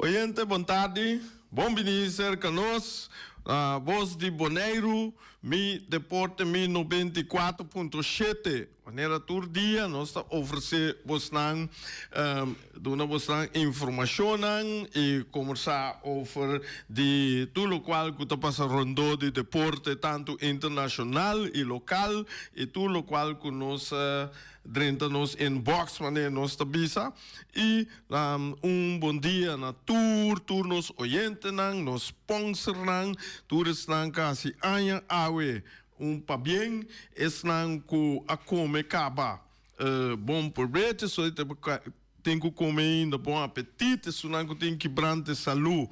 Oyente, bon tardi. Bon bini serka nos na Bos di Boneiru, Mi Deporte Mi 94.7. Manera tur dia nos ta ofresé bosnan, duna bosnan informashonnan i kombersá over di tur lokual ku ta pasa rondó di deporte tantu internashonal i lokal i tur lokual ku nos drenta nos inbox manera nos ta bisa. I un bon dia na tur tur nos oyentenan, nos sponsornan, tur esnan ku a hasi aña awe. Un pabien esnan ku a kome kaba. Bon probecho, so tin ku kome ainda bon apetit, esunnan ku tin kibrante salu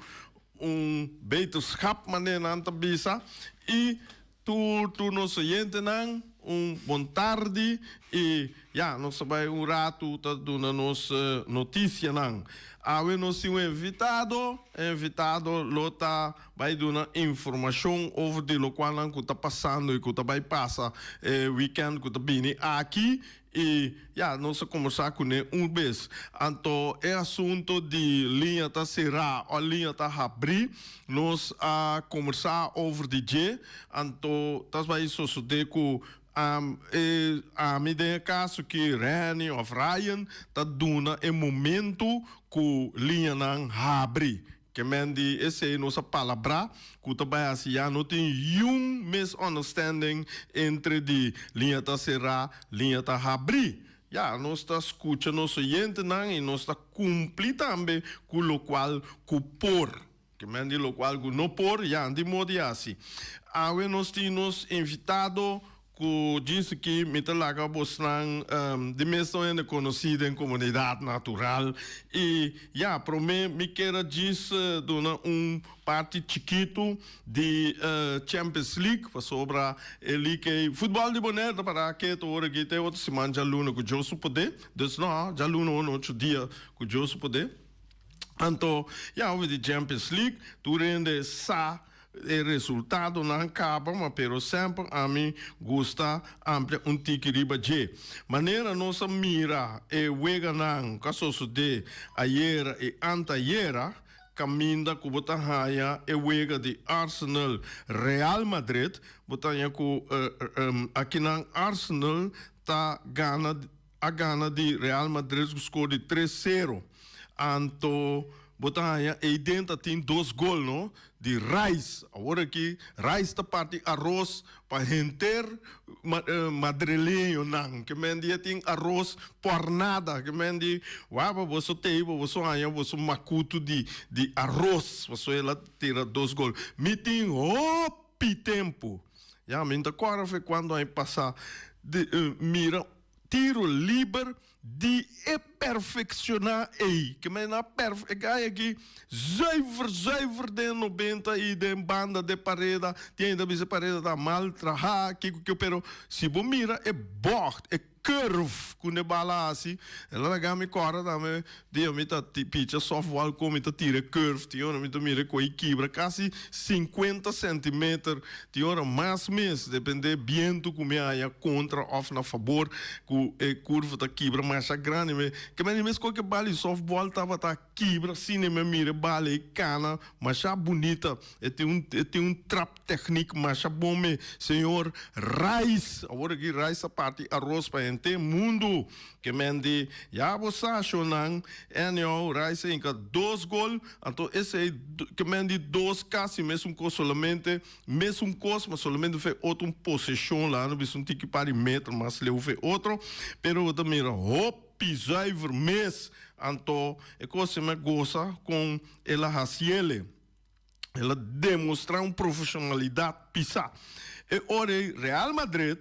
un beterschap manera nan ta bisa i tur tur nos oyentenan un bon tardi i ya nos ta bai un ratu ta duna nos notisianan. Awe nos tin un invitado, e invitado lo ta Bai duna informashon over di lokualnan ku ta pasando i ku ta bai pasa e wikènt ku ta bini aki i ya nos a kombersá kuné un bes. Anto e asunto di liña ta será o liña ta habrí nos a kombersá over di dje. Anto ta bai sosodé ku e ami den e kaso ki Renny òf Ryan ta duna e momento ku liñanan habri. Ke men di esei nos a palabrá ku ta bai hasi ya no tin yun misunderstanding entre di liña ta será, liña ta habrí. Ya, nos ta skucha nos oyentenan i nos ta kumpli tambe ku lokual ku por. Ke men di lokual ku no por, ya, di modi hasi. Awe nos tin nos invitado Ku djis aki mi ta laga bosnan di mes no hende konosí den komunidat natural i ya promé mi kier a djis duna un parti chikitu di Champions League pasobra e league ei futbòl di Bonaire ta para ketu ora aki te otro siman djaluna ku Dios su poder dus no djaluna un ocho dia ku Dios su poder anto ya over di Champions League tur hende sa. E resultadonan kaba ma pero semper ami gusta amplia un tiki riba dje. Manera nos a mira e weganan ku a sosodé ayera i antayera, kaminda ku bo ta haña e wega di Arsenal Real Madrid, bo ta haña ku akinan Arsenal ta gana a gana di Real Madrid ku skor di tres sero. Anto bo ta haña eiden ta tin dos gol no di Rice. Awor aki Rice ta parti aros pa henter madrileñonan. Ke men di e tin aros por nada. Ke men di waba boso tei bo boso haña boso makutu di di aros pasobra el a tira dos gol. Mi tin hopi tempu. Ya mi ta kòrda fe kuando a pasa di mira tiro liber di e perfekshoná ei. Ke men a perf e gai aki zuiver zuiver den nobenta i den banda de pareda. Tin hende ta bisa e pareda ta mal trahá kiko kiko pero si bo mira e bògt e curve ku ne bala hasi el a laga mi kòrda tambe dia mi ta picha softball kon mi ta tira e curve tin ora mi ta mira e koi kibra kasi sinkuenta sentimeter tin ora mas mes depende bientu ku mi haña kontra òf na fabor ku e curve ta kibra masha grandi mi ke mende mes koke bala di softball tabata kibra asina mi a mira e bala ei kana masha bunita e tin un e tin un trap Techniek masha bon me señor Rice. Awor aki Rice a parti aros pa henter mundu. Ke men di ya bo sa shownan anyhow Rice a hinka dos gol anto esey ke men di dos casi mesun cos solamente mesun cos ma solamente fe otro un poseshon la no bisa un tiki par di metro mas leu fe otro pero bo ta mira hopi zuiver mes anto e cos me gosa con el a haciele. El a demostra un profesionalidad pisa. E ora ei Real Madrid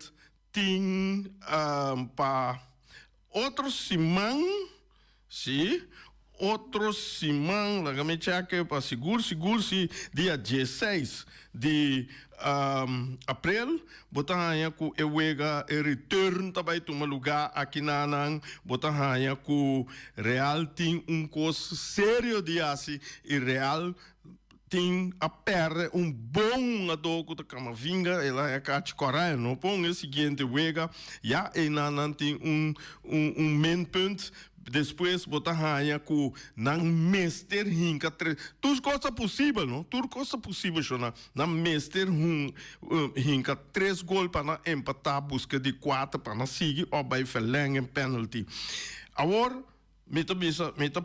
tin pa otro siman, si, otro siman, laga mi cheke pa sigur sigur si dia dieseis di aprel bo ta haña ku e wega, e return ta bai tuma luga aki na nan, bo ta haña ku Real tin un kos serio di hasi i Real tin a pèrdè un bon hungadó ku ta Camavinga, el a haña kachi kòrá, el no pon e siguiente wega, ya einan nan tin un un minpunt. Despues bo ta haña ku nan mester hinka tres. Tur kos ta posibel, no? Tur kos ta posibel, shona. Nan mester hinka tres gol pa nan empatá, buska di kuater pa nan sigui òf bai verleng en penalty. Awor mi ta bisa, mi ta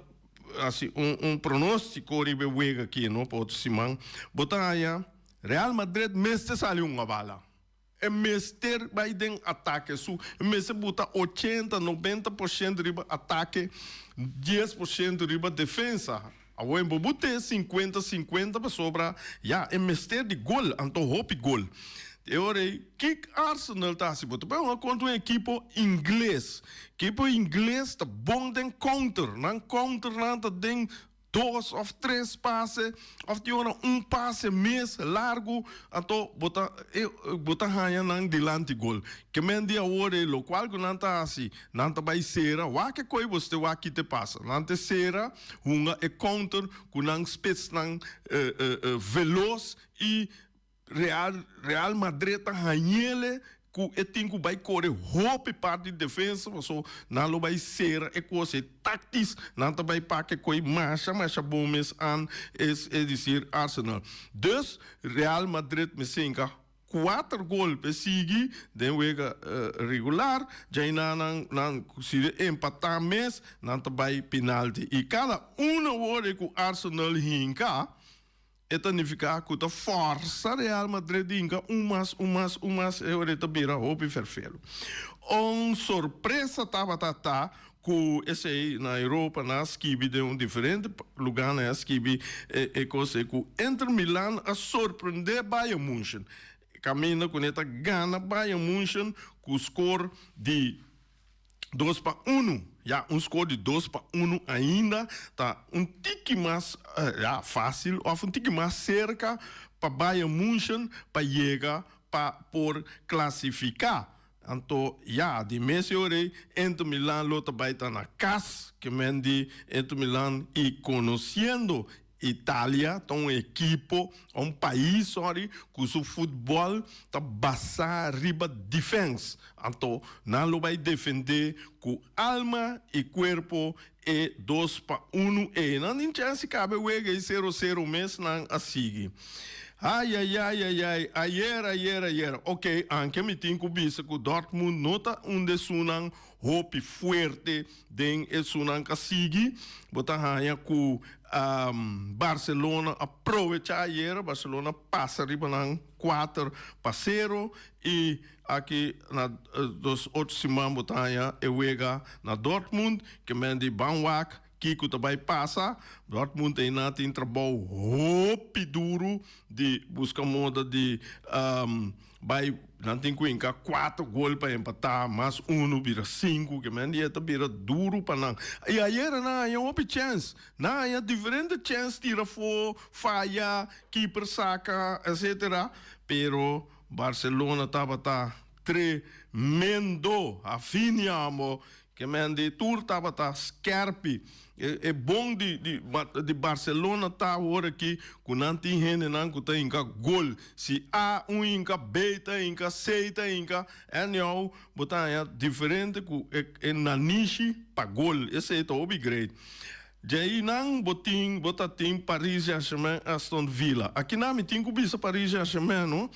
hasi un un pronóstiko riba e wega aki, no, pa otro siman. Bo ta haña Real Madrid mester sali hunga bala. E mester bai den atake su e mester buta ochenta, 90% riba atake, 10% riba defensa. Awor e bo bute 50-50 pasobra ya e mester di gol, anto hopi gol. E ora ei kik Arsenal ta hasi? Bo ta bai hunga kontra un ekipo ingles. Ekipo ingles ta bon den counter, nan counternan ta den dos of tres pase of tin ora un pase mes largu anto bo ta bo ta haña nan dilanti gol. Ke men di awor ei lokual ku nan ta hasi nan ta bai sera wak e koi bo ste wak ki te pasa nan te sera hunga e counter ku nan spitsnan velos i Real Real Madrid ta hañele ku e tin ku bai kore hopi parti di defensa paso nan lo bai sera e kos e taktis nan ta bai pak e koi masha masha bon mes an es es disir Arsenal. Dus Real Madrid mesenka kuater gol p'e sigui den wega regular djainan nan nan si de empatá mes nan ta bai penalti i kada uno awor e ku Arsenal hinka. E ta nifiká ku ta fòrsa Real Madrid di hinka un mas, un mas, un mas e ora e ta bira hopi fèrfelu. Un sorpresa tabata ta ku esei na Europa nan a skibi den un diferente lugá nan a skibi e kos ei ku Inter Milan a sorprendé Bayern München. Kaminda ku nan ta gana Bayern München ku skor di 2-1. Ya, un score di 2-1 ainda ta un tiki mas ya fácil of un tiki mas cerca pa Bayern München pa yega pa por clasifica. Anto ya, di mes e ora ei Inter Milan lo ta bai ta na cas, ke men di Inter Milan y conociendo Italia ta un ekipo, un pais sorry, ku su futbòl ta basá riba defense. Anto nan lo bai defendé ku alma i kuerpo e 2-1 ei. Nan tin chèns di kaba e wega ei 0-0 mes nan a sigui. Ayayayayay, ayer, ayer, ayer. Oke, anke mi tin ku bisa ku Dortmund no ta un di esunnan hopi fuerte Den esunnan ka sigui, bo ta haña ku Barcelona a provechá ayera. Barcelona pasa riba nan 4-0 i aki na dos otro siman bo ta haña e wega na Dortmund ke men di ban wak kiko ta bai pasa. Dortmund einan tin trabou hopi duru di buska moda di Bai, nan tin ku hinka kuater gol pa empatá, mas unu bira sinku, ke men di e ta bira duru pa nan. I ayera nan haña hopi chèns, nan haña diferente chèns tira afó, faya, kiper saka, etcetera, pero Barcelona tabata tremendo, Rafinha amo, Ke men di tur tabata skerpi. E bon di di Barcelona ta awor aki ku nan tin hendenan ku ta hinka gol. Si A un hinka, B ta hinka, C ta hinka, anyhow bo ta haña diferente ku e nanishi pa gol. Esei ta hopi great. Djei nan bo tin bo ta tin Paris Saint-Germain, Aston Villa. Akinan mi tin ku bisa Paris Saint-Germain no.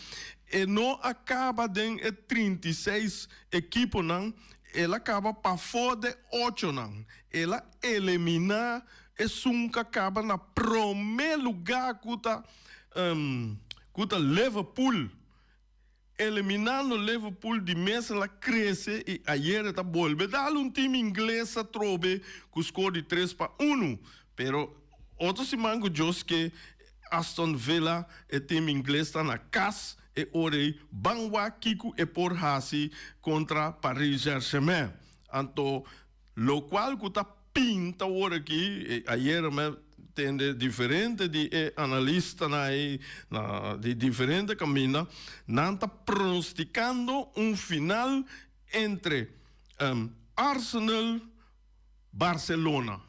E no a kaba den e 36 ekiponan. El a kaba pafó de ochonan. El a eleminá esun ku a kaba na promé lugá ku ta ku ta Liverpool. Eliminando Liverpool di mes el a krese i ayer e ta bolbe dal un tim ingles atrobe ku skor di 3-1. Pero otro siman ku Dios ke Aston Villa e tim ingles ta na kas e ora ei ban wak kiko e por hasi kontra Paris Saint-Germain. Anto lokual ku ta pinta awor aki, ayera mi tende diferente di e analistanan ei na di diferente kaminda, nan ta pronostikando un final entre Arsenal, Barcelona.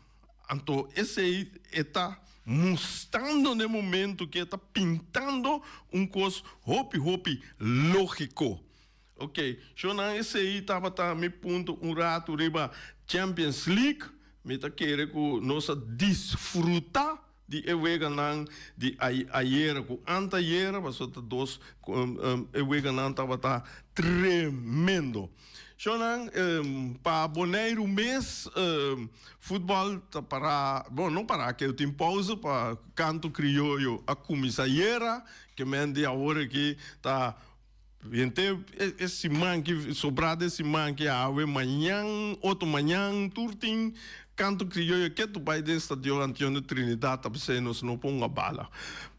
Anto esei e ta mustando n'e momento ku e ta pintando un kos hopi hopi lógiko. Ok, shownan esei tabata mi punto un ratu riba Champions League. Mi ta kere ku nos a disfrutá di e weganan di ayera ku antayera, pasobra ta dos e weganan tabata tremendo. Shownan, pa Boneiru mes futbòl ta pará, bon no pará ke tin pousa pa kanto krioyo a kuminsá ayera, ke men di awor aki ta Henter e siman ki sobrá di e siman ki awe, mañan, otro mañan, tur tin kanto krioyo ketu bai den Stadion Antionio Trinidad ta p'esei nos no ponga bala.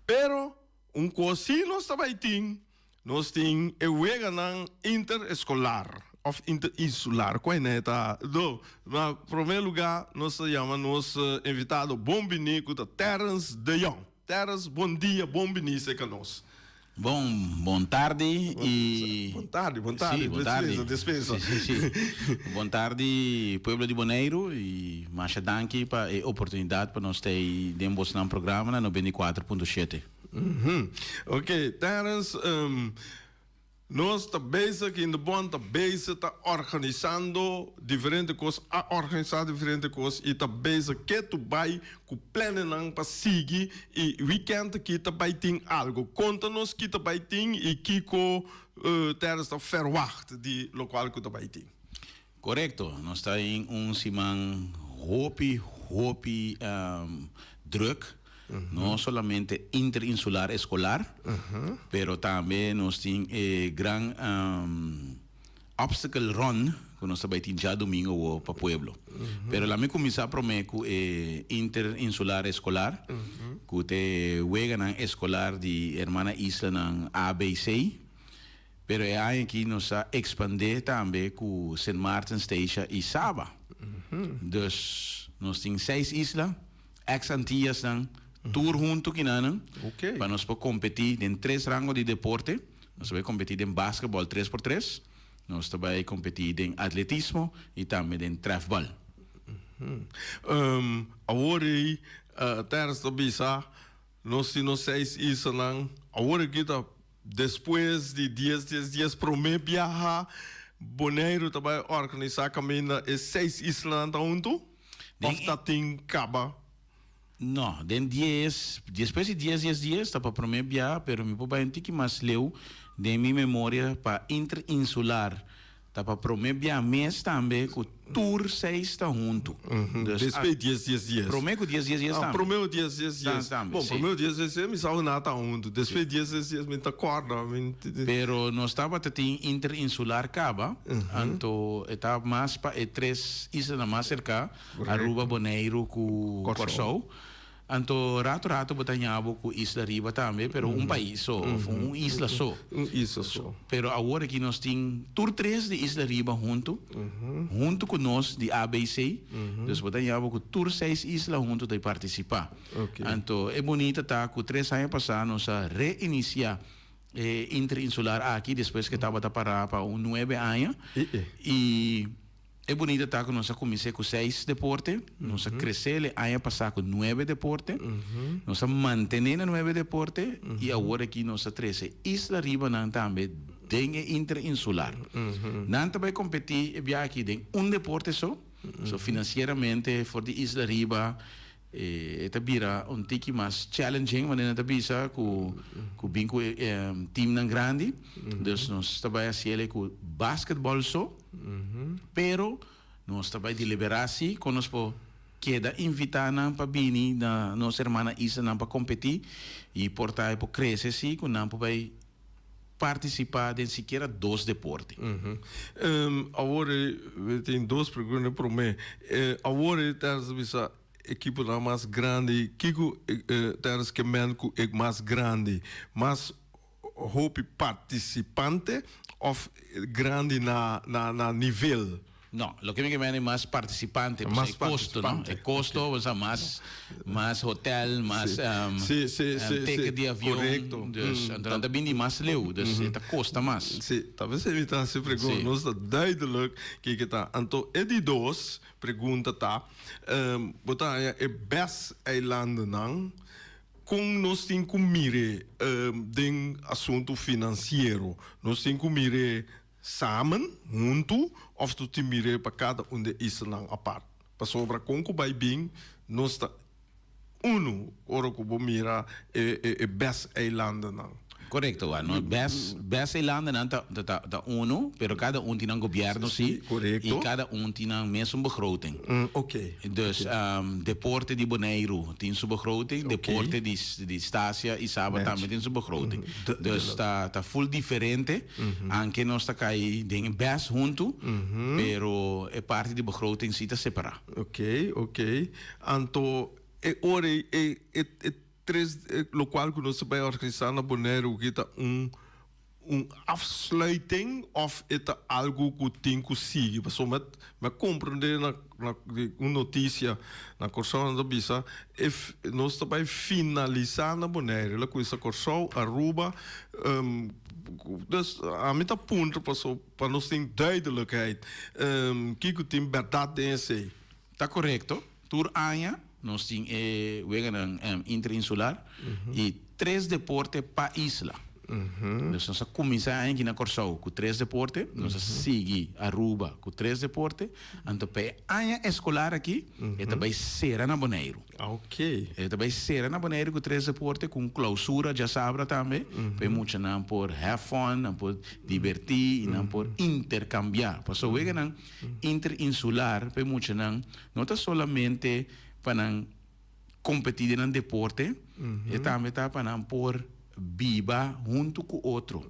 Pero un kos sí nos ta bai tin, nos tin e weganan intereskolar òf interinsular, kua e ta? Do, na promé lugá nos ta yama nos invitado bon biní ku ta Terrence de Jong. Terrence, bon dia, bon biní serka nos. Bon, bon tardi y. Bon tardi, bon tardi. Sí, bon tardi. Despensa, despensa. Sí, sí, sí. Bon tardi pueblo di Boneiru y masha danki pa e oportunidad pa nos ta ey den bosnan programa na 94.7. Ok, Terrence, Nos ta bezig, Indebon ta bezig ta organisando diferente kos, a organisá diferente kos i ta bezig ketu bai ku planennan pa sigui i wikènt aki ta bai tin algu. Konta nos ki ta bai tin i kiko Terrence ta verwagt di lokual ku ta bai tin. Korekto, nos ta den un siman hopi, hopi druk, no solamente interinsular eskolar, pero tambe nos tin e gran obstacle run ku nos ta bai tin djadumingu awor pa pueblo. Pero laat mi kuminsá promé ku e interinsular eskolar, ku ta e weganan eskolar di hermana islanan ABC. Pero e aña aki nos a expande tambe cu Sint Maarten, Statia y Saba. Dus nos tin seis isla, ex Antillasnan, tur hunto kinanan, pa nos por competi den tres rango di deporte. Nos ta bay competi den basketball tres por tres, nos ta bay competi den atletismo y tambe den trefbal. Awor ey Terrence ta bisa nos tin nos seis islanan, awor aki ta Despues di dies dies dies promé biaha Boneiru ta bai organisá kaminda e seis islanan ta huntu? Òf ta tin kaba? No, den dies, despues di dies dies dies ta pa promé biaha, pero mi por bai un tiki mas leu den mi memoria pa interinsular. Ta pa prome bia mes tambe ku tur seis ta huntu. Dus Despues dies dies dies. Prome ku dies dies dies tambe. Prome ku dies dies dies. Tambe, Bon, prome ku dies dies dies mi sa ku nan ta huntu. Despues dies dies dies mi ta kòrda. Pero nos tabata tin interinsular kaba, anto e ta mas pa e tres islanan mas serka, Aruba, Boneiru ku Kòrsou. Anto rato rato bo ta haña bo ku isla riba tambe, pero un pais so, of un isla so. Un isla so. Pero awor aki nos tin tur tres di isla riba huntu, huntu ku nos di ABC. Dus bo ta haña bo ku tur seis isla huntu ta partisipá. Anto e bunita ta ku tres aña pasá nos a reinisiá e interinsular aki despues ku e tabata pará pa un nuebe aña. I. E bunita ta ku nos a kumins'é ku seis deporte, nos a kresé el e aña pasá ku nuebe deporte, nos a mantené na nuebe deporte i awor aki nos a trese Isla Riba nan tambe den e interinsular. Nan ta bai kompetí e biaha aki den un deporte so, so finansieramente for di Isla Riba E ta bira un tiki mas challenging manera nan ta bisa ku ku bin ku e teamnan grandi. Dus nos ta bai hasi el ku basketball so, pero nos ta bai deliberá si kon nos por keda invitá nan pa bini na nos hermana islanan pa kompetí i por ta e por krese si ku nan por bai partisipá den sikiera dos deporte. Awor e tin dos pregunta. Promé, awor e ta bisa ekiponan mas grandi, kiko ta ke men ku e mas grandi? Mas hopi partisipante òf grandi na na nivel? No, loke mi ke mende mas partisipante, Mas e kosto, no? partisipante. E kosto, o sea, mas, mas hotel, mas Sí, sí, sí, sí, ticket sí. di avion. Korekto. Dus, anto nan ta bini mas leu, dus e ta kosta mas. Sí, ta p'esei mi ta hasi pregunta. Sí. Nos ta duidelijk kiko ta. Anto e di dos pregunta ta, bo ta haña e bes eilandennan, kon nos tin ku mir'é den asuntu finansiero? Nos tin ku mir'é Samen, huntu, of tu tin mir'é pa kada un di e islanan apart? Pasobra kon ku bai bin nos ta unu ora ku bo mira e e bes eilandennan. Korekto, wak. No bes bes eilandennan ta ta ta unu, pero kada un tin nan gobièrnu si, Korekto. i kada un tin nan mesun begroting. Oké. Dus deporte di Boneiru tin su begroting, deporte di di Stasia i Saba tambe tin su begroting. Dus ta ta ful diferente, anke nos ta kai den e bes huntu, pero e parti di begroting si ta separá. Oké, oké. Anto e ora ei e e e tres lokual ku nos ta bai organisá na Boneiru ki ta un un afsluiting òf e ta algu ku tin ku sigui? Pasobra mi a komprendé na na di un notisia na Kòrsou nan ta bisa e nos ta bai finalisá na Boneiru. El a kuminsá Kòrsou, Aruba, dus ami ta puntra pasobra pa nos tin duidelijkheid kiko tin bèrdat den esei. Ta korekto. Tur aña nos tin e weganan interinsular i tres deporte pa isla. Dus nos a kuminsá e aña aki na Kòrsou ku tres deporte, nos a sigui Aruba ku tres deporte, anto pa e aña eskolar aki e ta bai sera na Boneiru. E ta bai sera na Boneiru ku tres deporte ku un klousura djasabra tambe pa e muchanan por have fun, nan por dibertí i nan por interkambiá. Pasobra weganan interinsular pa e muchanan no ta solamente pa nan kompetí den nan deporte, e tambe ta pa nan por biba huntu ku otro.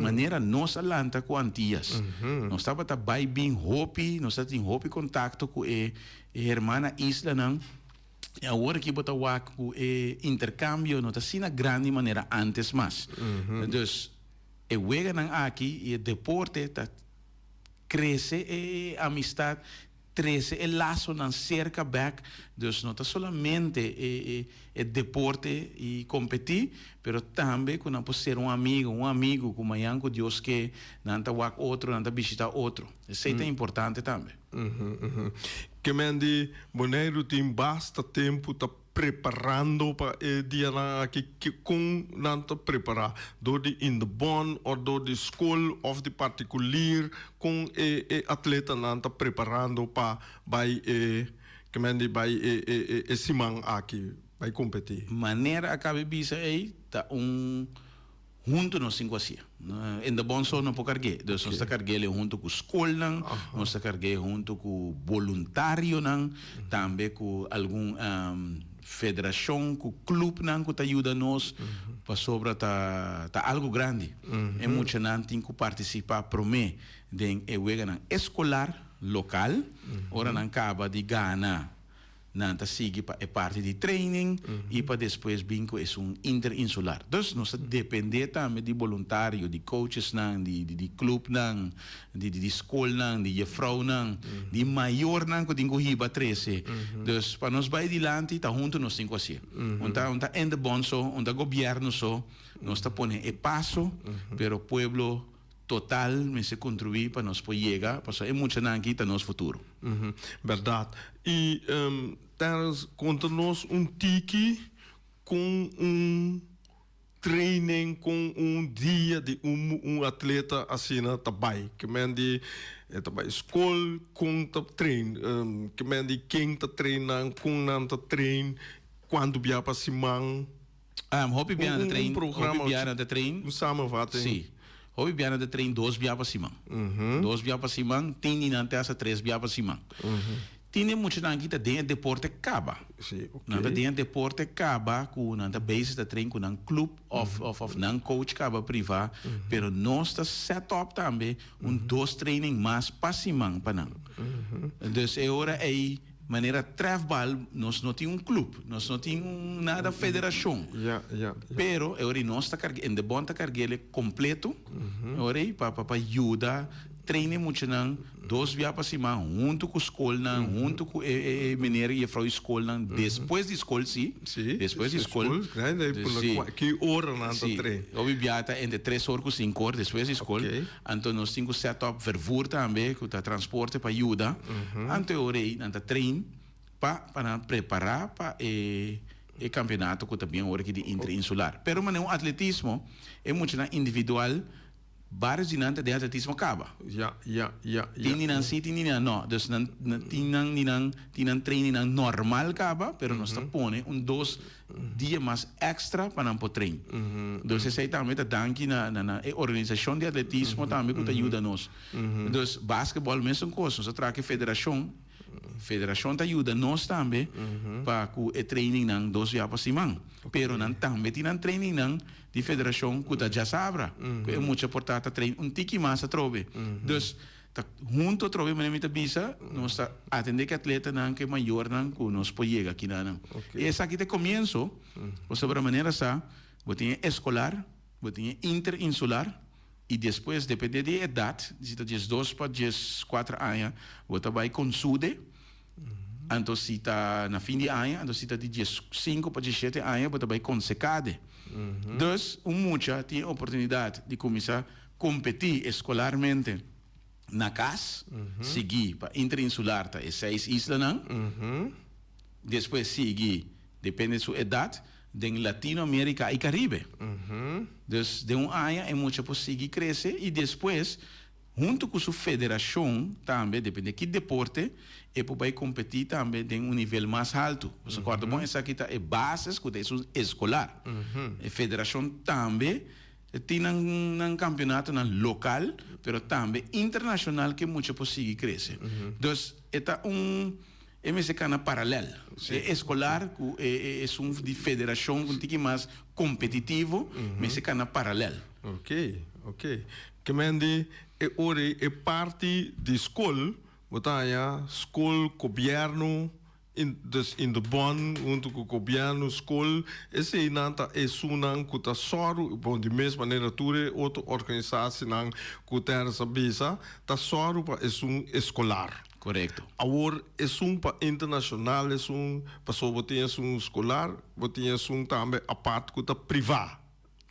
Manera nos a lanta ku Antias. Nos tabata bai bin hopi, nos tabatin hopi kontakto ku e hermana islanan. I awor aki bo ta wak ku e interkambio no ta asina grandi manera antes mas. Dus e weganan aki i e deporte ta krese e amistad, trese e lasonan serka bek, dus no ta solamente e e deporte i kompetí, pero tambe ku nan por ser un amigo, un amigu ku mañan ku Dios ke nan ta wak otro, nan ta bishitá otro. Esei ta importante tambe. Ke men di Boneiru tin basta tempu ta preparando pa e dianan aki? Kon nan ta prepará? Dor di in de bon òf dor di skol òf di partikulier? Kon e e atletanan ta preparando pa bai e ke men di bai e e e siman aki bai kompetí? Manera a kabe bisa ei ta un Huntu nos tin ku hasié. En de bon so no por karg'é. Dus nos ta karg'é huntu ku skolnan, nos ta karg'é huntu ku boluntarionan, tambe ku algun federashon, ku klupnan ku ta yuda nos, pasobra ta ta algu grandi. E muchanan tin ku partisipá promé den e weganan eskolar lokal, ora nan kaba di gana. Nan ta sigui pa e parti di training y pa despues bin cu esun interinsular. Dus nos ta depende tambe di boluntario, di coachesnan, di di clubnan, di di scolnan, di jefrounan, di mayornan cu tin cu hiba trece. Dus pa nos bay dilanti ta hunto nos tin cu hacié. Un ta un ta Indebon so, un ta gobierno so, nos ta pone e paso, pero pueblo Total mester contribui pa nos por yega, pasobra e muchanan aki ta nos futuro. Berdad. Y Terrence, conta nos un tiki con un training, con un dia di un un atleta asina ta bay. Ke men di e ta bay scol, con ta train, ke men di ken ta train nan, con nan ta train, cuanto bia pa siman. Hopi bia nan ta train, programa, hopi bia nan ta train. Un samenvatting. Sí. Hopi bia nan ta train dos bia pa siman. Dos bia pa siman, tin di nan te hasta tres bia pa siman. Tin di e muchanan aki ta den e deporte kaba. Sí, oké. Nan ta den e deporte kaba ku nan ta bezig ta train ku nan club of of of nan coach kaba priva, pero nos ta set up tambe un dos training mas pa siman pa nan. Dus e ora ei Manera trèfbal nos no tin un club, nos no tin un nada federacion. Ja, ja, ja. Pero e ora ei nos ta carga, Indebon ta carg'ele completo, e ora ei pa pa pa yuda train e muchanan dos bia pa siman hunto cu scolnan, hunto cu e e e meneer y juffrouw di scolnan, despues di scol si, Si, despues di scol. Grandi ei por Si. la ki ora nan ta Si, train? hopi bia ta entre tres or cu cinco or despues di scol. Oké. Anto nos tin cu set up vervoer tambe cu ta transporte pa yuda. Anto e ora ey nan ta train pa pa nan prepara pa e e campeonato cu ta bien ora aki di interinsular. Pero manera un atletismo e muchanan individual. Varios di nan ta den atletismo kaba. Ja, ja, ja, ja. Tin di nan si, tin di nan no. Dus nan tin nan di nan tin nan trainingnan normal kaba, pero nos ta pone un dos dia mas extra pa nan por train. Dus esei tambe ta danki na na e organisashon di atletismo tambe ku ta yuda nos. Dus basketball mesun kos, nos a traha ku e federashon. Federashon ta yuda nos tambe pa ku e trainingnan dos bia pa siman. Pero nan tambe tin nan trainingnan di federashon ku ta djasabra, ku e mucha por ta ta train un tiki mas atrobe. Dus ta hunto atrobe manera mi ta bisa, nos ta atende ku e atletanan, ku e mayornan ku nos por yega kinanan. I esaki ta e komienso, pasobra manera sa bo tin e eskolar, bo tin e interinsular. I despues, depende di e edat, si ta 12 pa 14 aña, bo ta bai Consude. Anto si ta na fin di aña, anto si ta di 15 pa 17 aña, bo ta bai Consecade. Dus, un mucha tin e oportunidat di kuminsá kompetí eskolarmente na kas, sigui pa interinsular ta e seis islanan, despues sigui, depende su edat, den Latino America y Caribe. Dus den un aña e mucha por sigui crece y despues hunto cu su federacion tambe, depende ki deporte, e por bay competi tambe den un nivel mas halto. Pasobra corda bon esaki ta e basis cu ta esun escolar. E federacion tambe tin nan nan campeonatonan local pero tambe internacional cu e mucha por sigui crece. Dus e ta un. E mester kana paralel. E eskolar ku e esun di federashon ku un tiki mas kompetitivo mester kana paralel. Oke, oke. Ke men di e ora ei e parti di skol bo ta haña skol, gobièrnu, dus Indebon huntu ku gobièrnu, skol, eseinan ta esunnan ku ta sòru, bon di mes manera tur e otro organisasienan ku Terrence a bisa ta sòru pa esun eskolar. Korekto. Awor esun pa internashonal, esun pasobra bo tin esun skolar, bo tin esun tambe apart ku ta privá.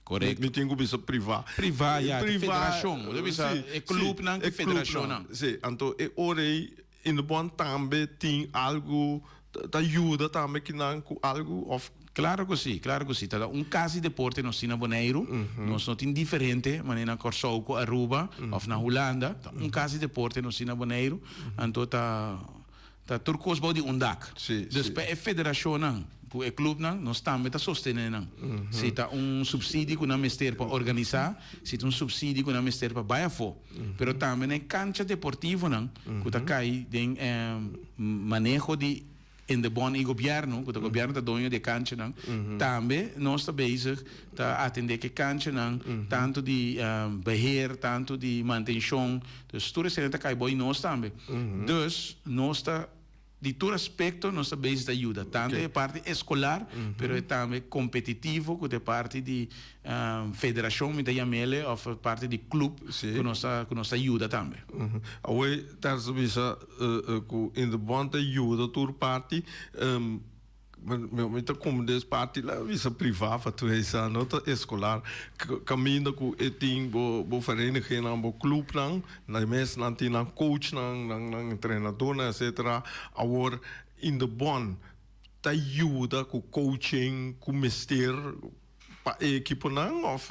Korekto. Mi tin ku bisa privá. Privá, ya, e federashon. Bo ta bisa e klupnan ku federashonnan. Si, anto e ora ei Indebon tambe tin algu ta yuda tambe kinan ku algu òf? Klaro ku si, klaro ku si. Ta un kas di deporte nos tin na Boneiru. Nos no tin diferente manera na Kòrsou ku Aruba òf na Hulanda. Ta un kas di deporte nos tin na Boneiru. Anto ta ta tur kos bou di un dak. Dus pa e federashonnan ku e klupnan nos tambe ta sostené nan. Si ta un supsidio ku nan mester pa organisá, si ta un supsidio ku nan mester pa bai afó. Pero tambe na e kancha deportivonan ku ta kai den maneho di Indebon i gobièrnu, ku ta gobièrnu ta doño di e kanchanan, tambe nos ta bezig ta atendé ku e kanchanan, tantu di beheer, tantu di mantenshon, dus tur esei ta kai bou di nos tambe. Dus nos ta di tur aspekto nos ta bezig ta yuda, tantu e parti eskolar, pero e tambe kompetitivo ku ta e parti di federashon mi ta yam'ele òf parti di klup ku nos ta ku nos ta yuda tambe. Awor ta bisa ku Indebon ta yuda tur parti mi ta komprende es parti la bisa privá pa tur esa no ta eskolar kaminda ku e tin bo bo verenigingnan bo klupnan nan mes nan tin nan coachnan nan nan entrenadornan etcetera awor Indebon ta yuda ku coaching ku mester Pa e ekiponan of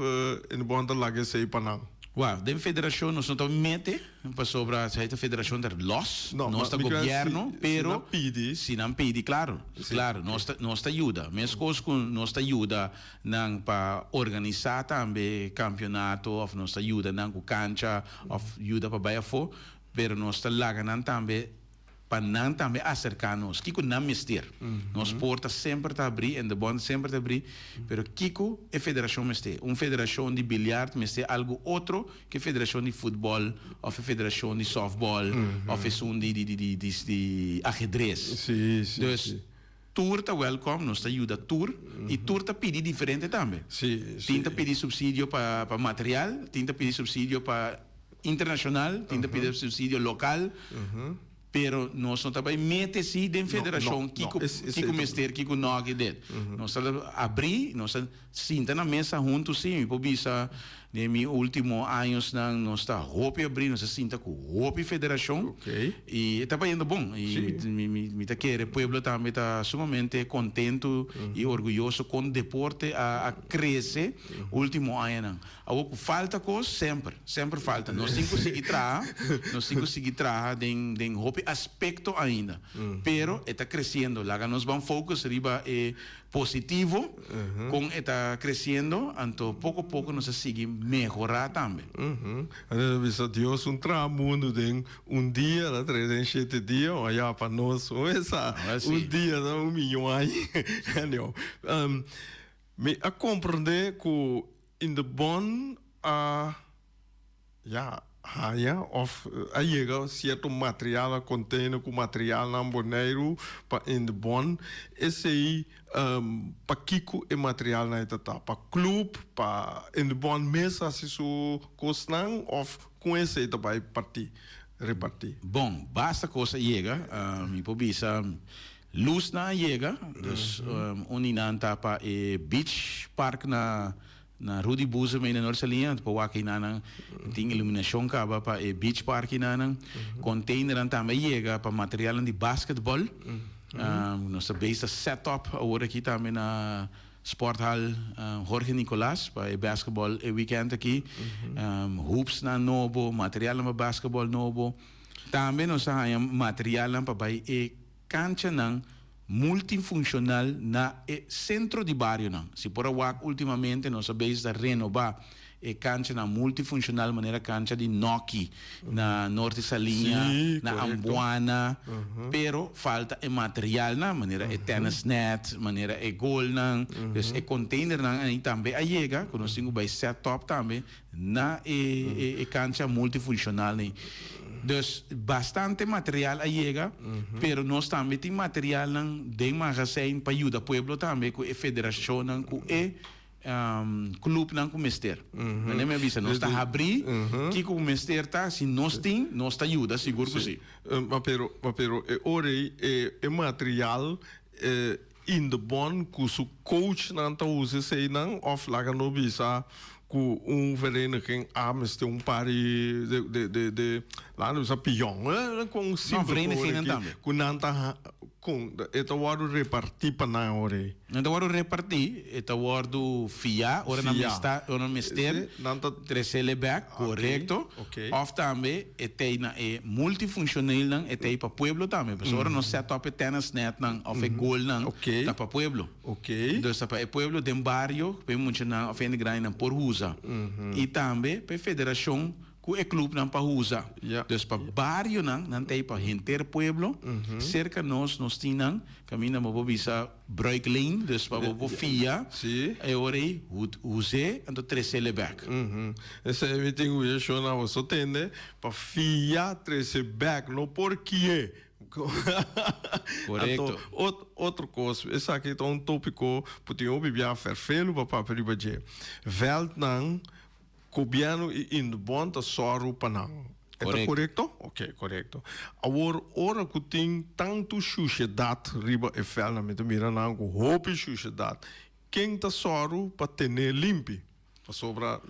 e bon ta laga esei pa nan? Wak, den federashon nos no ta mete, pasobra esei ta federashon ta los, No, nos ma ta mi kere gobièrnu, si, si pero nan pidi. si nan pidi, klaro, klaro, nos ta, nos ta yuda. Meskos ku nos ta yuda nan pa organisá tambe kampionato òf nos ta yuda nan ku kancha òf yuda pa bai afó, pero nos ta laga nan tambe pa nan tambe aserká nos. Kiko nan mester? Nos porta semper ta abrí en de bond semper ta abrí, pero kiko e federashon mester? Un federashon di biliard mester algu otro ke federashon di futbòl òf e federashon di sòftbòl òf esun di di di di ahedres. Dus tur ta wèlkòm, nos ta yuda tur i tur ta pidi diferente tambe. Tin ta pidi supsidio pa pa material, tin ta pidi supsidio pa Internacional, tin ta pidi subsidio local, pero nos no ta bay mete si den federacion kico kico mester, kico no aki dit. Nos ta abri, nos ta sinta na mesa hunto si, mi por bisa. Den mi ultimo añosnan nos ta hopi abrí, nos a sinta ku hopi federashon i e ta bayendo bon. I mi ta kere pueblo tambe ta sumamente kontentu i orguyoso kon deporte a krese ultimo añanan. Awor ku falta kos, semper, semper falta. Nos tin ku sigui traha, nos tin ku sigui traha den den hopi aspekto ainda. Pero e ta kresiendo. Laga nos ban focus riba e positivo kon e ta kresiendo, anto poko poko nos a sigui mehorá tambe. Anto ta bisa Dios un traha mundu den un dia, el a traha den shete dia, o ya pa nos un esa un dia ta un miyon aña. Mi a komprendé ku In de bon a ya haña of a yega cierto material a container cu materialnan Boneiru pa in de bon esey pakico e materialnan e ta ta pa club pa in de bon mes haci su cosnan of con esey ta bay parti reparti. Bon basta cos a yega mi por bisa Lusnan a yega, dus un di nan ta pa e beach park na na Rudy Boezem ei na Noord Saliña, pa wak einanan tin iluminacion caba pa e beach park einanan. Containernan tambe a yega pa materialnan di basketball. Nos ta bezig ta set up awor aki tambe na Sporthal Jorge Nicolaas pa e basketball e weekend aki. Hoopsnan nobo, materialnan pa basketball nobo. Tambe nos a haña materialnan pa bai e Kanchanan multifunshonal na e sentro di barionan. Si por a wak ultimamente nos a bezig ta renobá e kanchanan multifunshonal manera kancha di Nòki na Norte Saliña, na Ambuana, pero falta e materialnan manera e tennis net, manera e golnan. Dus e containernan ei tambe a yega ku nos tin ku bai set up tambe Na e e cancha multifuncional ei. Dus bastante material a yega, pero nos tambe tin materialnan den magazijn pa yuda pueblo tambe cu e federacionnan cu e clubnan cu mester. Manera mi a bisa, nos ta habri kico cu mester ta, si nos tin, nos ta yuda, sigur cu si. Ma pero, ma pero e ora ei e material In de bon ku su coachnan ta usa eseinan of laga no bisa ku un vereniging a mester un par di de de de laga no bisa pion kon simpel No, verenigingnan tambe. ku nan ta kon e ta wòrdu repartí pa nan ora ei. Nan ta wòrdu repartí, e ta wòrdu fiá ora nan mester ora nan mester nan ta tresele bèk, korekto, òf tambe E tei na e multifuncionelnan, e tei pa pueblo tambe. Pasobra ora nos set up e tennisnetnan of e goalnan, ta pa pueblo. Dus ta pa e pueblo den bario, pa e muchanan of hende grandinan por usa. I tambe pa e federacion cu e clubnan pa usa. Dus pa barionan, nan tei pa henter pueblo. Cerca nos, nos tin nan, caminda bo por bisa. Bruikleen, dus pa bo por fia e ora ei us'é anto tres'é bek. Esei mi tin ku bisa shona boso tende, pa fia trese bek, no por kié. Korekto. Anto otro kos, esaki ta un topiko ku tin hopi bia ferfelu pa papia riba dje. Vèltnan Gobièrnu i Indubon ta sòru pa nan. E ta korekto? Oke, korekto. Awor, ora ku tin tantu shushedat riba e vèlnan, mi ta mira nan ku hopi shushedat, ken ta sòru pa ten'é limpi? Pasobra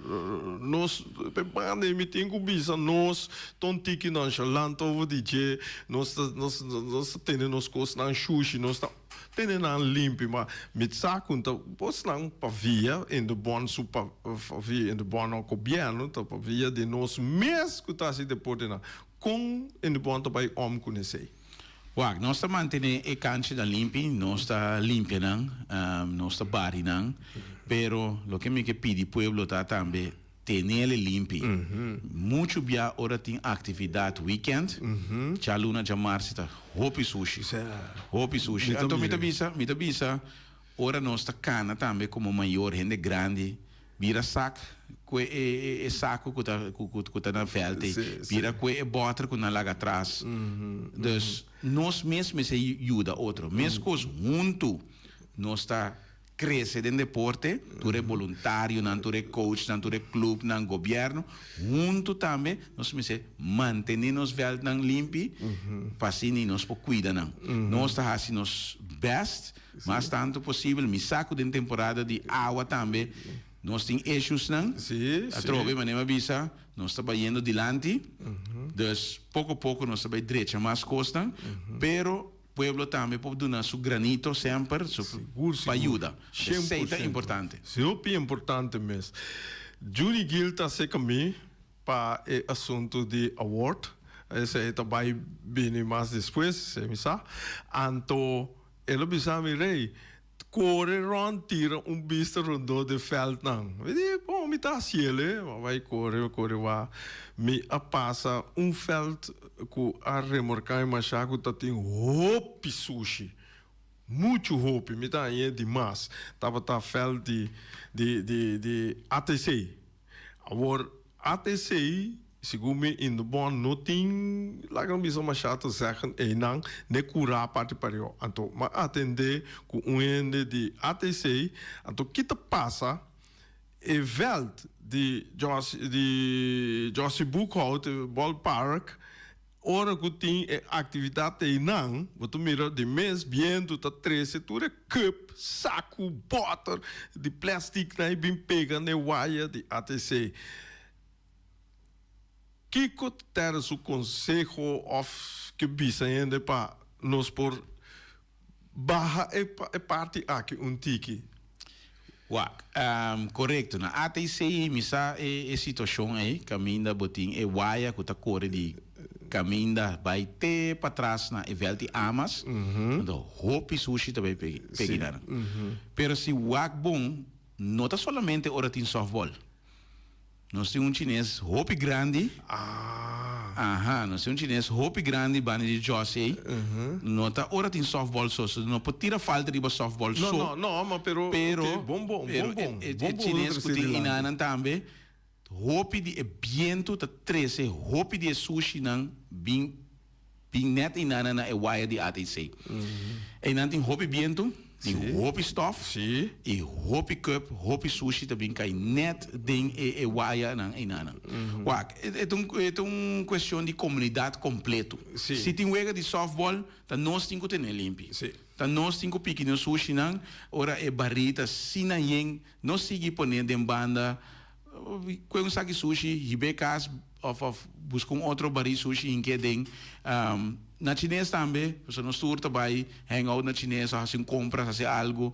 nos, pe banda ei mi tin ku bisa nos ta un tiki nonchalant over di dje, nos ta, nos, nos ta tene nos kosnan shushi, nos ta. Tene nan limpi, ma mi sa cu ta bosnan pa via in de bon su pa via in de bon no gobierno ta pa via di nos mes cu ta haci deportenan. Con in de bon ta bay om cu nesey? Wak, nos ta mantene e canchanan limpi, nos ta limpia nan, nos ta bari nan, pero loke mi ke pidi pueblo ta tambe Tenele limpi. Muchu bia ora tin actividad weekend, djaluna djamarsi ta hopi sushi. Hopi sushi. Anto mi ta bisa, mi ta bisa ora nos ta cana tambe como mayor, hende grandi, bira sak cu e e saco cu ta cu ta na veld ey, bira cu e boter cu nan laga atras. Dus nos mes mester yuda otro. Mescos hunto nos ta. Crece den deporte, tur e boluntarionan, tur e coachnan, tur e clubnan, gobierno, hunto tambe nos mester mantene nos veldnan limpi pa asina nos por cuida nan. Nos ta haci nos best mas tanto posibel. Mi sa cu den temporada di awa tambe. Nos tin issuesnan. Atrobe, manera mi a bisa, nos ta bayendo dilanti. Dus poko poko nos ta bay drecha mas kosnan. Pero pueblo tambe por duna su granito semper su pa yuda. Esey ta importante. Si, hopi importante mes. Juny Gil ta acerca mi pa e asunto di award. Esey ta bay bini mas despues, esey mi sa. Anto el a bisa mi, Rey, Kore rònt tira un bista rondó de vèltnan. Mi di, Bon, mi ta hasiel e. Mi a bai kore, mi kore wak. Mi a pasa un vèlt ku a remorká e mashá ku ta tin hopi sushi. Muchu hopi. Mi ta hañ'é di mas. Tabata vèlt di di di di ATC. Awor, ATC, segun mi Indobon no tin, laga nos bisa masha ta zeggen einan n'e kurá parti parió. Anto, m'a atendé ku un hende di ATC, anto ki ta pasa? E vèlt di Jossy di Jossy Boekhout, e ballpark, Ora ku tin e aktividat einan, bo ta mira di mes bientu ta trese tur e cup, saku, bòter di plèstiknan i bin pega na e waya di ATC. Kiko ta tera su konseho òf ke bisa hende pa nos por Baha e parti aki un tiki. Wak, korekto. Na ATC mi sa e situashon ei, kaminda bo tin e waya ku ta kore di kaminda bai te patras na e vèlt di Amas, anto hopi sushi ta bai pegi nan. Pero si wak bon, no ta solamente ora tin sòftbòl. Nos tin un chines hopi grandi. Aha, nos tin un chines hopi grandi banda di Jos ei. No ta ora tin softball so, so no por tira falta riba softball so. No, no, no, ma pero, Pero, oké, bon bon, pero bon bon, e, e, bon e bon chines lo ku trese tin dilanti. inanan tambe, hopi di e bientu ta trese hopi di e sushinan bin Bin net einan na e waya di ATC. Einan tin hopi bientu, tin hopi stof i hopi cup, hopi sushi ta bin kai net den e e wayanan einanan. Wak, e ta un e ta un cuestion di comunidad completo. Si tin wega di softball, ta nos tin cu tene limpi. Ta nos tin cu piki nos sushinan ora e barí ta asina yen, no sigui pone den banda. Kue un saki sushi, hib'é kas òf òf buska un otro barí sushi hink'é den. Na chines tambe, pasobra nos tur ta bai hang out na chines òf hasi un kompra, hasi algu.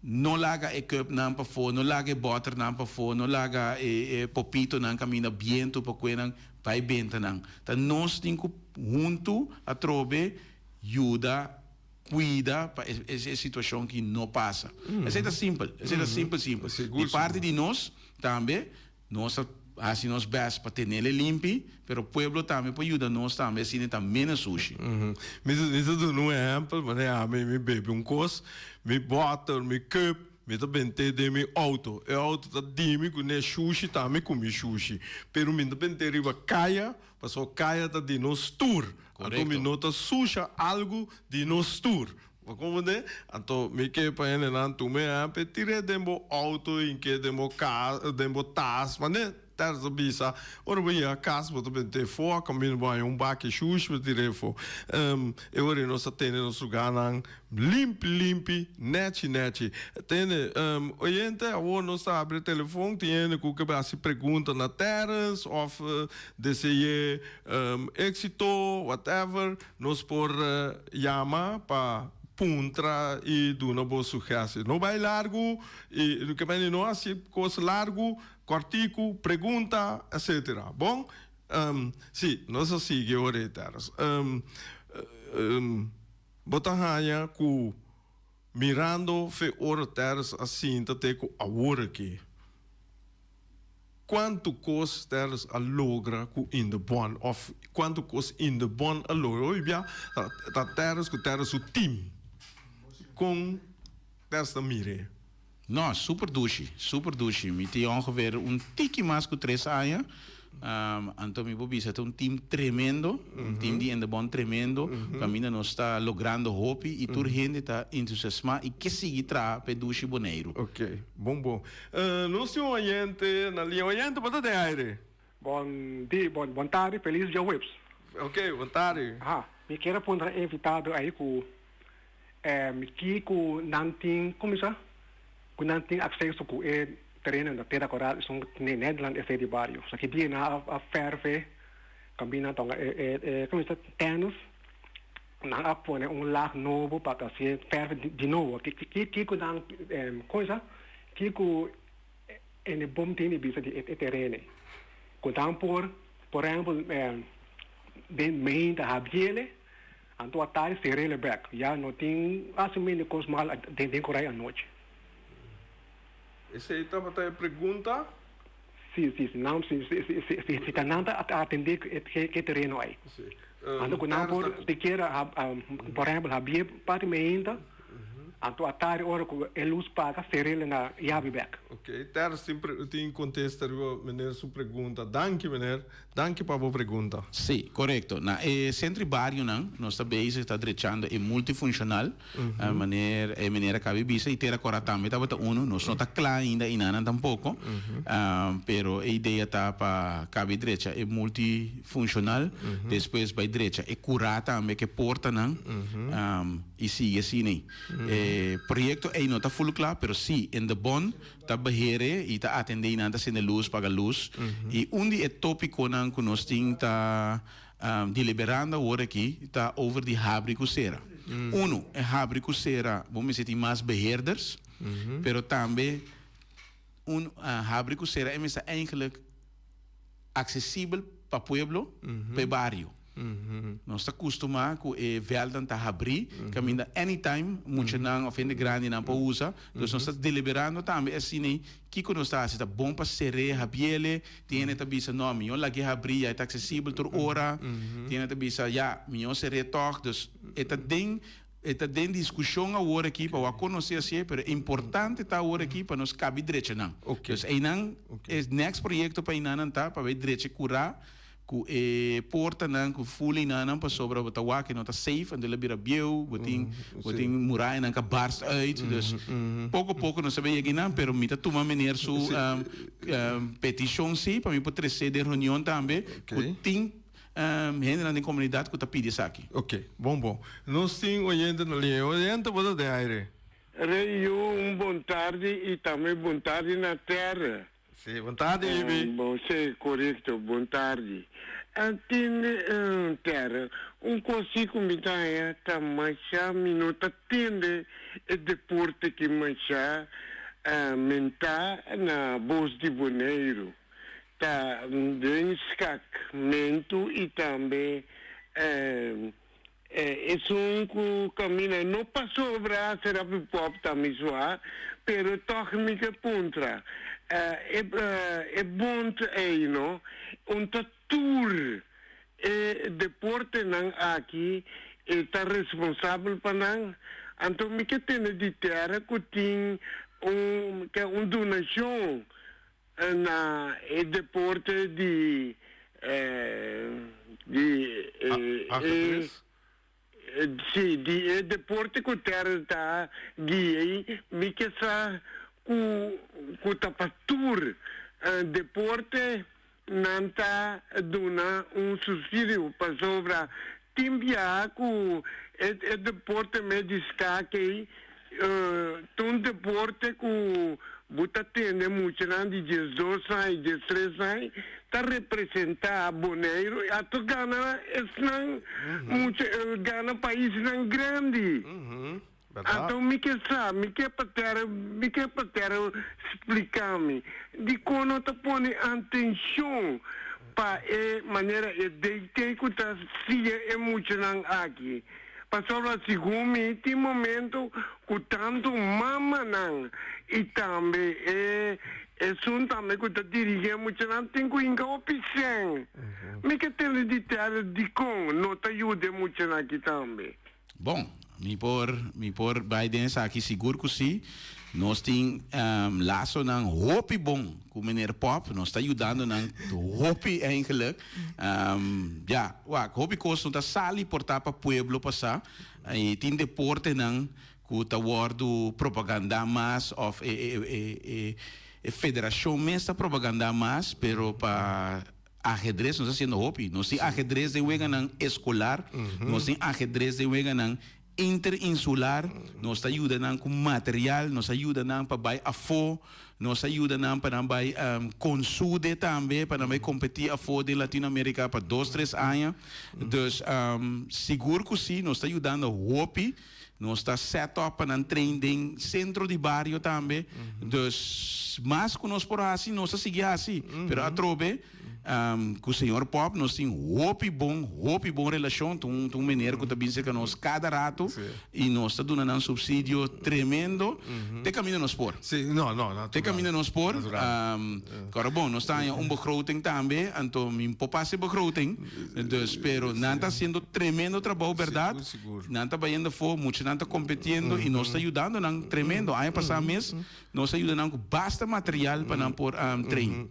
No laga e kùpnan pafó, no laga e bòternan pafó, no laga e e popitonan kaminda bientu pa kue nan bai benta nan. Ta nos tin ku huntu atrobe yuda. Cuida pa e e situacion ki no pasa. Esey ta simpel, esey ta simpel simpel. Di parti di nos tambe, nos ta haci nos best pa tenele limpi, pero pueblo tambe por yuda nos tambe asina e ta menos sushi. Mi ta mi ta duna un ehempel, manera ami mi bebe un cos, mi boter, mi cup, mi ta bent'é den mi auto. E auto ta dimi cu n'e shushi tambe cu mi shushi, pero mi ta bent'é riba caya Pasobra kaya ta di nos tur. Anto mi no ta susha algu di nos tur. Bo komprendé? Anto mi ke pa hendenan tuma e app, tir'é den bo outo, hink'é den bo ka, den bo tas. Manera Terry ta bisa, ora bo yega kas bo ta bent'é afó, kaminda bo haña un baki shushi bo tir'é afó. E ora ei nos ta tene nos lugánan Limpi limpi, nechi nechi. Tende, oyente, awor nos ta habri e telefon, tin hende ku ke hasi pregunta na Terrence òf dese'é éksito, whatever, nos por yama pa puntra i duna bo sugestie. No bai largu i ke mende no hasi kos largu, kòrtiku, pregunta, etcetera. Bon? Sí, nos a sigui ora ei, Terrence. Bo ta haña ku mirando fe ora Terrence a sinta te ku awor aki, kuantu kos Terrence a logra ku Indebon òf kuantu kos Indebon a logra? Hopi bia ta Terrence ku Terrence su team. Kon Terrence ta mir'é? No, super dushi, super dushi. Mi tin ongeveer un tiki mas ku tres aña. Anto mi por bisa ta un team tremendo, un team di Indebon tremendo, kaminda nos ta logrando hopi i tur hende ta entusiasmá i ke sigui traha pa e dushi Boneiru. Ok, bon bon. Nos tin un oyente na liña. Oyente, bo ta den aire? Bon di, bon bon tardi, felis djaweps. Ok, bon tardi. Aha, mi kier a puntra e invitado ei ku Ki ku nan tin, kuminsá, ku nan tin akseso ku e tereno na Tera Koral esun Nederland esei di bario. So ki dia nan a ferve kaminda tonga e e e komo bisa tennis nan a pone un laag nobo pa ta hasié ferve di nobo. Kiko nan komo bisa kiko e bom tin di bisa di e tereno ku nan por por ehempel den meinta habiele anto atardi serele bek ya no tin hasi mende kos mal den korai anochi. Esei tabata e pregunta? Si, si, si nan si si si si ta nan ta atende ku e tereno ei. Si. Anto ku nan por sikiera por ehempel habie parti meinta, anto atardi ora ku e lus paga serele na yabi bek. Ok, Terence tin tin kontesta riba meneer su pregunta. Danki meneer. Danki pa bo pregunta. Sí, korekto. Na e sentro i barionan nos ta bezig ta drechando e multifunshonal, maner e meneer a kaba di bisa, i Tera Kora tambe tabata unu. Nos no ta kla ainda einanan tampoko, pero e idea ta pa kaba di drecha e multifunshonal, despues bai drecha e kurá tambe ku e portanan, i sigui asina ei. E proyekto ei no ta ful kla, pero sí, in de bon Ta behere y ta atende y nan ta sende luz, paga luz. Y un di e topiconan cu nos tin ta deliberando awor aki ta over di habri cu cera. Uno, e habri cu cera bo mester tin mas beheerders, pero tambe un habri cu cera e mester eigenlijk aksesibel pa pueblo, pa e bario. Nos ta kustumá ku e vèltnan ta habrí, kaminda anytime muchanan òf hende grandinan por usa. Dus nos ta deliberando tambe asina ei kiko nos ta hasi. Ta bon pa ser'é, habiele. Tin hende ta bisa, no, mihó lag'é habrí, ya e ta aksesibel tur ora. Tin hende ta bisa, ya, mihó ser'é tòg. Dus e ta den. E ta den diskushon awor aki pa wak konosé asié, pero e importante ta awor aki pa nos kabi drecha nan. Dus einan e next proyekto pa einanan ta pa bai drecha e kurá ku e portanan ku ful einanan pasobra bo ta wak e no ta safe anto el a bira bieu, bo tin bo tin murayanan ka barst uit. Dus poko poko nos ta bai yega einan pero mi ta tuma meneer su petishon si pa mi por tresé den reunion tambe ku tin Hendenan den komunidat ku ta pidi esaki. Ok, bon bon. Nos tin oyente na liña. Oyente, bo ta den aire. Rey yu, un bon tardi y tambe bon tardi na tera. Si, bon tardi Ibi. Bon, si, korekto, bon tardi. Tin tera, un kos si ku mi ta haña ta masha mi no ta tende e deporte ki masha mentá na Bos di Boneiru. Ta den skakmentu i tambe esun ku kaminda no pasobra serapi pòp ta mi sua, pero tòg mi ke puntra e bond ei no un ta tur e deportenan aki e ta responsabel pa nan? Anto mi ke tende di tera ku tin un ke un donashon Na e deporte di di e Ajedrez? Si, di e deporte ku Terry ta guia ei, mi ke sa ku ku ta pa tur deporte nan ta duna un subsidio pasobra tin biaha ku e e deporte mes di skak ei Ta un deporte ku bo ta tende muchanan di diesdos aña i diestres aña ta representá Boneiru i ato gana esnan mucha gana paisnan grandi. Anto mi ke sa, mi ke pa tera mi ke pa tera splika mi dikon no ta pone antenshon pa e manera e DT ku ta siña e muchanan aki. Pasobra segun mi tin momento ku tantu mamanan i tambe e esun tambe ku ta dirigi e muchanan tin ku hinka hopi sèn. Mi ke tende di tèra dikon no ta yuda e muchanan aki tambe. Bon, mi por mi por bai den esaki sigur ku si. Nos tin lasonan hopi bon ku meneer Pop, nos ta yudando nan hopi eigenlijk. Ya, wak, hopi kos no ta sali por ta pa pueblo pasá. I tin deportenan ku ta wòrdu propagandá mas òf e e e e e federashon mes ta propagandá mas, pero pa ahedres nos ta hasiendo hopi. Nos tin ahedres den weganan eskolar, nos tin ahedres den weganan. interinsular, nos ta yuda nan ku material, nos a yuda nan pa bai afó, nos a yuda nan pa nan bai Consude tambe, pa nan bai kompetí afó den Latinoamérika pa dos, tres aña. Dus sigur ku sí, nos ta yudando hopi. Nos ta set up pa nan train den sentro di bario tambe. Dus mas ku nos por hasi, nos ta sigui hasi. Pero atrobe ku señor Pop nos tin hopi bon, hopi bon relashon. Ta un ta un meneer ku ta bin serka nos kada rato i nos ta duna nan supsidio tremendo te kaminda nos por. Sí, no, no, natural. Te kaminda nos por. Natural. Kòrda bon, nos ta haña un begroting tambe, anto mi por pasa e begroting. Dus, pero nan ta hasiendo tremendo trabou, bèrdat? Sigur, sigur. Nan ta bayendo afó, muchanan ta kompetiendo i nos ta yudando nan tremendo. Aña pasá mes nos a yuda nan ku basta material pa nan por train.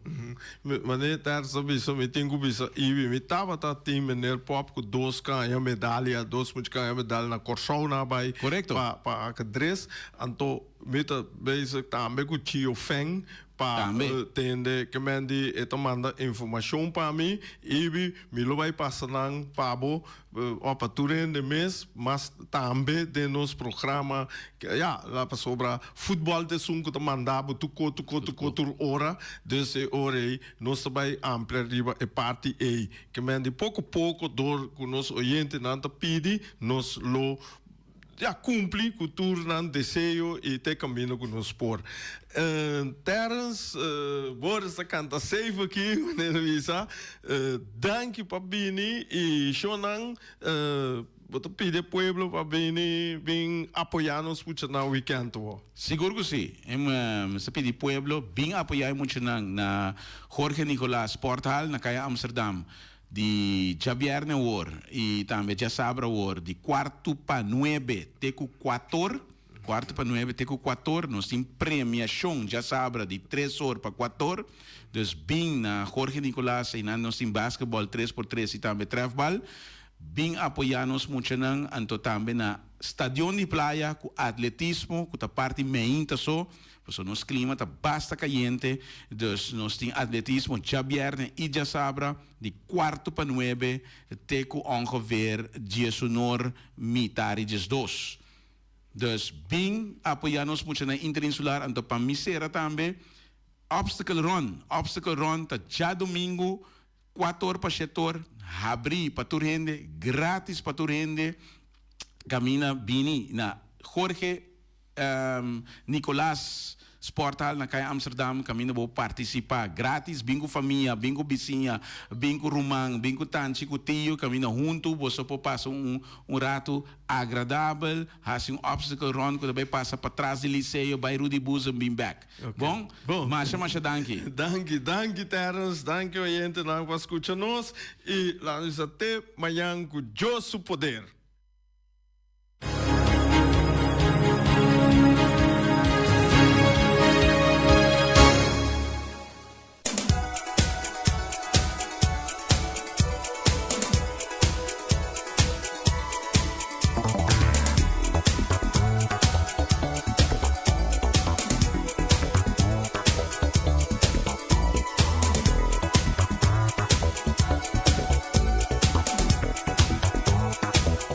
Manera Terzo a bisa, mi tin ku bisa Ibi, mi tabata tin meneer Pop ku dos kaña medalia, dos mucha kaña medalia na Kòrsou nan a bai pa pa akedres. Anto mi ta bezig tambe ku Chio Feng pa tende ke men di e ta manda informashon pa mi, Ibi, mi lo bai pasa nan pa bo o pa tur hende mes, mas tambe den nos programa, ya, la pasobra futbòl ta esun ku ta manda bo tuko tuko tuko tur ora, dus e ora ei nos ta bai amplia riba e parti ei, ke men di poko poko dor ku nos oyentenan ta pidi nos lo Ya cumpli cu tur nan deseo y te camino cu nos por. Terence, Boris ta canta safe aki, manera bisa. Danki pa bini y shownan bo ta pidi e pueblo pa bini bin apoya nos muchanan weekend awo. Sigur cu si. Mi ta pidi pueblo bin apoya e muchanan na Jorge Nicolaas Sporthal na Caya Amsterdam. Di djabièrnè awor i tambe djasabra awor di kuartu pa nuebe te ku kuator, kuartu pa nuebe te ku kuator, nos tin premiashon djasabra di tres or pa kuator. Dus bin na Jorge Nicolaas einan nos tin basketbòl tres por tres i tambe trèfbal. Bin apoyá nos muchanan anto tambe na Stadion di Playa ku atletismo ku ta parti meinta so. Pasobra nos klima ta basta kayente, dus nos tin atletismo djabièrnè i djasabra di kuartu pa nuebe te ku ongeveer diesunor mitar i diesdos. Dus bin apoyá nos muchanan interinsular, anto pa mi sera tambe Obstacle Run. Obstacle Run ta djadumingu kuator pa shetor, habrí pa tur hende, gratis pa tur hende. Kaminda bini na Jorge. Nicolaas Sporthal na Kaya Amsterdam kaminda bo partisipá gratis bin ku famia, bin ku bisiña, bin ku ruman, bin ku tanchi ku tio kaminda huntu boso por pasa un un ratu agradabel, hasi un obstacle run ku ta bai pasa patras di Liceo bai Rudy Boezem bin bèk. Bon? Bon. Masha masha danki. Danki, danki Terrence, danki oyentenan ku a skucha nos i laat nos bisa te mañan ku Dios su poder.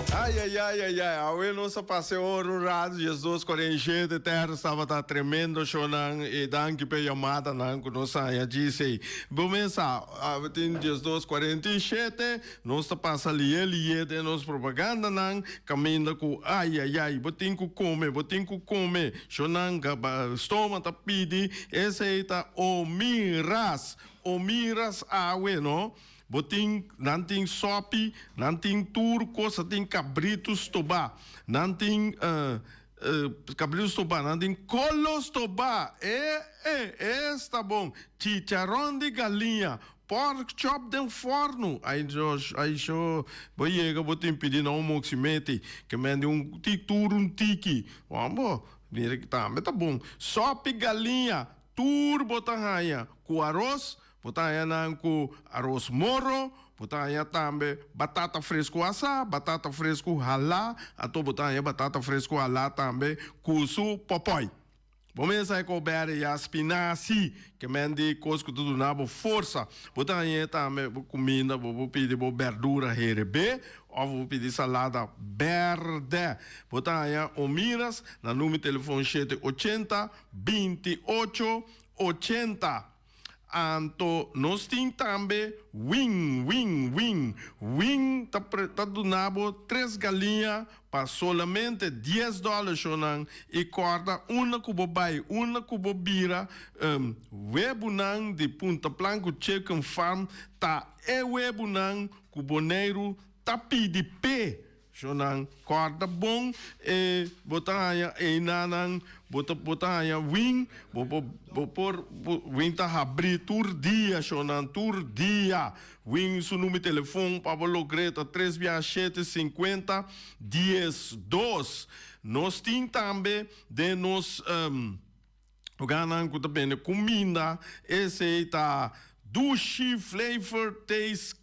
Ay ay ay ay ay awe nos a pasa e ora un rato diesdos cuarenta y shete terra tabata tremendo shownan y danki p'e yamadanan cu nos haña djisey bo mes sa awe tin diesdos cuarenta y shete nos ta pasa liye liye den nos propagandanan caminda cu ay ay ay bo tin cu come bo tin cu come shownan stoma ta pidi esey ta omiras omiras awe no. Bo tin, nan tin sopi, nan tin tur cosa, tin cabrito stobá, nan tin cabrito stobá, nan tin colo stobá, e e, esta bon, chicharon di galiña, pork chop den forno, ay Dios, ay sho, bo yega bo tin pidi nan un moximeti, ke men di un ti tur un tiki, wambo, mira tambe ta bon, sopi galiña, tur bo ta haña cu aros, Bo ta haña nan ku aros moro, bo ta haña tambe batata fresku asá, batata fresku halá, anto bo ta haña batata fresku halá tambe ku su pòpòi. Bo mester sa ku bèrdè ya spinasi, ke men di kos ku ta duna bo forsa. Bo ta hañ'é tambe bo kuminda, bo por pidi bo bèrdura herebé òf bo por pidi salada bèrdè. Bo ta haña Omiras na number telefon shete ochenta, binti ocho, ochenta. Anto nos tin tambe wing, wing, wing. Wing ta ta duna bo tres galiña pa solamente dies dòler shownan i kòrda unda ku bo bai, unda ku bo bira, webunan di Punta Planku Chicken Farm ta e webunan ku Boneiru ta pidi p'e. Shownan kòrda bon e bo ta haña einanan bo ta bo ta haña win bo por bo por win ta habrí tur dia shownan tur dia win su number telefon pa bo logr'é ta tres bia shete sinkuenta dies dos nos tin tambe den nos lugarnan ku ta bende kuminda esei ta Dushi Flavor Taste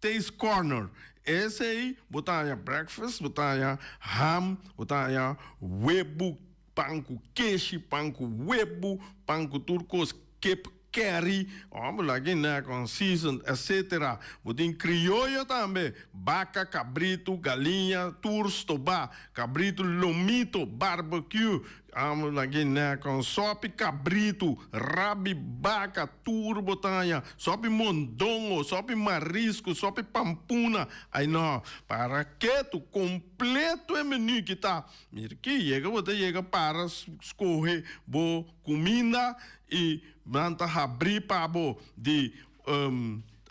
Taste Corner, Esei bo ta haña breakfast, bo ta haña ham, bo ta haña webu, pan ku keshi, pan ku webu, pan ku tur kos, kip curry, bo laga e nek on seasoned, etcetera. Bo tin krioyo tambe, baka, kabritu, galiña, tur stobá, kabritu lomito, barbecue, Amo na Guinea con sopi cabritu, rabi baca, tur bo ta haña, sopi mondongo, sopi marisco, sopi pampuna, ay no, para ketu, completo e menu ki ta. Mira ki yega bo ta yega para scoge bo cuminda y nan ta habri pa bo di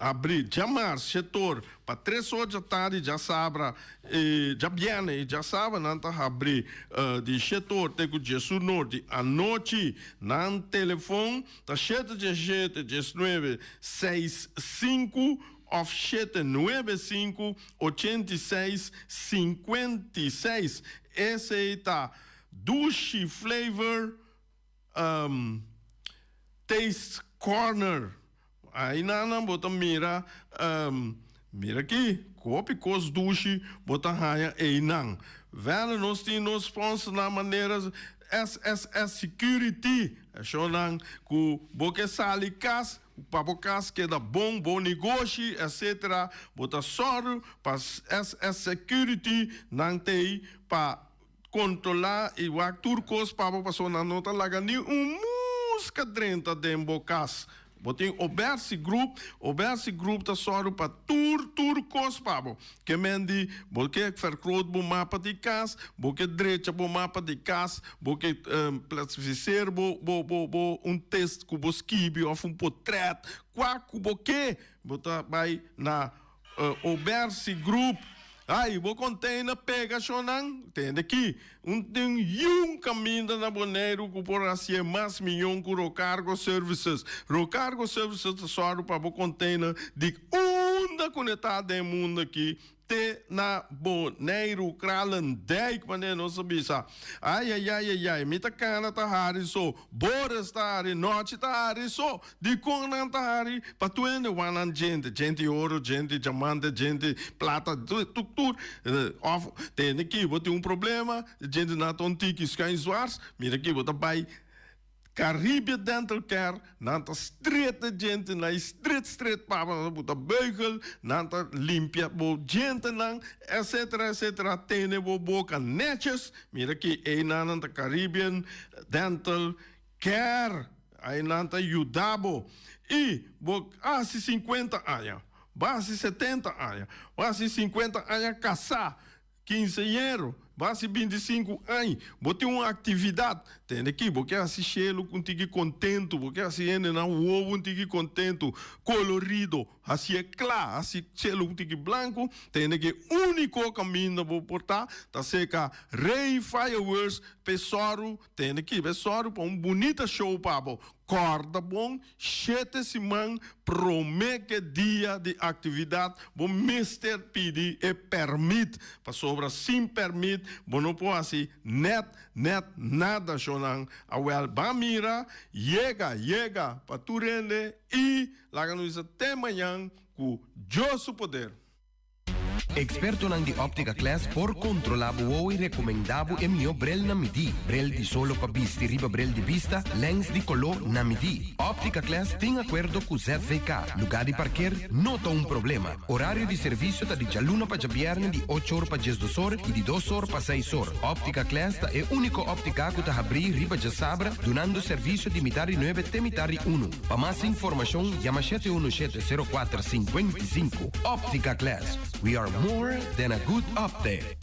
Abri djamars shetor pa tres or djatardi djasabra i djabièrnè i djasabra nan ta habri di shetor te ku djesunor di anochi. Nan telefon ta shete djeshete djesnuebe seis sinku òf shete nuebe sinku ochenta i seis sinkuenta i seis. Esei ta Dushi Flavor Taste Corner. Ainana bo ta mira, mira aki, ku hopi kos dushi bo ta haña einan. Verder nos tin nos sponsornan manera SSS Security, eshonnan ku bo ke sali kas, pa bo kas keda bon, bo negoshi etc. Bo ta sòru pa SS Security nan t'ei pa kontrolá i wak tur kos pa bo pasobra nan no ta laga ni un muska drenta den bo kas. Bo tin Obersi Group, Obersi Group ta sòru pa tur tur kos pa bo. Ke men di bo ke vergroot bo mapa di kas, bo ke drecha bo mapa di kas, bo ke plasifiseer bo bo bo bo un test ku bo skibi òf un potrèt, kua ku bo ke bo ta bai na Obersi Group. Ai, bo container pega shonnan? Tende ki, un tin yun caminda na Boneiru cu por hacié mas miyon cu Rocargo Services. Rocargo Services ta sòru pa bo container di unda cu ne ta den mundo aki te na Boneiru, Kralendijk, manera nos a bisa. Ai, ai, ai, ai, ai, mi ta cana ta hari so, Boris ta hari, Nochi ta hari so. Dikon nan ta hari pa tur hende wak nan djente, djente oro, djente diamante, djente plata, tur tur. Of tende ki bo tin un problema, djente nan ta un tiki schuin zwars, mira ki bo ta bai Caribia Dental Care, nan ta stret e djente, nan e stret stret pa bo, nan ta buta beugel, nan ta limpia bo djentenan, etcetera etcetera, tene bo boka netjes, mira ki einan nan ta Caribbean Dental Care. Ai nan ta yuda bo. I bo hasi sinkuenta aña, bo hasi setenta aña, bo hasi sinkuenta aña kasá, kinseñero, bo hasi bintisinku aña, bo tin un aktividat, tende ki bo ke hasi shelu un tiki kontentu, bo ke hasi hendenan wowo un tiki kontentu, kolorido. Hasié kla, hasi shelu un tiki blanku, tende ku e úniko kaminda bo por ta, ta seka Rey Fireworks p'e sòru, tende ki p'e sòru pa un bunita show pa bo. Kòrda bon, shete siman promé ku e dia di aktividat bo mester pidi e pèrmit, pasobra sin pèrmit bo no por hasi nèt nèt nada, shownan. Awèl, ban mira, yega, yega pa tur hende i. Laga nos bisa te mañan ku Dios su poder. Ekspertonan di Optica Class por kontrolá bo wowo i rekomendá bo e mihó brel na midí. Brel di solo pa bisti riba brel di bista, lèns di koló na midí. Optica Class tin akuerdo ku ZVK. Lugá di parker no ta un problema. Orario di servisio ta di djaluna pa djabièrnè di ocho or pa diesdos or i di dos or pa seis or. Optica Class ta e úniko óptika ku ta habrí riba djasabra dunando servisio di mitar di nuebe te mitar di unu. Pa mas informashon yama shete unu shete sero kuater sinkuenta i sinku. Optica Class, we are more than a good optic.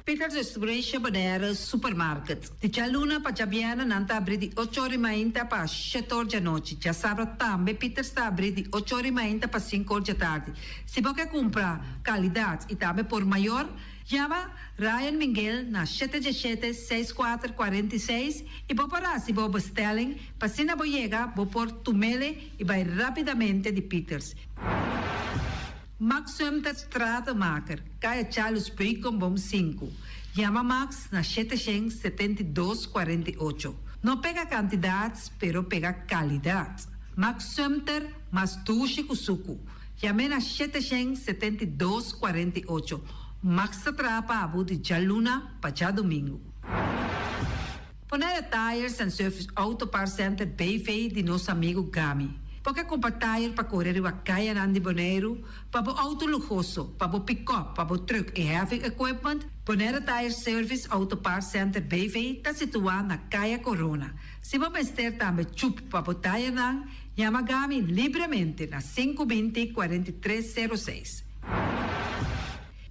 Peters Restauration Bonaire Supermarket. Di djaluna pa djabièrnè nan ta abrí di ocho or di mainta pa shete or djanochi. Djasabra tambe Peters ta abrí di ocho or di mainta pa sinku or djatardi. Si bo ke kumpra kalidat i tambe por mayor, yama Ryan Minguel na shete djeshete seis kuater 46 i bo por hasi bo bestelling pa asina bo yega bo por tumele i bai rapidamente di Peters. Max Sumter Stratenmaker, Kaya Charles Beukenboom sinku. Yama Max na 772 48. No pega kantidat, pero pega kalidat. Max Sumter, mas dushi ku suku. Yam'é na 772 48. Max ta traha pa bo di djaluna pa djadumingu. Bonaire Tires and Service Auto Parts Center BV di nos amigu Gami. Bo ke kumpra tire pa kore riba kayanan di Boneiru, pa bo outo luhoso, pa bo pikòp, pa bo trùk i heavy equipment? Bonaire Tire Service Auto Parts Center BV ta situá na Kaya Corona. Si bo mester tambe chup pa bo tirenan, yama Gami libremente na 520 43 06.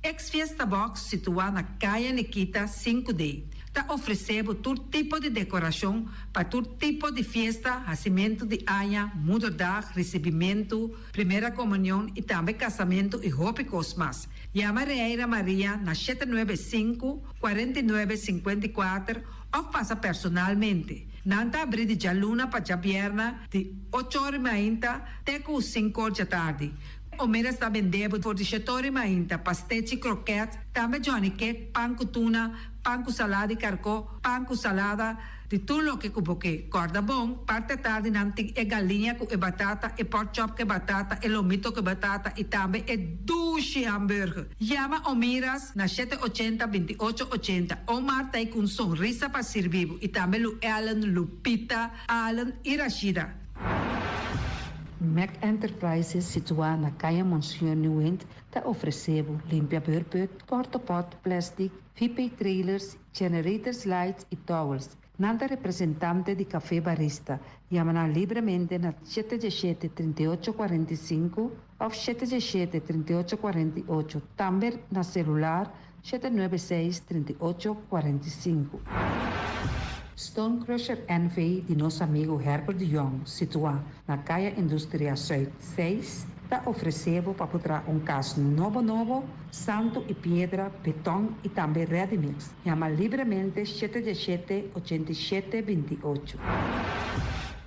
Ex Fiesta Box situá na Kaya Nikita 5D ta ofresé bo tur tipo di dekorashon pa tur tipo di fiesta, hasimentu di aña, moederdag, risibimentu, primera komunion i tambe kasamentu i hopi kos mas. Yama Reira Maria na 795, 49, 54 òf pasa personalmente. Nan ta abrí di djaluna pa djabièrnè di ocho or i mainta te ku sinku or djatardi. Omeras ta bende bo for di shetori mainta, pastechi, kroket, tambe johnny cake, pan ku tuna, pan ku salada di karkó, pan ku salada, di tur loke ku bo ke. Kòrda bon, parti atardi nan tin e galiña ku e batata, e pork chop ku e batata, e lomito ku e batata i tambe e dushi hamburger. Yama Omiras na shete ochenta, 28 ochenta. Omar ta ei ku un sonrisa pa sirbi bo i tambe Lu Ellen, Lupita, Allen i Rashida. Mac Enterprises situá na Kaya Monseñor Nieuwind ta ofresé bo limpia beurput, portopot, plastic, VP trailers, generators lights i towels. Nan ta representante di Café Barista. Yama nan libremente na shete diesshete 38 45 òf 717 38 48, tambe na selular 796 38 45. Stone Crusher NV di nos amigu Herbert de Jong, situá na Kaya Industria Zuid 6, ta ofresé bo pa por traha un kas nobo nobo, santu i piedra, beton i tambe ready mix. Yama libremente 717 87 28.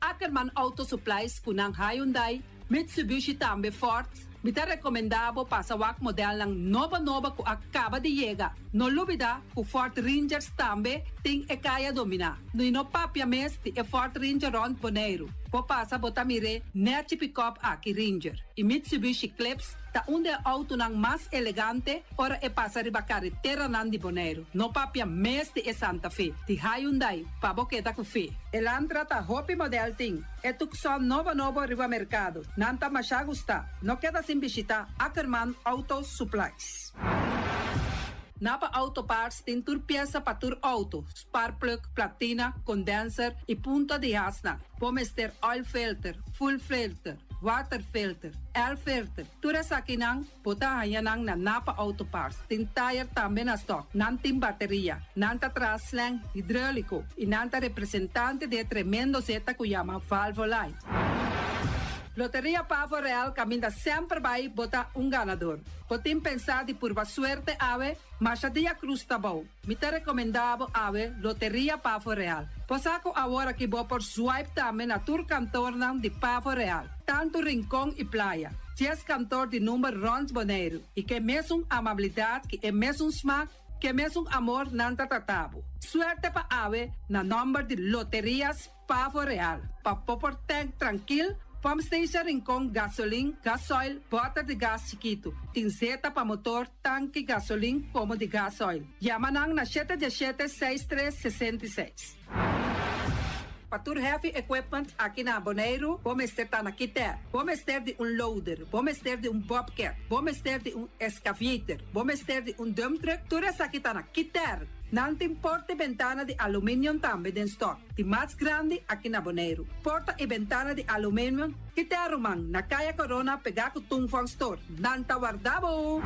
Ackerman Auto Supplies ku nan Hyundai, Mitsubishi tambe Ford. Mi ta rekomendá bo pasa wak modelnan nobo nobo ku a kaba di yega. No lubidá ku Ford Rangers tambe tin e kaya dominá. I no papia mes di e Ford Ranger rònt Boneiru. Bo pasa bo ta mir'é nèchi pikòp aki Ranger. I Mitsubishi Eclipse ta un di e outonan mas elegante ora e pasa riba kareteranan di Boneiru. No papia mes di e Santa Fe, di Hyundai, pa bo keda ku fe. Elantra ta hopi modèl tin. E Tucson nobo nobo riba merkado. Nan ta mashá gustá. No keda sin bishitá Ackerman Auto Supplies. Napa Auto Parts tin tur piesa pa tur outo, sparkplug, platina, condenser i punta di hasnan. Bo mester oil filter, fuel filter, water filter, air filter. Tur esakinan bo ta haña nan na Napa Auto Parts. Tin tire tambe na stock. Nan tin bateria. Nan ta traha slang hidráuliko i nan ta representante di e tremendo zeta ku yama Valvoline. Loteria Pavo Real kaminda semper bai bo ta un ganador. Bo tin pensá di purba suerte awe? Masha dia krus ta bou. Mi ta rekomendá bo awe Loteria Pavo Real. Bo sa ku awor aki bo por swipe tambe na tur kantornan di Pavo Real, tantu Rincon i Playa. Dies kantor di number rònt Boneiru i ke mesun amabilidat ki e mesun smak, ke mesun amor nan ta trata bo. Suerte pa awe na nòmber di Loterias Pavo Real. Pa bo por tèn trankil. Pump Station Rincon gasolin, gasoil, bòter di gas chikitu. Tin zeta pa motor, tanki, gasolin komo di gasoil. Yama nan na shete diesshete seis tres 66. Pa tur heavy equipment aki na Boneiru, bo mester ta na Kiter. Bo mester di un loader, bo mester di un bobcat, bo mester di un excavator, bo mester di un dump truck, tur esaki ta na Kiter. Nan tin porta i bentana di aluminium tambe den stock, di mas grandi aki na Boneiru. Porta i bentana di aluminium, Kiter ruman, na Kaya Corona pegá ku Tung Fong Store. Nan ta warda bo!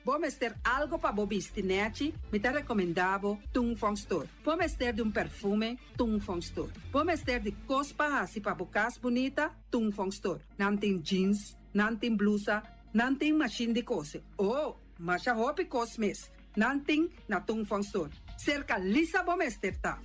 Bo mester algo pa bo bisti nèchi? Mi ta rekomendá bo Tung Fong Store. Bo mester di un perfume? Tung Fong Store. Bo mester di kos pa hasi pa bo kas bunita? Tung Fong Store. Nan tin jeans, nan tin blusa, nan tin mashin di kose. Oh, masha hopi kos mes. Nan tin na Tung Fong Store. Serka Lisa bo mester ta.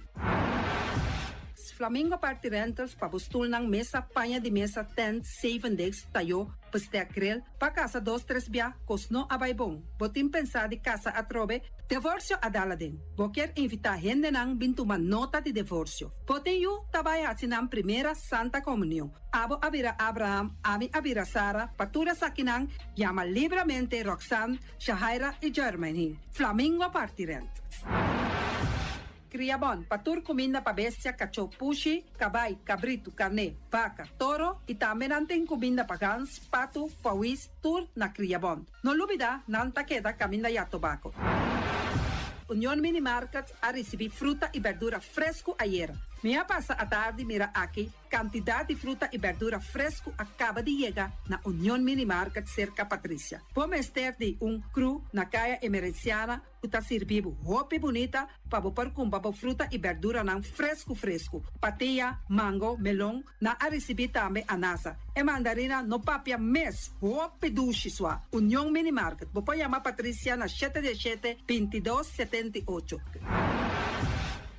Flamingo Party Rentals pa bo stulnan, mesa, paña di mesa, tent, zevendegs, tayó, bestek grill, pa kasa dos tres bia, kos no a bai bon. Bo tin pensá di kasa atrobe? Divorsio a dal aden. Bo kier invitá hendenan bin tuma nota di divorsio. Bo tin yu ta bai hasi nan primera Santa Komunion. Abo a bira Abraham, ami a bira Sara, pa tur esakinan, yama libramente Roxanne, Shahaira i Jermaine. Flamingo Party Rentals. Kriabon, pa tur kuminda pa bestia, kachó, pushi, kabai, kabritu, karné, baka, toro i tambe nan tin kuminda pa gans, patu, pawis, tur na Kriabon. No lubida, nan ta keda kaminda ya tobako. Union Mini Market a risibí fruta i berdura fresku ayera. Mi a pasa atardi mira aki Kantidat di fruta i bèrdura fresku a kaba di yega na Union Mini Market serka Patricia. Bo mester di un kru na Kaya Emerenciana ku ta sirbi bo hopi bunita pa bo por kumpra bo fruta i bèrduranan fresku fresku. Patia, mango, melon, nan a risibí tambe anasa. E mandarina no papia mes, hopi dushi sua. Union Mini Market, bo por yama Patricia na shete diesshete, 22, 78.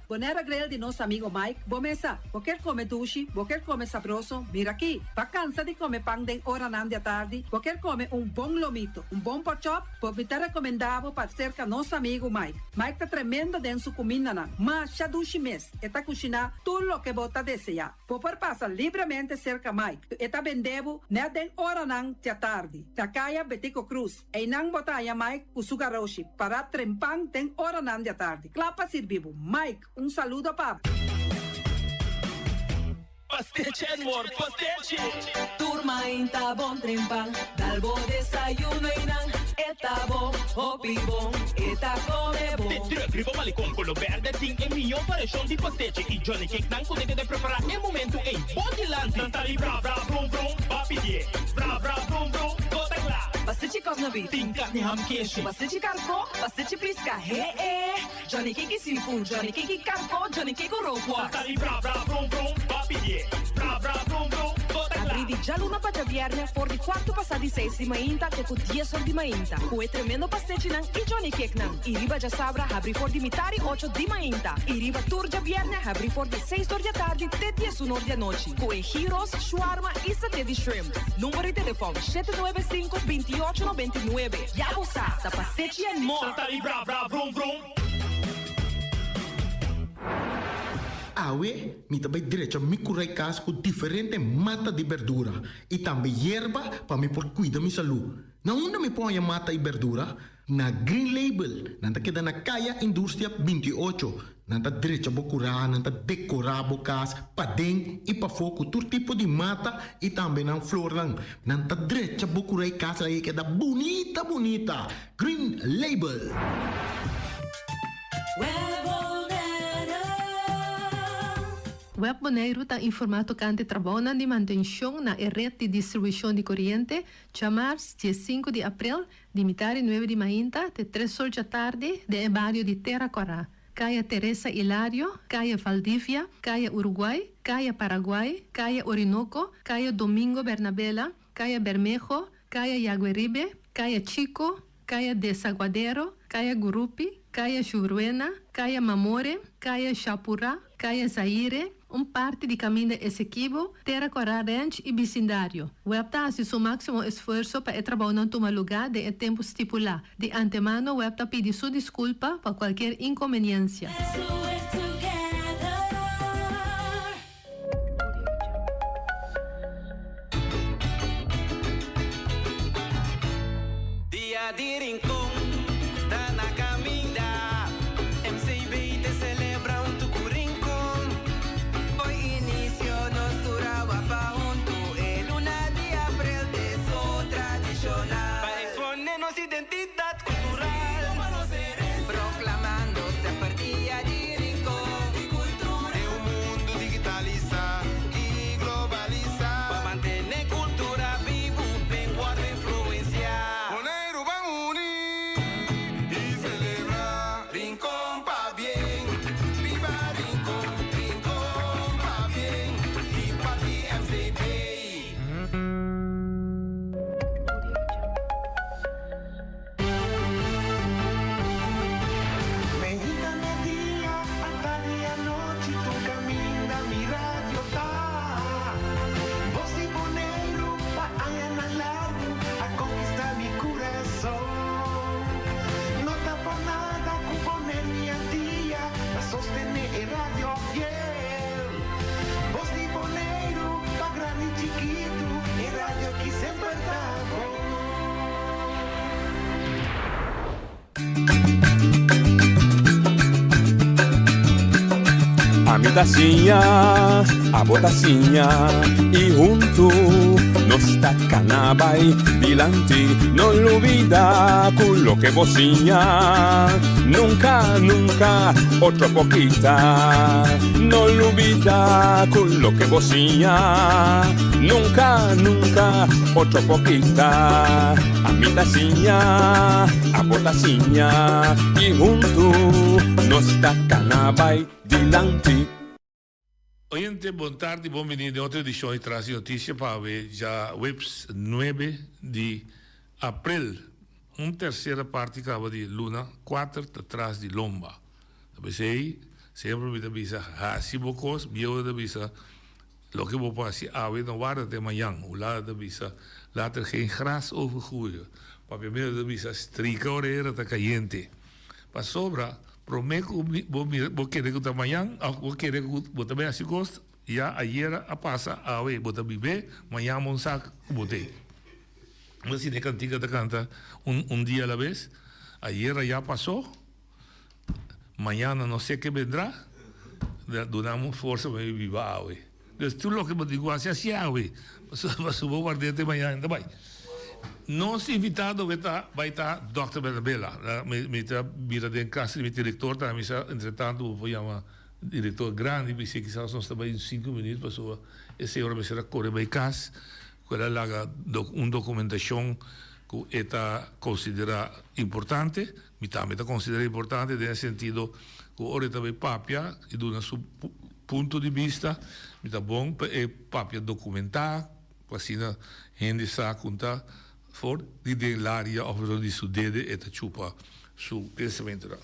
Bonaire Grill di nos amigo Mike, bo mesa. Bo kier come dushi, bo kier come sabroso, mira aki. Bo cansa di come pan den oranan di atardi, bo kier come un bon lomito, un bon porkchop, bo mi ta recomenda bo pa cerca nos amigo Mike. Mike ta tremendo den su cumindanan, masha dushi mes, e ta cushina tur loke bo ta desea. Bo por pasa libremente cerca Mike, e ta bende bo net den oranan di atardi, na caya Betico Croes. Einan bo ta haña Mike ku su garoshi pará trempan den oranan di atardi, kla pa sirbi bo. Mike, un saludo pa bo. Pastechi and more pastechi! Tur mainta bon trempan, dal bo desayuno einan, e ta bon, hopi bon, e ta come bon. De truck riba Malecon Colo Berde tin e mihó variashon di pastechi y Johnny Cake nan ku ta keda prepará e momentu ei bo dilanti. Nan ta di bra bra brum brum, ba pidié bra bra brum brum, bo ta kla. Pastechi kòsna bi. Tin karni ham keshi. Pastechi karkó, pastechi piska, he e. Johnny Cake i seafood, Johnny Cake i karkó, Johnny Cake ku rookworst. Nan ta di bra bra brum brum, ba pidié bra bra brum brum, bo ta kla. Abrí di djaluna pa djabièrnè for di kuartu pasá di seis di mainta te ku dies or di mainta ku e tremendo pastechinan i Johnny Cakenan. I riba djasabra habrí for di mitari ocho di mainta i riba tur djabièrnè habrí for di seis or di atardi te diesun or di anochi ku e gyros, shawarma i saté di shrimps. Number di telefòn, 795 28 99. Ya bo sa, ta pastechi and more! Nan ta di bra bra vrum vrum. Awe mi ta bai drecha mi kurai kas ku diferente mata di berdura i tambe yerba pa mi por kuida mi salú. Na unda mi por haña mata i berdura? Na Green Label. Nan ta keda na Kaya Industria 28. Nan ta drecha bo kurá, nan ta dekorá bo kas paden i pafó ku tur tipo di mata i tambe nan flornan. Nan ta drecha bo kurá i kas laga e keda bunita bunita. Green Label. Web Boneiru ta informá tokante trabounan di mantenshon na e ret di distribushon di koriente djamars 15 di aprel Di mitar di nuebe di mainta te tres or djatardi den e bario di Tera Kòrá, Kaya Teresa Hilario, Kaya Valdivia, Kaya Uruguay, Kaya Paraguay, Kaya Orinoco, Kaya Domingo Bernabela, Kaya Bermejo, Kaya Yagueribe, Kaya Chico, Kaya Desaguadero, Kaya Gurupi, Kaya Juruena, Kaya Mamore, Kaya Japurá, Kaya Zaire, un parti di kaminda Esequibo, Tera Kòrá Ranch i bisindario. Web ta hasi su máksimo esfuerso pa e trabounan tuma lugá den e tempu stipulá. Di antemano web ta pidi su diskulpa pa kualkier inkonbeniensia. Ami ta siña, abo ta siña y hunto nos ta cana bay dilanti. No lubida cu loke bo siña nunca, nunca otro por kita. No lubida cu loke bo siña nunca, nunca otro por kita. Ami ta siña, abo ta siña y hunto nos ta cana bay dilanti. Oyente bon tardi bon bini den otro edicion di Tras di Noticia pa awe djaweps nuebe di april un tercera parti caba di luna cuater ta tras di lomba ta pesey semper mi ta bisa haci bo cos bieuda ta bisa loke bo por haci awe no warda te mañan hulanda ta bisa laat er geen gras over groeien papiamento ta bisa strika ora ta cayente. Pasobra promé ku bo mira bo kere ku ta mañan òf bo kere ku bo ta bai hasi kos, ya ayera a pasa, awe bo ta bib'é, mañan bo no sa ku bo t'ei. Asina e kantika ta kanta un un dia a la bes, ayera ya pasó, mañana no sé ke bendrá, duna mi forsa pa mi biba awe. Dus tur loke bo tin ku hasi, hasi awe, pasobra si bo ward'é te mañana ta bai. Nos invitado awe ta bai ta Dòkter Bernabela. Mi ta bira den kas di mi direktor tambe, mi sa entretanto bo por yama direktor grandi, bis'é kisas nos ta bai un sinku minüt pasobra e señora mester a kore bai kas ku el a laga un dokumentashon ku e ta konsiderá importante. Mi tambe ta konsiderá importante den e sentido ku ora e ta bai papia i duna su Punto di bista, Mi ta bon pa e papia dokumentá, pa asina hende sa ku ta for di den laria òf rond di su dede e ta chupa su pensamentunan.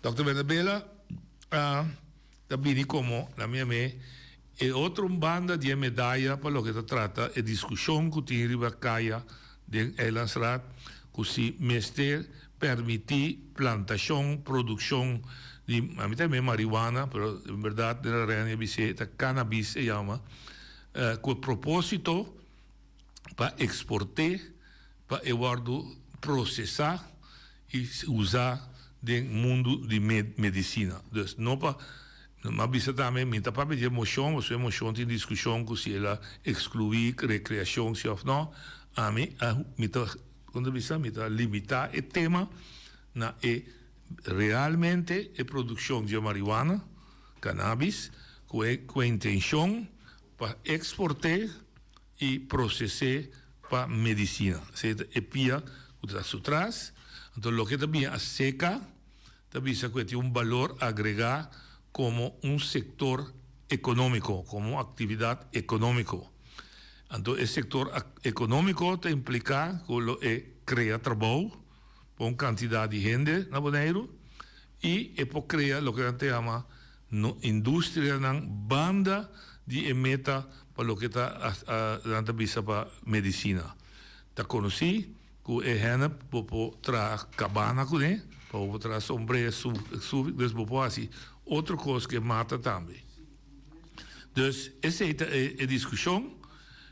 Dòkter Bernabela a ta bini komo, na mi amé, e otro banda di e medaya pa loke ta trata e diskushon ku tin riba kaya den Eilandsraad ku si mester permití plantashon, produkshon di, a mi ta yam'é marihuana, pero en bèrdat den Renia bis'é ta cannabis e yama, ku e propósito pa eksport'é pa e wòrdu prosesá i usá den mundu di medisina. Dus no pa, m'a bisa tambe mi ta papia di e moshon, pasobra e moshon tin diskushon ku si el a ekskluí rekreashon si òf no, ami a mi ta Kon ta bisa? Mi ta limitá e tema na e realmente e produkshon dje marihuana, cannabis, ku e ku e intenshon pa eksport'é i proses'é pa medisina. Esei ta e pia ku ta su tras. Anto loke ta bini aseka ta bisa ku e tin un balor agregá komo un sektor ekonómiko, komo un aktividat ekonómiko. Anto e sektor ekonómiko ta impliká ku lo e krea trabou pa un kantidat di hende na Boneiru i e por krea loke nan ta yama industrianan banda di e meta pa loke ta nan ta bisa pa medisina. Ta konosí ku e hennep bo por traha kabana kuné, pa bo por traha sombré, dus bo por hasi otro kos ku e mata tambe. Dus esei ta e diskushon.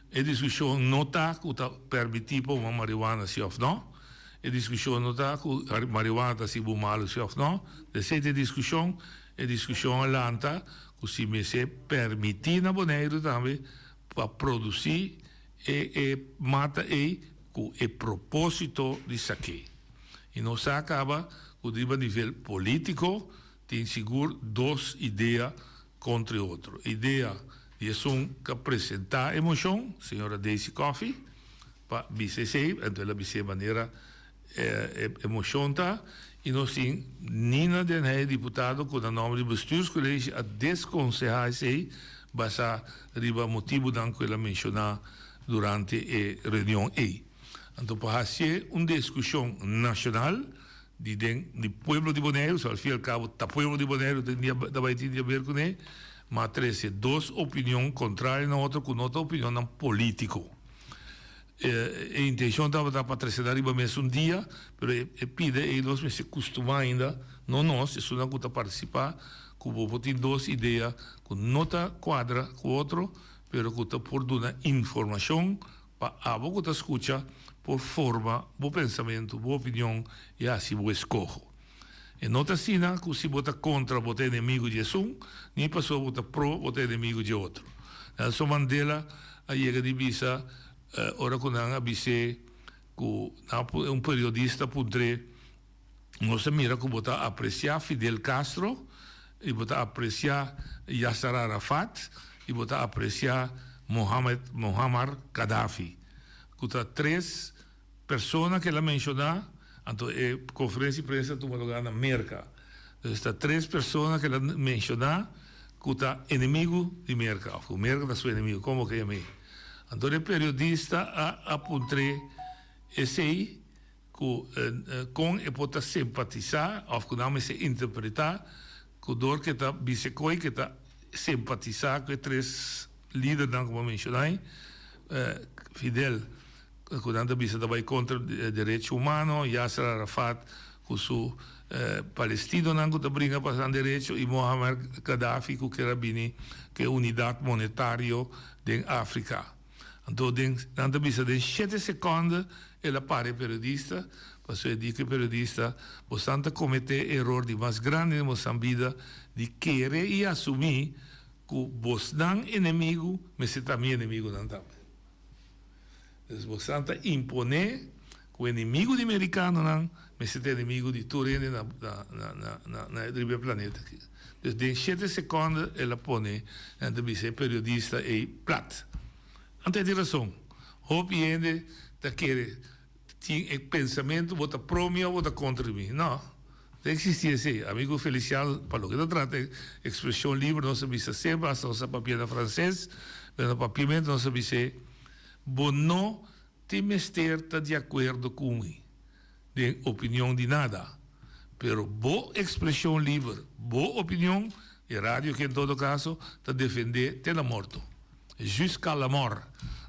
E diskushon no ta ku ta permití pa huma marihuana si òf nò. E diskushon no ta ku marihuana ta hasi bo malu si òf nò. Esei ta e diskushon. E diskushon a lanta ku si mester permití na Boneiru tambe pa produsí e e mata ei ku e propósito di sak'é. I nos sa kaba ku riba nivel polítiko Tin sigur dos idea kontra e otro. Idea di esun ku a presentá e moshon, señora Daisy Coffie, pa bisa esei, anto el a bis'é manera e moshon ta, i nos tin Nina den Heyer, diputado, ku na nòmber di Bestuurscollege a deskonsehá esei basá riba motibunan ku el a menshoná durante e reunion ei. Anto pa hasié un diskushon nashonal, Di den di pueblo di Boneiru, so al fin y al cabo ta pueblo di Boneiru tin di ta bay tin di haber cune, ma a trece dos opinion contrario na otro cu no ta opinionnan politico. E intencion tabata pa trece nan riba mesun dia, pero e pida ey nos mester custuma ainda, no nos, esunnan cu ta participa, cu bo por tin dos idea cu no ta cuadra cu otro, pero cu ta por duna informacion Pa abo ku ta skucha por forma bo pensamentu, bo opinion i hasi bo eskoho. E no ta asina ku si bo ta kontra bo ta enemigu di esun, ni pasobra bo ta pro bo ta enemigu di e otro. Nelson Mandela a yega di bisa ora ku nan a bis'é ku nan a un periodista a puntr'é, Nos a mira ku bo ta apresiá Fidel Castro i bo ta apresiá Yasser Arafat i bo ta apresiá Mohamed Muammar Gaddafi, ku ta tres persona ku el a menshoná, anto e konferensia di prensa a tuma lugá na Merka. Entonces ta tres persona ku el a menshoná ku ta enemigu di Merka òf ku Merka ta su enemigu, komo ke yam'é. Anto e periodista a a puntr'é esei ku kon e por ta simpatisá òf ku nan mester interpretá ku dor ku e ta bisa koi ku e ta simpatisá ku e tres lidernan ku bo a menshoná ei, Fidel ku nan ta bisa ta bai kontra derecho humano, Yasser Arafat ku su palestinonan ku ta bringa pa nan derecho i Mohammar Gaddafi ku kier a bini ku e unidat monetario den Afrika. Anto den nan ta bisa den shete sekonde el a para e periodista, pasobra e di ku e periodista, Bosan ta kometé e eror di mas grandi den bosan bida di kere i asumí ku bosnan enemigu mester ta mi enemigunan tambe. Dus bosan ta imponé ku enemigu di merikanonan mester ta enemigu di tur hende na na na riba e planeta aki. Dus den shete sekonde el a pone nan ta bisa e periodista ei plat. Anto e tin rason. Hopi hende ta kere tin e pensamentu bo ta pro mi òf bo ta kontra mi. No. Ta eksistí esei. Ami ku Feliciano pa loke ta trata ekspreshon liber nos a bisa semper hasta nos a papia na franses pero na papiamentu nos a bis'é bo no tin mester ta di akuerdo ku mi den opinion di nada pero bo ekspreshon liber bo opinion e radio aki en todo kaso ta defendé te na morto jusqu'à la mort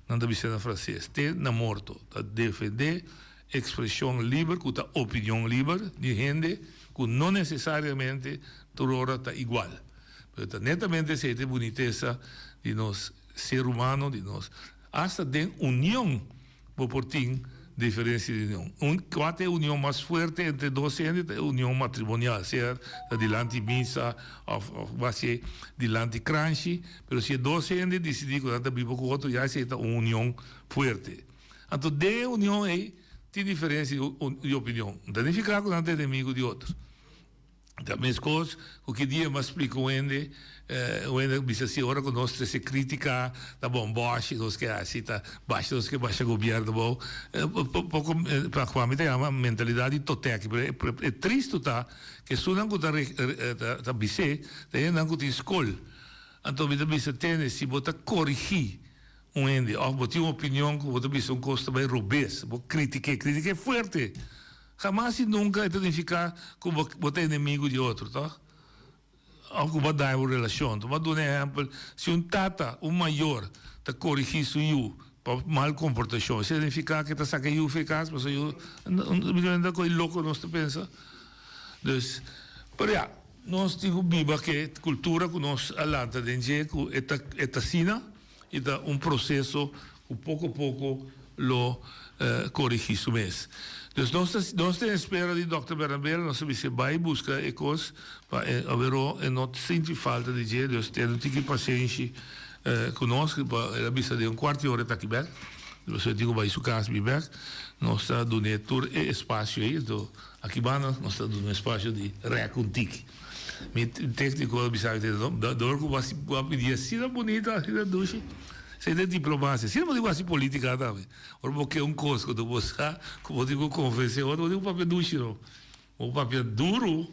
nan ta bisa na franses te na morto ta defendé Ekspreshon liber ku ta opinion liber di hende ku no nesesariamente tur ora ta igual. Pero ta netamente esei ta e bunitesa di nos ser humano, di nos. Asta den union bo por tin diferensia di union. Un kua ta e union mas fuerte entre dos hende ta e union matrimonial, sea ta dilanti misa òf òf base dilanti kranshi, pero si e dos hende disidí ku nan ta biba ku otro ya esei ta un union fuerte. Anto den e union ei tin diferensia di opinion. No ta nifiká ku nan ta enemigu di otro. Ta meskos ku ki dia mi a splika un hende, un hende a bisa si ora ku nos trese krítika ta bòmbòshi nos ke hasi, ta basha nos ke basha gobièrnu abou. Poko pa kua mi ta yama mentalidat di totèki. Pero e tristu ta ku esunnan ku ta ta bis'é ta hendenan ku tin skol. Anto mi ta bisa tende si bo ta korigí Un hende òf bo tin un opinion ku bo ta bisa un kos ta bai robes, bo kritik'é, kritik'é fuerte. Hamas i nunka e ta nifiká ku bo bo ta enemigu di otro, tòg? Òf ku bo a daña bo relashon. Tuma duna ehèmpel, si un tata, un mayor, ta korigí su yu pa mal komportashon, esei ta nifiká ku e ta saka e yu for e kas pasobra e yu no ta ko'i loko nos ta pensa? Dus, pero ya, nos tin ku biba ku e kultura ku nos a lanta den dje ku e ta e ta asina. I ta un proseso ku poko poko lo korigí su mes. Dus nos ta nos ta en espera di dòkter Bernabela, nos a bis'é bai buska e kos pa e aweró e no sinti falta di dje, dus tene un tiki pasenshi ku nos, pa el a bisa den un kuart di ora e ta aki bèk, pasobra e tin ku bai su kas bi bèk, nos ta dun'é tur e espasio ei, anto aki banda nos ta duna un espasio di rèk un tiki. Mi técnico a bisa mi dor cu bo a pidi asina bunita, asina dushi. Esei ta diplomacia. Asina bo tin cu haci politica tambe. Ora bo ke un cos cu bo sa cu bo tin cu convence otro, bo tin cu papia dushi no. Bo papia duru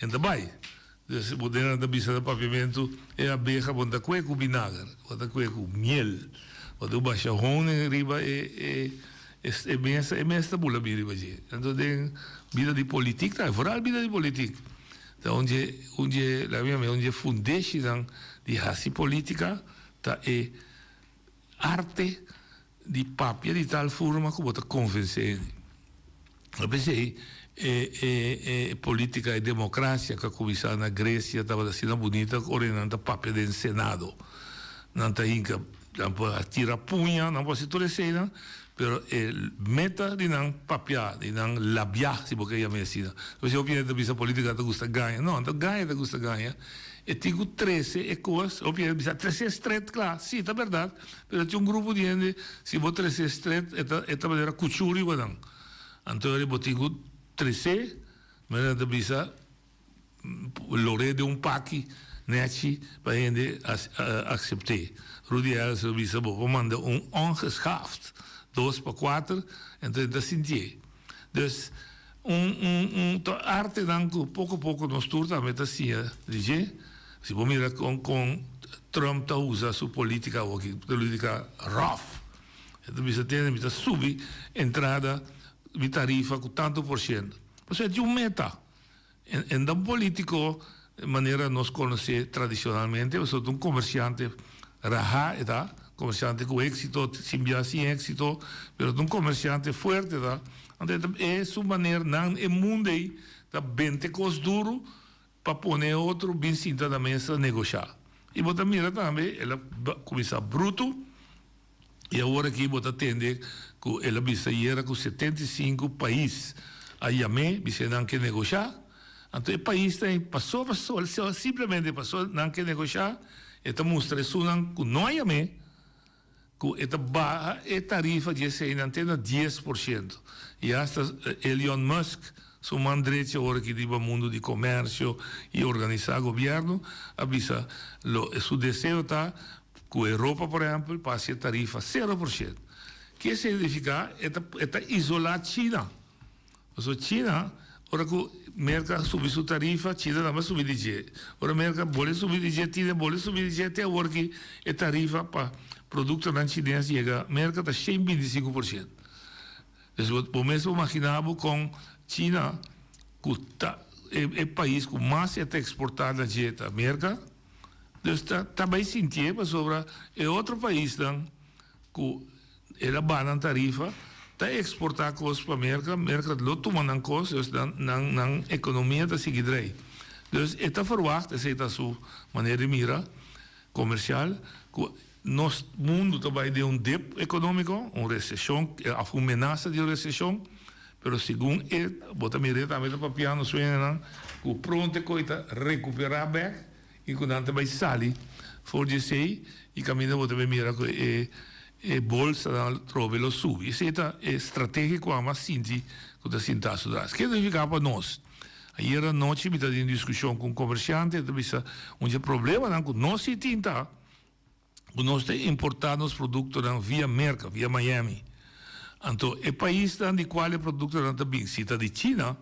en ta bay. Dus bo den nan ta bisa na papiamentu e abeha bo no ta cue cu binager, bo ta cue cu miel. Bo tin cu basha honing riba e E mes e mes ta bula bin riba dje. Anto den bida di politik tambe, vooral bida di politik, ta un dje un dje laga mi yama un dje fundeshinan di hasi politika ta e arte di papia di tal forma ku bo ta konvensé hende. Lo p'esei e e e politika e demokrasia ku a kuminsá na Gresia tabata asina bunita ku ora nan ta papia den senado nan ta hinka nan por a tira puña nan por hasi tur eseinan. Pero e meta di nan papia, di nan labia, si bo ke yam'é asina. Pasobra hopi hende ta bisa politica ta gusta gaña. No, no ta gaña ta gusta gaña. E tin ku trese e kos. Hopi hende ta bisa trese stret kla. Si, ta bèrdat. Pero tin un grupo di hende, si bo trese stret, e ta e ta manera kuchú riba nan. Anto bo tin ku trese, manera nan ta bisa. Lor'é den un paki nèchi pa hende aksept'é. Rudy Ellis a bisa bo por manda un ongeschaafd dos pa kuater enton e ta sintié. Dus un un un ta artenan ku poko poko nos tur tambe ta siña di dje. Si bo mira kon kon Trump ta usa su politica awoki, politica rough. E ta bisa tende mi ta subi entrada mi tarifa ku tantu por shento. Pasobra e tin un meta. En ta un politico manera nos conoce tradicionalmente, pasobra ta un comerciante raha e ta, comerciante cu exito, sin bia sin exito, pero ta un comerciante fuerte e ta. Anto e ta e su manera nan e mundo ey ta bente cos duro pa pone e otro bin sinta na mesa negosha. Y bo ta mira tambe el a cuminsa bruto. I awor aki bo ta tende ku el a bisa yera ku 75 pais a yam'é, bis'é nan ke negoshá. Anto e paisnan ei pasobra simplemente pasobra nan ke negoshá, e ta mustra esunnan ku no a yam'é ku e ta baha e tarifa di eseinan te na 10%. I asta Elion Musk, su man drechi awor aki riba mundu di komersio i organisá gobièrnu, a bisa lo su deseo ta Ku Europa, por ehèmpel, pa hasi e tarifa sero por shent. Ke esei signifiká? E ta e ta isolá China. Pasobra China, ora ku Merka subi su tarifa, China tambe a subi di dje. Ora Merka bole subi di dje, China bole subi di dje, te awor ki e tarifa pa produktonan chines yega Merka ta shen 25%. Dus bo bo mes por maginá bo kon China, ku ta e e pais ku mas e ta eksportá na dje ta Merka, Dus ta ta bay sintié pasobra e otro paisnan cu el a baha nan tarifa ta exporta cos pa Merca, Merca lo tuma nan cos, dus nan nan nan economia ta sigui drei. Dus e ta verwacht, esey ta su manera di mira comercial, cu nos mundo ta bay den un dip economico, un recesion of un menasa di un recesion, pero segun e, bo ta mir'é tambe ta papiando su hendenan cu pronto e coy ta recupera bek, I ku nan ta bai sali for di esei i kaminda bo ta bai mira ku e e bolsanan atrobe lo subi. Esei ta e strategia ku amo a sinti ku ta sintá su tras. Ke signifiká pa nos? Ayer anochi mi ta den diskushon ku un komersiante, e ta bisa un dje problemanan ku nos si tin ta ku nos ta importá nos produktonan via Merka, via Miami. Anto e paisnan di kual e produktonan ta bin, si ta di China,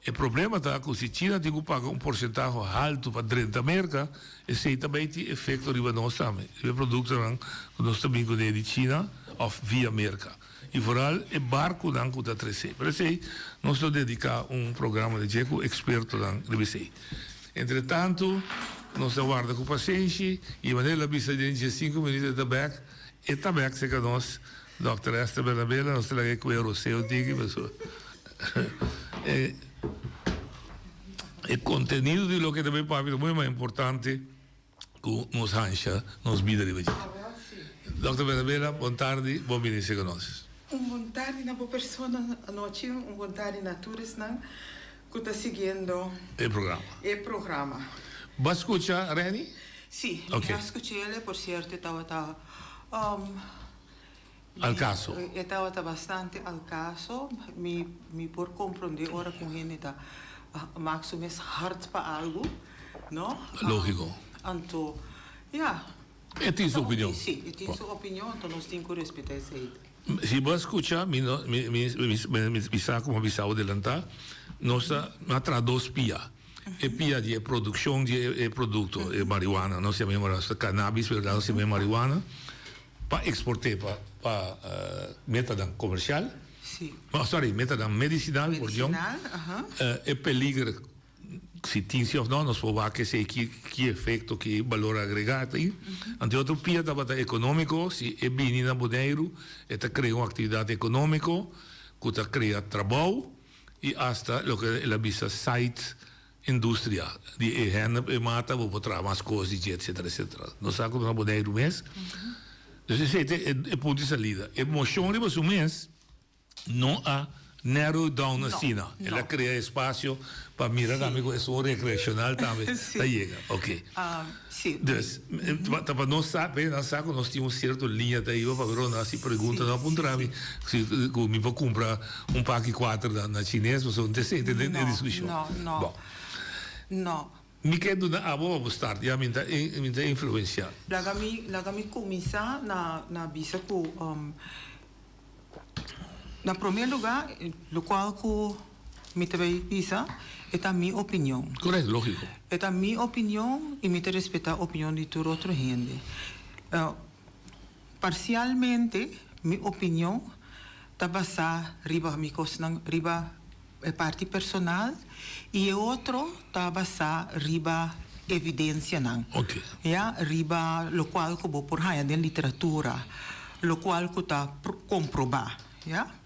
e problema ta ku si China tin ku paga un porsentaho haltu pa drenta Merka, esei ta bai tin efekto riba nos tambe, riba e produktonan ku nos ta bin kuné di China òf via Merka. I vooral e barkunan ku ta tresé. Pero esei nos lo dediká un programa di dje ku ekspertonan riba esei. Entre tantu nos ta warda ku pasenshi i manera el a bisa den diesinku minuut e ta bèk, e ta bèk serka nos Dòkter Esther Bernabela, nos ta laga e kue roseo tiki pasobra e e kontenido di loke ta bay papia ta muy mas importante ku nos hansha nos bida riba dje. Dòkter Bernabela bon tardi, bon bini serka nos. Un bon tardi na bo persona anochi, un bon tardi na tur esnan Cu ta siguiendo E programa. e programa. Bo a scucha Renny? Si, Ok. mi a scuch'ele, por cierto e tabata um, Al caso. E tabata bastante al caso. Mi mi por comprende ora cu un hende ta maak su mes hard pa algo, no? Logico. Anto, ya. E tin su opinion. Si, e tin su opinion, anto nos tin cu respeta esey. Si bo a skucha mi no mi mi mi mi sa komo a bisa bo delantá, nos ta a traha dos pia. E pia di e produkshon di e produkto, e marihuana, nos yama e marihuana, ta cannabis pero nos yama e marihuana, pa eksport'é pa pa metanan komersial, no sorry metanan medisinal, pordon, e peliger Si tin si of no, nos por wak esei ki ki efecto, ki balor agrega tin. Anto e otro pia tabata economico, si e bini na Boneiru e ta crea un actividad economico cu ta crea trabou y hasta loke el a bisa side industria di e hennep, e mata bo por traha mas cos di dje etcetera etcetera. Nos sa cu na Boneiru mes. Dus esei ta e punto di salida. E moshon riba su mes no a narrow down asina. El a crea espacio pa mira tambe cu esun recreacional tambe ta yega. Ok. Dus, ta pa nos sa, pa nan sa cu nos tin un cierto liña ta iba pa pero nan haci pregunta, nan a puntra mi si cu mi por cumpra un paki cuater na chines pasobra no ta esey ta e discusion. No, no, Bon. no. Mi ke duna abo pa bo start, ya mi ta mi ta influencia. Laga mi laga mi cuminsa na na bisa cu Na prome luga, locual cu mi ta bay bisa, e ta mi opinion. Correcto, logico. E ta mi opinion y mi ta respeta opinion di tur otro hende. Parcialmente mi opinion ta basa riba mi cosnan, riba e parti personal y e otro ta basa riba evidencianan. Ya, riba locual cu bo por haya den literatura, locual cu ta comproba. Ya.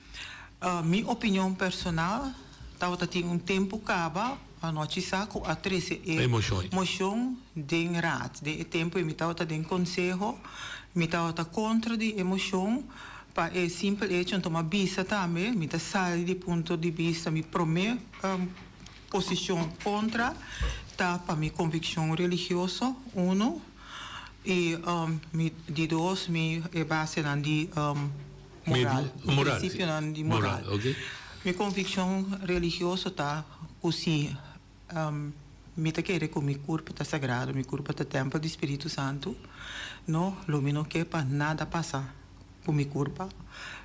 Mi opinion personal tabata tin un tempo caba anochi sa cu a trece e mocion den raad. Den e tempo mi tabata den conseho, mi tabata contra di e mocion. Pa e simpel hecho anto m'a bisa tambe, mi ta sali di punto di bista mi prome posicion contra ta pa mi conviccion religioso, uno, y mi di dos mi e basenan di moral, mi principionan di moral. Mi conviccion religioso ta cu si Mi ta kere ku mi kurpa ta sagrado, mi kurpa ta tèmpel di Spiritu Santu. No, lo mi no ke pa nada pasa ku mi kurpa.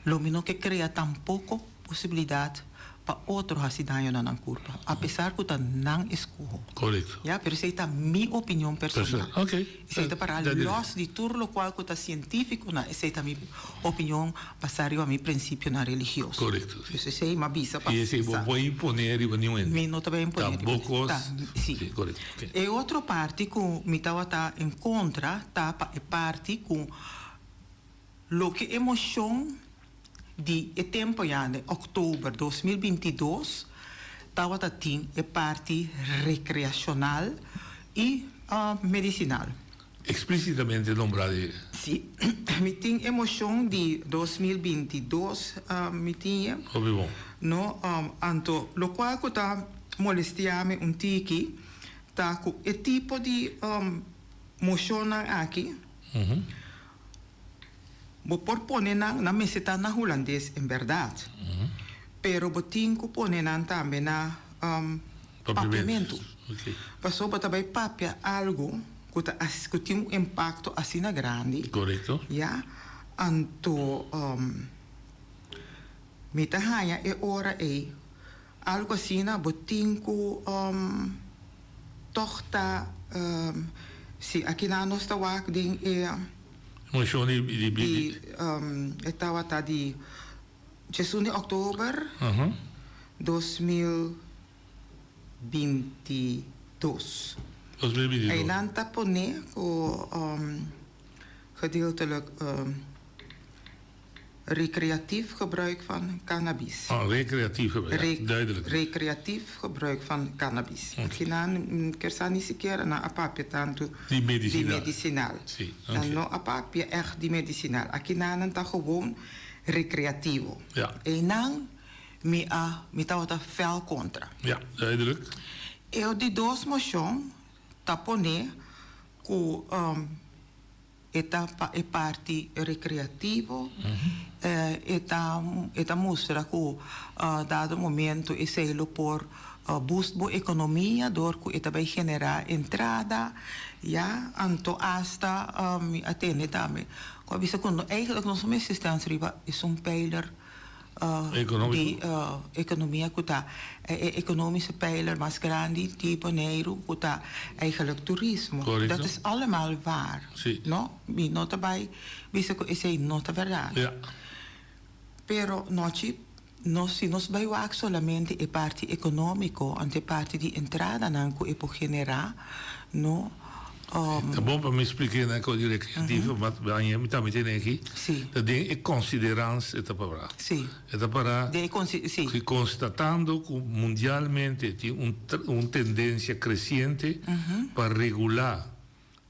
Lo mi no ke krea tampoko posibilidat pa otro hasi daño na nan kurpa, apesar ku ta nan eskoho. Korekto. Ya, pero esei ta mi opinion personal. Oké. Esei ta pará lòs di tur lokual ku ta sientífiko, na esei ta mi opinion basá riba mi prinsipionan religioso. Korekto, si. Dus esei m'a bisa pa I esei bo sa. por imponé riba niun hende. Mi no ta bai imponé Ta riba bo kos. Ta, si. Si, korekto, oké. E otro parti ku mi tabata en kontra ta pa e parti ku loke e moshon di e tempo ya den òktober 2022 tabata tin e parti rekreashonal i medisinal. Eksplísitamente nombrá di. Si, mi tin e moshon di 2022 mi tin e. Hopi bon. No, anto lokual ku ta molestiá mi un tiki ta ku e tipo di moshonnan aki. Bo por pone nan, nan mester ta na Hulandes en bèrdat, pero bo tin ku pone nan tambe na Papiamentu. Pasobra bo ta bai papia algu ku ta ku tin un impakto asina grandi. Ya, anto mi ta haña e ora ei algu asina bo tin ku tòg ta si akinan nos ta wak den e. Moshon di di di e tabata di djesun di òktober 2022. 2022. Einan ta pone ku gedeeltelijk Recreatief gebruik van cannabis. Oh, recreatief gebruik, ja, duidelijk. Recreatief gebruik van cannabis. Oké. Kinan kier sa ni sikiera nan a papia tantu Di medicinal. di medicinal. Si, oké. Nan no a papia ègt di medicinal. Akinan nan ta gewoon recreativo. Ja. Einan mi a, mi tabata fel contra. Ja, duidelijk. E di dos mocion ta pone cu E ta pa e parti recreativo, e ta e ta mustra cu dado momento esey lo por boost bo economia door cu e ta bay genera entrada, ya. Anto hasta mi a tende tambe cu a bisa cu no eigenlijk nos no mester stens riba esun pijler di economia cu ta e economische pijler mas grandi di Boneiru cu ta eigenlijk turismo. Dat is allemaal waar, no? Mi no ta bay bisa cu esey no ta berdad. Pero nochi nos si nos bay wak solamente e parti economico anto e parti di entradanan cu e por genera, no? Ta bon pa mi spliké nan kos di rekreativo, ma mi tambe tene aki. Sí. Ta den e konsiderans e ta pará. Sí. E ta pará. Den e konsi, sí. Si konstatando ku mundialmente tin un un tendensia kresiente pa regulá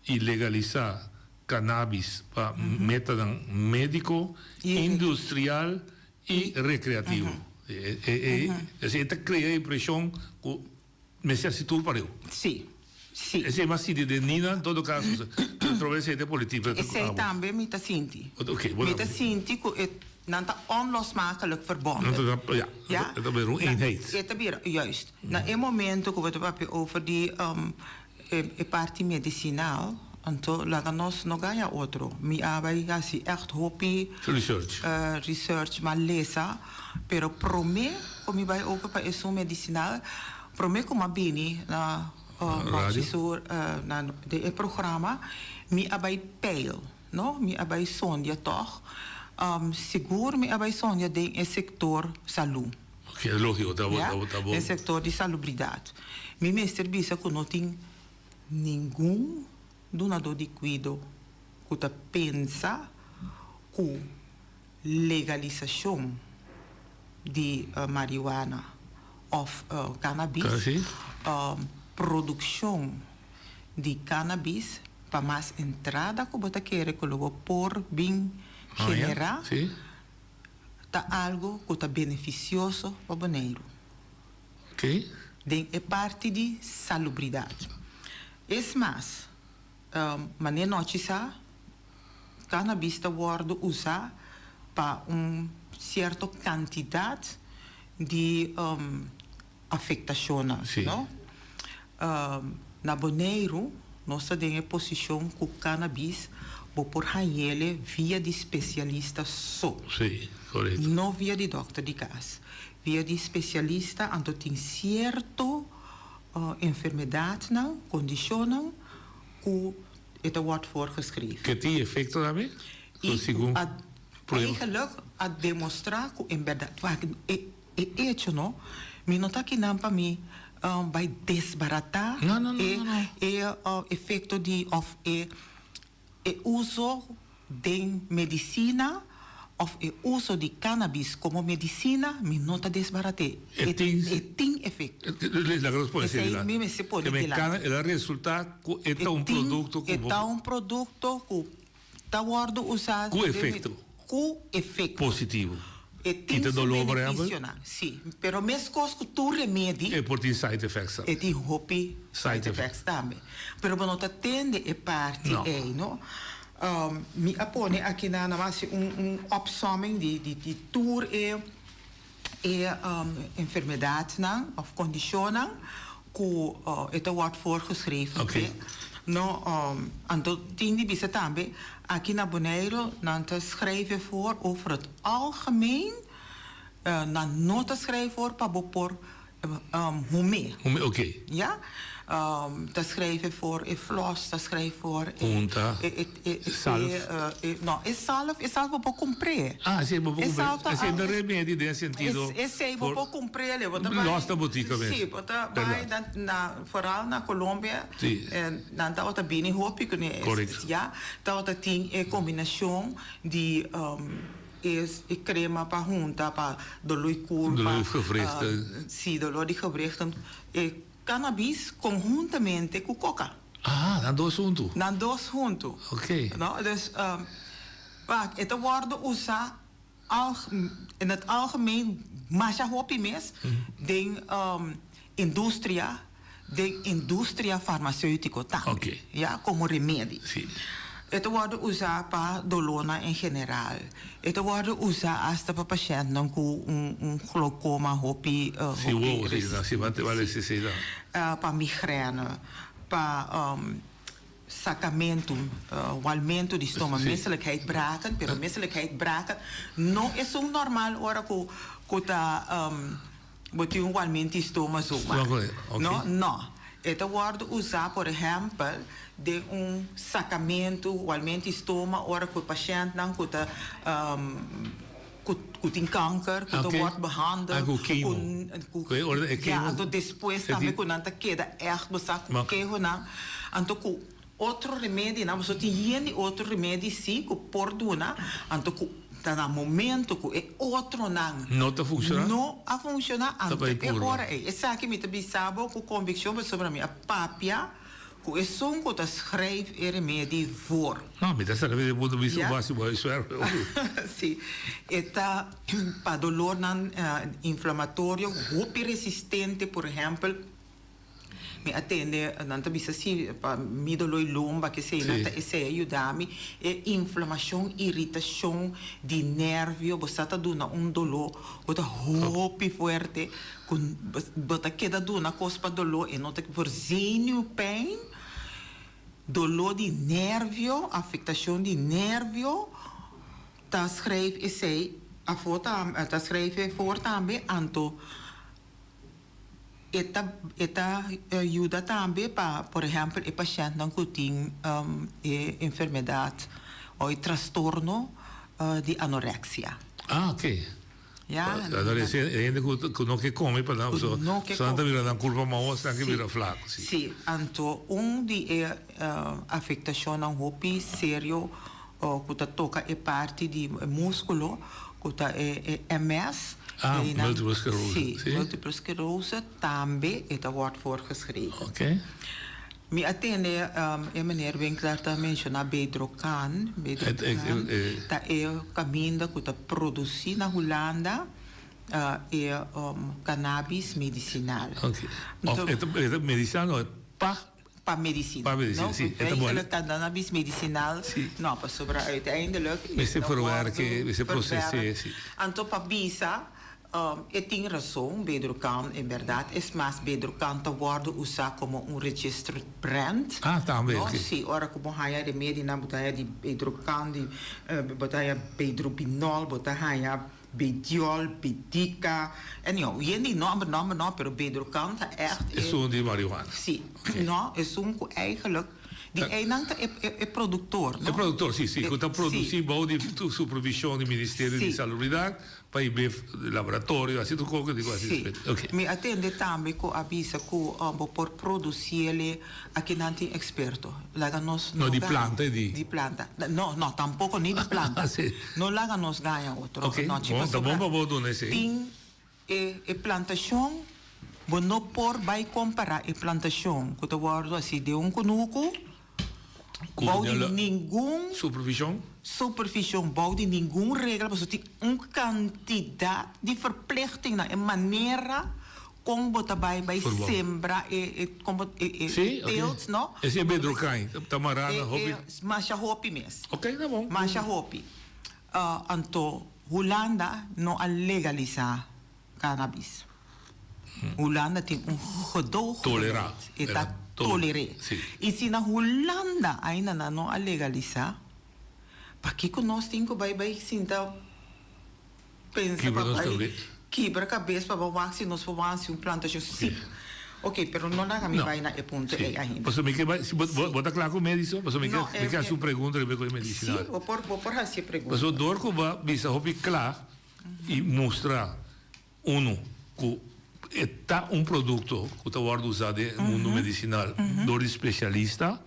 i legalisá. cannabis pa metanan medico, industrial y recreativo. E ta crea e impresion cu mester haci tur pareu. Sí, sí. Esey mas sinti den Nina, en todo caso, otro vez esey ta e politica. Esey tambe mi ta sinti. Oké, Mi ta sinti cu e nan ta onlosmakelijk verbonden. Ja, Ja? e ta bira un eenheid. E ta bira, juist. Na e momento cu bo ta papia over di e parti medicinal, anto laga nos no gaña otro. Mi a bay haci echt hopi Research. research, m'a lesa, pero prome cu mi bay over pa esun medicinal, prome cu m'a bini na Radio. Sur, na den e programa, mi a bay peil, no? Mi a bay sondia toch. Sigur mi a bay sondia den e sector salud. Ok, lógico, ta bo, Ya, ta bo, ta bo. den sector di salubridad. Mi mester bisa cu no tin ningun dunador di cuido cu ta pensa cu legalisacion di marihuana of cannabis, produccion di cannabis pa mas entrada cu bo ta kere cu lo bo por bin genera. Ta algo cu ta beneficioso pa Boneiru. Den e parti di salubridad. Es mas, mane nochi sa, cannabis ta wordo usa pa un cierto cantidad di afectacionnan, no? Na Boneiru nos ta den e posicion cu cannabis bo por hañele via di specialista so. Sí, correcto. No via di dokter di cas. Via di specialista anto tin cierto enfermedadnan, condicionnan cu e ta word voorgeschreven. Ke tin efecto tambe? Y Segun a, eigenlijk a demostra cu en berdad, wak, e E echo no, mi no ta kinan pa mi bai desbaratá e e efekto di òf e e uso den medisina òf e uso di cannabis komo medisina, mi no ta desbarat'é. E tin E tin efekto. Laga nos pone Esei dilanti. mi mester pone Ke men dilanti. cana el a resultá ku e E ta un tin produkto ku e bo ta un produkto ku Ta wordo usa Ku efecto. Ku efecto. Positivo. E tin Kita su dolor por ehempel? beneficionan, si. Pero mescos cu tur remedi. E por tin side effects tambe. E tin hopi Side side effects tambe. Pero bo no ta tende e parti No. ey, no. Mi a pone aki na nan a haci un un opsomming di di di tur e e enfermedadnan of condicionnan cu e ta word voorgeschreven Oké. No, anto tin di bisa tambe, aki na Boneiru nan ta schrijven voor over het algemeen, nan no ta schrijven voor pa bo por hum'é. Hum'é, oké. Ja, ta schrijven voor e flos, ta schrijven voor e. Hunta, e, e, e, salf. E, no, e salf, e salf bo por kumpr'é. Ah, esei bo por E kumpr'é. salf ta Esei ta remedi den sentido. Esei bo por kumpr'é, bo ta bai. Los na botica mes. Sí, bo ta bai na, na, vooral na Colombia. Sí. Nan tabata bini hopi kuné. Correcto. Ja, tabata tin e kombinashon di e crema pa hunta pa dolor di curpa. Dolor di gewrichten. Sí, dolor di gewrichten. E cannabis conhuntamente cu coca. Ah, nan dos huntu. Nan dos huntu. Oké. No, dus wak, e ta wordo usa in het algemeen masha hopi mes den industria, den industria farmaceutico tambe. Oké. Ya, como remedi. Sí. E ta wordo usa pa dolornan en general. E ta wordo usa hasta pa pashentnan cu un un glaucoma hopi Sí, hopi wowo, sí, resistente. sí, wante wale sí, sí, Sí. Pa migrène, pa sakamentu, walmentu di stoma, Sí. misselijkheid braken, pero misselijkheid braken no esun normal ora cu cu ta Bo tin un walmenti stoma zomaar. No, no. E ta wòrdu usá, por ehèmpel, den un sakamentu, walmenti stoma, ora ku e pashèntnan ku ta ku ku tin kanker, ku ta wòrdu behandel, ku ku ya, anto despues tambe ku nan ta keda ègt bo sa ku kehonan, anto ku Otro remedinan, boso tin yen di otro remedi si ku por duna, anto ku ta na momento ku e otronan No ta funshoná? no a funshoná, Ta anto bai e purba. ora ei. Esaki mi ta bisa bo ku konvikshon pasobra mi a papia Ku esun ku ta schrijf e remedi voor. No, mi ta saka di e punto di bista ku bo hasi bo huiswerk. Si, e ta pa dolornan inflamatorio hopi resistente, por ehèmpel, mi a tende nan ta bisa si pa mi doló i lomba kesei nan ta esei a yuda mi, e inflamashon, iritashon di nervio, bo sa ta duna un doló ku ta hopi fuerte. Ku bo ta keda duna kos pa doló e no ta por zenuwpijn, doló di nervio, afektashon di nervio, ta schrijf esei afó ta schrijf e voor tambe, anto e ta e ta yuda tambe pa por ehèmpel e pashèntnan ku tin e enfermedat o e trastorno di anoreksia. Ah, oké. Ya, Anto e hende ku no ke kome pa nan so nan ta bira nan kurpa mahos nan ke bira flaku. Si. Si, anto un di e afektashonnan hopi serio ku ta toka e parti di muskulo ku ta e MS. Ah, multiple sclerose. Si, multiple sclerose tambe e ta wòrdu voorgeschreven. Oké. Mi a tende e meneer Winkler ta menciona Bedrocan. Bedrocan ta e caminda cu ta produci na Hulanda e cannabis medicinal. Oké. Of e ta medicinal no, pa? Pa medicina. Pa medicina, si. No, eigenlijk cannabis medicinal no, pasobra uiteindelijk. Mester verwerke, mester procese, si. Anto pa bisa E tin rason, Bedrocan, en berdad. Es mas, Bedrocan ta wordo usa como un registered brand. Ah, tambe, No? oké. Sí, ora cu bo haya remedinan, bo ta haya di Bedrocan, di, bo ta haya Bedrobinol, bo ta haya Bediol, Bedica, anyhow, yen di nomber, nomber no, pero Bedrocan ta echt e. Esun di marihuana. Sí. No, esun cu eigenlijk, di einan ta e, e, e productor, no? E productor, sí, sí, cu ta Sí. produci bou di supervision di Ministerio di Sí. Salubridad. Pa e bef laboratorio asi tur kos di asi Sí. ok. Mi a tende tambe ku a bisa ku bo por produciele aki nan tin eksperto. Laga nos No no di gaña. planta e di. Di planta. No, no tampoko ni di planta. Sí. No laga nos gaña otro. Ok, No, chi bon, ta pasobra bon pa bo duna esei. tin e e plantashon bo no por bai kompara e plantashon ku ta wòrdu hasi den un kunuku Ku Bou di den la ningun. Supervision. Supervision, bou di ningun regla, pasobra tin un kantidat di verplichtingnan, e manera kon bo ta bai bai Verbouw. sembra e e kon bo e e Sí, oké. teelt, no? Esei e bedrokain, ta mará E na hopi. e masha hopi mes. Oké, ta bon. Masha hopi. Anto Hulanda no a legalisá cannabis. Hulanda tin un gedoogbeleid. E ta toler'é. I si na Hulanda ainda nan no a legalisá, pakiko nos tin ku bai bai sinta pensa pa bai kibra kabes pa bai wak si nos por wak hasi un plantashon? Sí. Oké, pero no laga mi bai na e punto ei ainda. Pasobra mi ke bai, si bo bo ta kla ku mediso? Pasobra mi ke mi ke hasi un pregunta riba e medisinal. Sí, bo por bo por hasi e pregunta. Pasobra dor ku bo a bisa hopi kla i mustra unu ku e ta un produkto ku ta wòrdu usá den e mundu medisinal dor di spesialista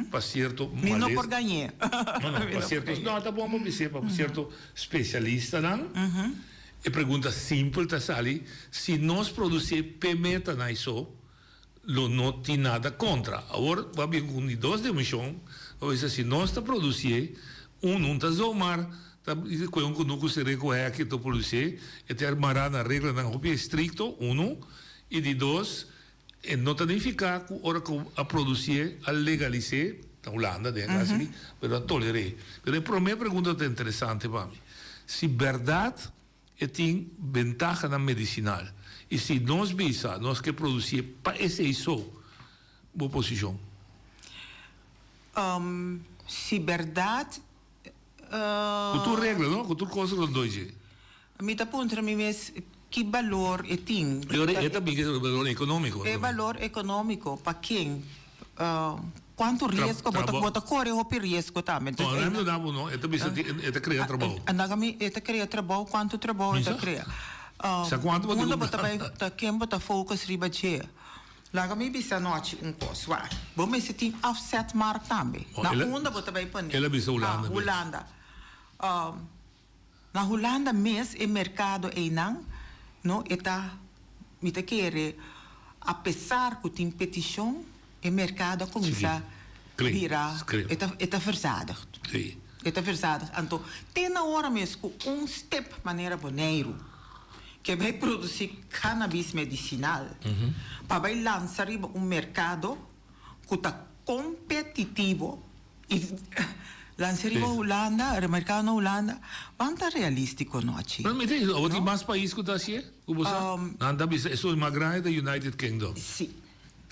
pa sierto Mi no malesa. por gañ'é. No, no, pa sierto, no, ta bon pa bis'é pa sierto spesialistanan. E pregunta simpel ta sali, si nos produsí p'e meta na esó, lo no tin nada kontra. Awor bo a bin ku un di dos dimishon, bo a bisa si nos ta produsié, unu un ta zomaar ta kue un kunuku ser'é ku hèki ta produsié, e ta mará na reglanan hopi estrikto, unu, i di dos, e no ta nifiká ku ora ku a produsié a legalis'é, na Hulanda den e kas aki, pero a toler'é. Pero e promé pregunta ta interesante pa mi, si bèrdat E tin bentahanan medisinal. I si nos bisa nos ke produsié pa esei so, bo posishon? Si bèrdat. Ku tur regla, no? Ku tur kos rondó dje. Mi ta puntra mi mes ki balor e tin. E ora e ta bin ke balor ekonómiko. E balor ekonómiko pa ken? Cuanto riesgo bo ta bo ta core hopi riesgo tambe. No, no e da bo no, e ta bisa di e ta crea trabou. Andaga mi e ta crea trabou, cuanto trabou e ta crea. Sa cuanto bo tin Unda bo ta bay ta ken bo ta focus riba dje. Laga mi bisa anochi un cos, wak. Bo mester tin afzetmarkt tambe. Na unda bo ta bay pone? El a bisa Hulanda mes. Hulanda. Na Hulanda mes e merkado einan no e ta mi ta kere apesar ku tin petishon. E merkado a kuminsá bira, e ta e ta verzadigd. E ta verzadigd. Anto te na ora mes ku un step manera Boneiru ke bai produsí cannabis medisinal pa bai lansa riba un merkado ku ta kompetitivo i lansa riba Hulanda, merkado na Hulanda, ban ta realístiko no achi. Pero mi ta bisa, awor tin mas pais ku ta hasié ku bo sa? Nan ta bisa esun mas grandi ta United Kingdom. Sí.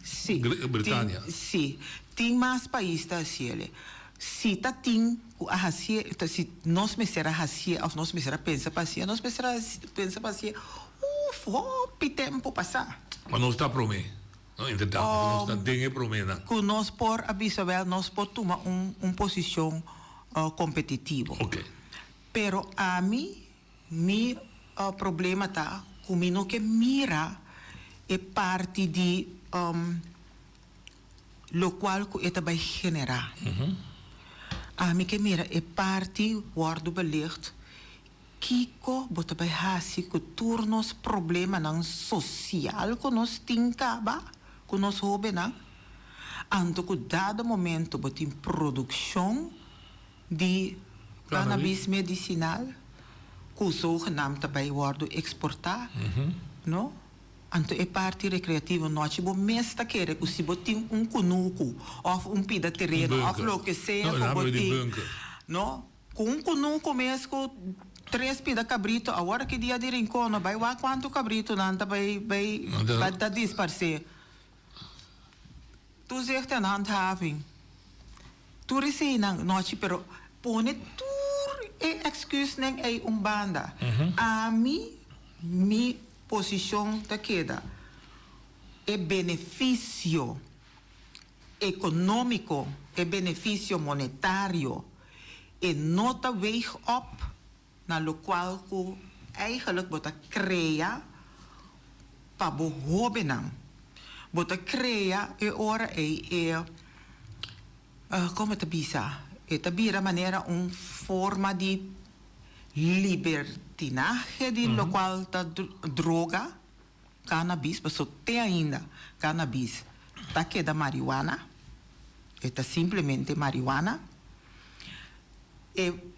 Sí. Britania. Tin, sí. Tin mas pais ta haciele. Si ta tin cu a hacié, ta si nos mester a hacié of nos mester a pensa pa hacié, nos mester a pensa pa hacié uf, hopi tempo pasá. Ma nos ta promé, no? Inderdaad, nos ta den e proménan. Cu nos por a bisa wel, nos por tuma un, un posicion competitivo. Oké. Pero ami Mi problema ta ku mi no ke mira e parti di lokual ku e ta bai generá. Ami ke mira e parti wòrdu belicht kiko bo ta bai hasi ku tur nos problemanan sosial ku nos tin kaba ku nos hóbennan. Anto ku dado momento bo tin produkshon di cannabis medicinal cu zogenaamd ta bay wordo exporta, no? Anto e parti recreativo nochi bo mes ta kere cu si bo tin un cunucu of un pida tereno of loke sea cu bo tin, no? Cu un cunucu mes cu tres pida cabrito, awor ki dia di Rincon no bay wak cuanto cabrito nan ta bay bay ta disparce. Toezicht en handhaving. Tur eseinan nochi pero pone tur e excuusnan ei un banda. Ami mi posicion ta keda e beneficio economico, e beneficio monetario e no ta weeg op na locual cu eigenlijk bo ta crea pa bo hobennan. Bo ta crea e ora ey e, como ta bisa, e ta bira manera un forma di libertinahe di locual ta droga, cannabis, pasobra te ainda cannabis ta keda marihuana, e ta simplemente marihuana. E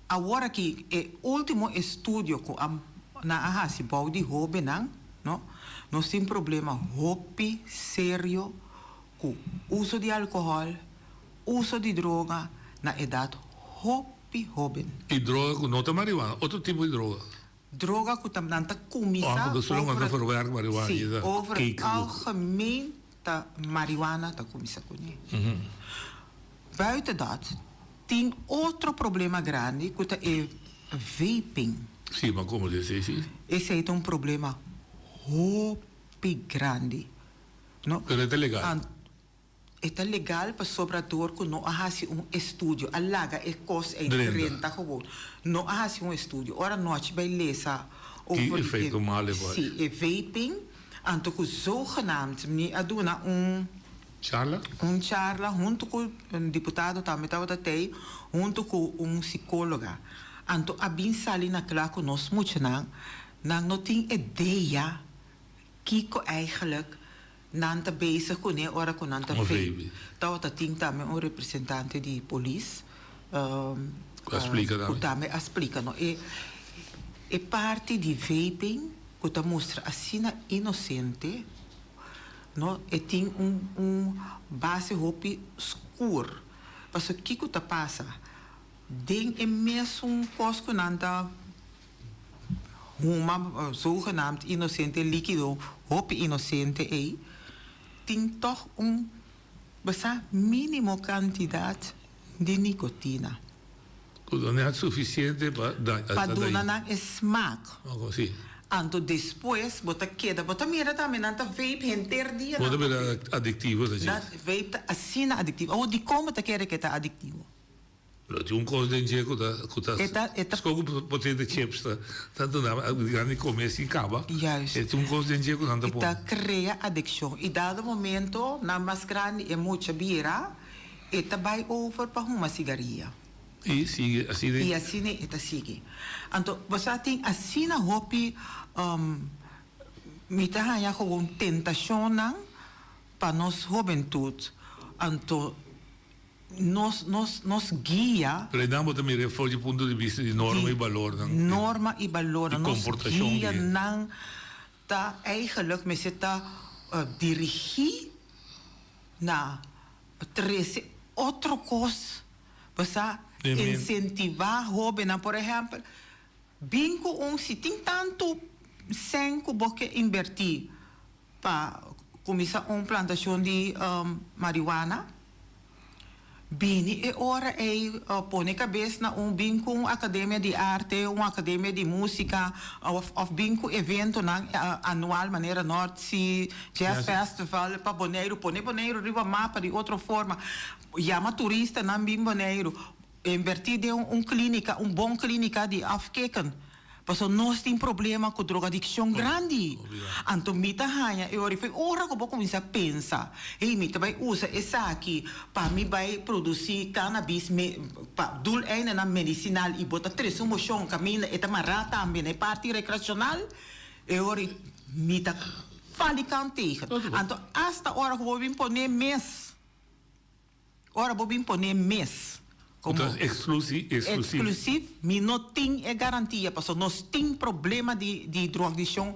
Awor aki e ultimo estudio ku a nan a hasi bou di hobennan, no, nos tin problema hopi serio ku uso di alkohòl, uso di droga na edat hopi hoben. I droga ku no ta marihuana, otro tipo di droga. Droga ku ta nan ta kuminsá over, si, over het algemeen ta marihuana ta kuminsá kuné. Buiten dat tin otro problema grandi ku ta e vaping. Si, ma komo di esei si? Esei ta un problema hopi grandi, no? Pero e ta legal? E ta legal pasobra dor ku no a hasi un estudio, a laga e kos ei drenta gewoon. No a hasi un estudio. Ora nochi bai lesa over di e, si, e vaping, anto ku zogenaamd mi a duna un. Charla? Un charla huntu ku un diputado tambe tabata tei, huntu ku un sikóloga. Anto a bin sali na kla ku nos muchanan, nan no tin idea kiko eigenlijk nan ta bezig kuné ora ku nan ta vape. Tabata tin tambe un representante di polis ku tambe a splika no. E e parti di vaping ku ta mustra asina inosente. No, e tin un un base hopi skur. Pasobra kiko ta pasa? Den e mesun kos ku nan ta huma, zogenaamd inosente likido hopi inosente ei, tin tòg un basa minimo kantidat di nikotina. Ku no net sufisiente pa daña. Pa duna nan e smaak. Oko, si. Anto despues bo ta keda, bo ta mira tambe nan ta vape henter dia. Bo ta bira adiktivo ta dje. Nan vape ta asina adiktivo. Awor dikon bo ta kere ku e ta adiktivo? Pero tin un kos den dje ku ta, ku ta. E ta, e ta. Sko ku potato chips ta, ta duna gana di kome sin kaba. Juist. E tin un kos den dje ku nan ta E pone. ta krea adikshon. I dado momento nan mas grandi e mucha bira, e ta bai over pa huma sigaria. I sigui asina. I asina e ta sigui. Anto bo sa tin asina hopi mi ta haña gewoon tentashonnan. pa nos hobentut, anto nos nos nos guia. Pero einan bo ta mira for di punto di bista di norma i balornan. Norma i balornan. Di komportashon di. Nos guianan ta eigenlijk mester ta dirigí na trese otro kos, bo sa, insentivá hóbennan. Por ehèmpel, bin ku un, si tin tantu sèn ku bo ke inbertí pa kuminsá un plantashon di mariwana, Bini e ora ei pone kabes na un bin ku un akademia di arte, un akademia di músika òf òf bin ku eventonan anual manera North Sea Jazz Festival pa Boneiru. Pone Boneiru riba mapa di otro forma. Yama turistanan bin Boneiru. Invertí den un klínika, un bon klínika di afkikken. Pasobra nos tin problema ku drogadikshon grandi. Anto mi ta haña e ora, i ora ku bo kuminsá pensa, hey, mi ta bai usa esaki pa mi bai produsí cannabis me pa doeleindenan medisinal i bo ta trese un moshon kaminda e ta mará tambe na e parti rekreashonal, e ora mi ta falikant tegen. Anto asta ora ku bo bin pone mes. Ora bo bin pone mes Ku como ta exclusi, exclusief. exclusief, mi no tin e garantia pasobra nos tin problema di di drogadiccion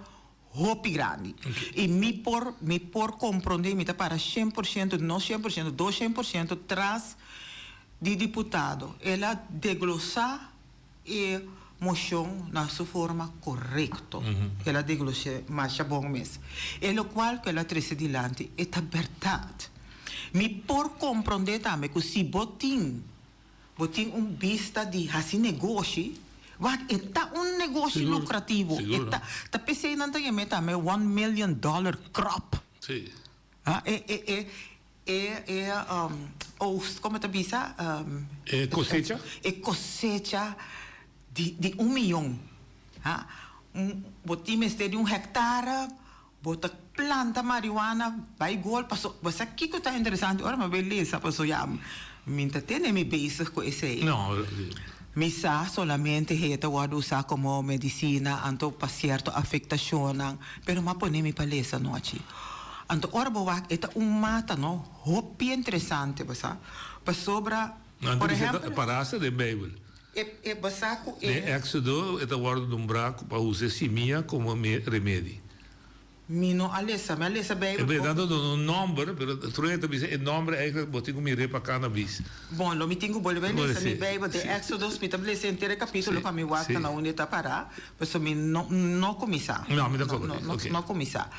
hopi grandi. Y mi por mi por comprende, mi ta para 100%, no 100%, 200% tras di diputado. El a deglosa e mocion na su forma corecto. El a deglos'e masha bon mes. E locual cu el a trece dilanti e ta berdad. Mi por comprende tambe cu si bo tin bo tin un bista di haci negoshi, wak e ta un negoshi lucrativo. E ta ta p'esey nan ta yam'e tambe one million dollar crop. Ha e e e E e oogst, como ta bisa? E cosecha? E cosecha di di un miyon. Ha? Un bo tin mester di un hectare, bo ta planta marihuana bay gol paso bo sa kico ta interesante ora mi a bay lesa paso ya mi ta tene mi bezig cu esey. No. Mi sa solamente he ta wordo usa como medicina anto pa cierto afectacionnan, pero m'a pone mi pa lesa anochi. Anto ora bo wak e ta un mata no hopi interesante bo sa, pasobra Nan ta por bisa e ta ehempel. parasa den Bijbel. E e bo sa cu e. Den Exodo e ta wordo nombrá pa usa e simia como remedi. Mi no a lesa, mi a lesa Bijbel E poco. nan ta duna un nomber, pero otro e ta bisa e nomber eigenlijk bo tin cu mir'é pa cannabis. Bon, lo mi tin cu bolbe lesa mi Bijbel den Exodus, mi ta lesa henter e capitulo pa mi wak na unda e ta para, pasobra mi no no cuminsa. No, mi ta acorda di, ok. No cuminsa.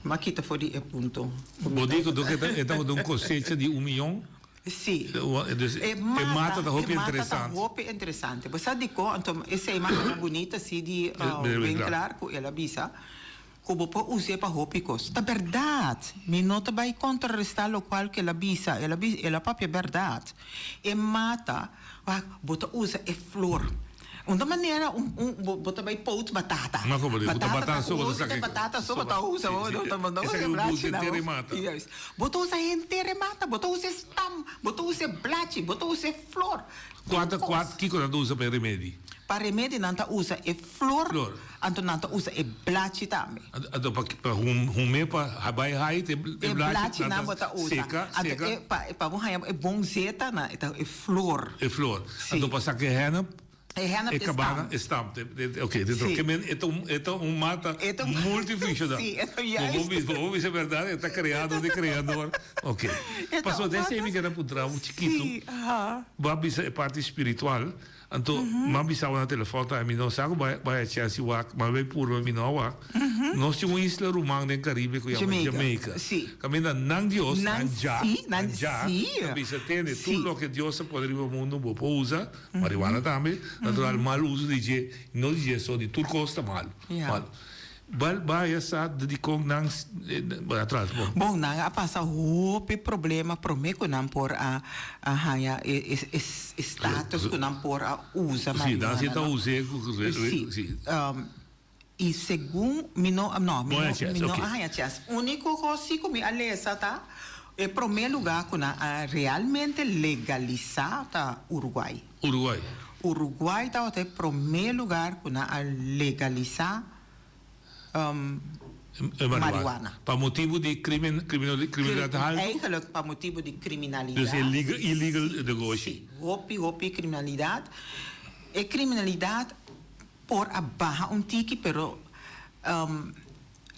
Mi a kita for di e punto. Bo di cu e tabata un cosecha di un miyon? Sí. Dus e mata ta hopi interesante. E mata ta hopi interesante. Bo sa dikon? Anto esei mata bunita si di Winkelaar ku el a bisa ku bo por us'é pa hopi kos. Ta bèrdat. Mi no ta bai kontrarestá lokual ku el a bisa. El a bisa, el a papia bèrdat. E mata, wak, bo ta usa e flor. Un ta manera un un bo bo ta bai poot batata. Ma como di, Batata batata ta so bo ta usa saka batata so bo ta usa bo no ta no Esaki usa bo blachi usa na henter e bo. mata. Juist. Bo ta usa henter e mata, bo ta usa e stam, bo ta usa e blachi, bo ta usa e flor. Kua ta Tur kua kos. kiko nan ta usa pa e remedi? Pa remedi nan ta usa e flor, Flor. anto nan ta usa e blachi tambe. Anto pa pa hum hum'é pa bai hai te e E blachi blachi nan nan ta bo ta usa. seka Anto seka. e pa pa bo haña e bon zeta nan e ta e flor. E flor. Sí. Anto pa saka e hennep E hennep E e cabana stamp. e stamp. Ok, dentro. Sí. Ke men e ta un e ta un mata E ta un multifuncional. Sí, e ta Bo bo juist. bisa bo bisa berdad e ta creado di creador. Ok. E ta Pasobra un den esei mata mi keda puntra un chikitu. Sí, aha. Bo a bisa e parti spiritual, anto m'a bisa bo na telefon tambe mi no sa ku bai bai a chance wak, m'a bai purba mi no a wak. Nos tin un isla ruman den Caribe ku yama Jamaica. Jamaica. Sí. Kaminda nan Dios, Nan nan Jah, sí, nan nan Jah sí. ta bisa tende tur Sí. loke Dios a pone riba mundu bo por usa. Marihuana tambe, natural mal uso di dje, no di dje so, di tur kos ta malu. Ja. Malu. Bal bai a sa dikon nan, bon atras bon. Bon, nan a pasa hopi problema prome ku nan por a a haña e e e status ku nan por a usa Sí, nan marihuana, si ta no? us'é ku Sí. sí. I segun mi no, no, mi Bo no, haña chèns, mi no oké. a haña chèns. Úniko kos sí ku mi a lesa ta e promé lugá ku nan a realmente legalisá ta Uruguay. Uruguay. Uruguay tabata e promé lugar ku nan a legalisá. Marihuana. Pa motibu di crimen, criminalidad haltu? Eigenlijk pa motibu di criminalidad. Dus e legal, illegal negoshi. Si, hopi, hopi criminalidad. E criminalidad por a baha un tiki, pero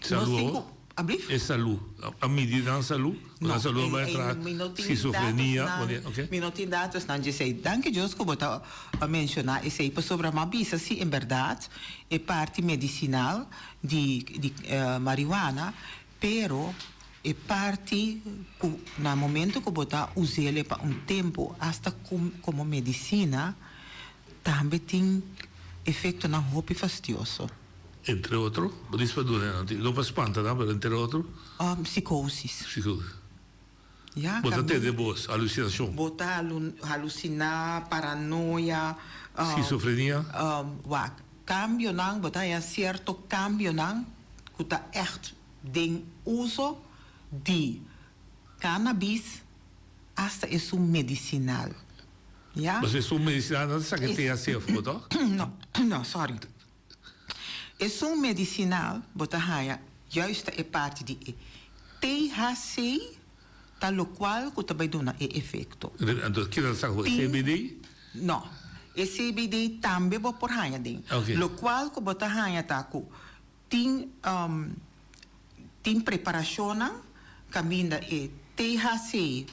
nos tin ku. Ablief? E salú. A midi nan salú? No, nan salú a bai atrás, skizofrenia, oké. Mi no tin datosnan djesei. Danki Dios ku bo ta menshoná esei, pasobra mi a bisa si en bèrdat e parti medisinal di di marihuana, pero e parti ku na momento ku bo ta us'el pa un tempu asta komo medisina tambe tin efektonan hopi fastioso. Entre otro, bo dici pa duna nan tin, no pa spanta nan, pero entre otro. Psicosis. Psicosis. Ya, Bo ta tende bos, alucinacion. Bo ta haluciná, paranoia. Schizofrenia. Wak, cambionan, bo ta haña cierto cambionan cu ta echt den uso di cannabis hasta esun medicinal. Ya. Pasobra esun medicinal nan ta saca e THC afo, toch? No, no, sorry. Esun medisinal bo ta haña juist ta e parti di e THC ta lokual ku ta bai duna e efekto. Anto kiko ta saka ku e CBD? No, e CBD tambe bo por haña den. Lokual ku bo ta haña ta ku tin tin preparashonnan kaminda e THC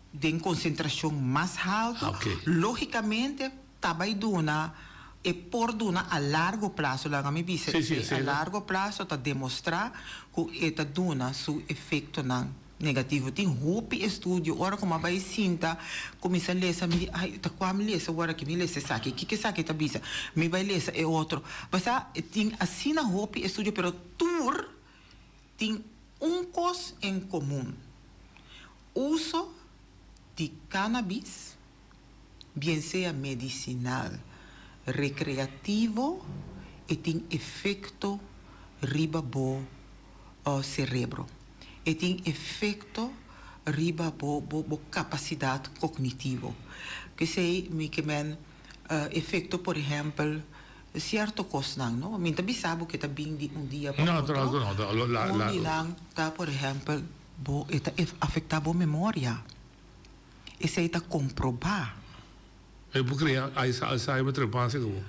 den konsentrashon mas haltu, lógikamente Ta bai duna, e por duna a largo plazo, laga mi bisa esei, a largo plazo ta demostra cu e ta duna su efectonan negativo. Tin hopi estudio, ora cu mi a bai sinta cuminsa lesa mi di ay ta cua mi lesa awor aki, mi lesa esaki, kico esaki ta bisa, mi bai lesa e otro. Basa tin asina hopi estudio pero tur tin un cos en comun, uso di cannabis bien sea medicinal, recreativo, e tin efecto riba bo cerebro. E tin efecto riba bo bo capacidad cognitivo. P'esey mi ke men efecto por ehempel cierto cosnan no. Mi ta bisa bo ke ta bin di un dia pa otro. Un di nan ta por ehempel bo e ta afecta bo memoria. Esei ta komprobá. Mi por krea Alzheimer trepanse ku bo.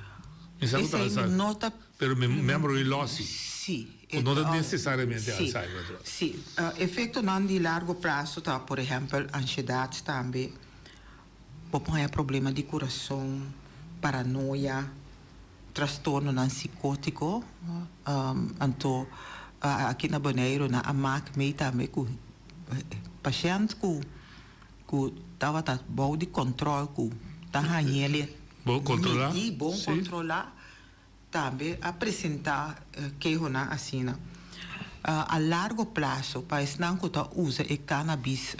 Mi sa ku ta Esei no ta. Pero mi memory loss si. Si. Ku no ta nesesariamente Alzheimer. Si. Efektonan di largo plaso ta por ehèmpel anshedat tambe. Bo por haña problema di kurason, paranoia, trastornonan sikótiko. Anto aki na Boneiru nan a mak mei tambe ku pashènt ku ku tabata bou di kòntròl ku ta hañ'el Bon kontrolá. midí, bon kontrolá, tambe a presentá kehonan asina. A largo plaso pa esnan ku ta usa e cannabis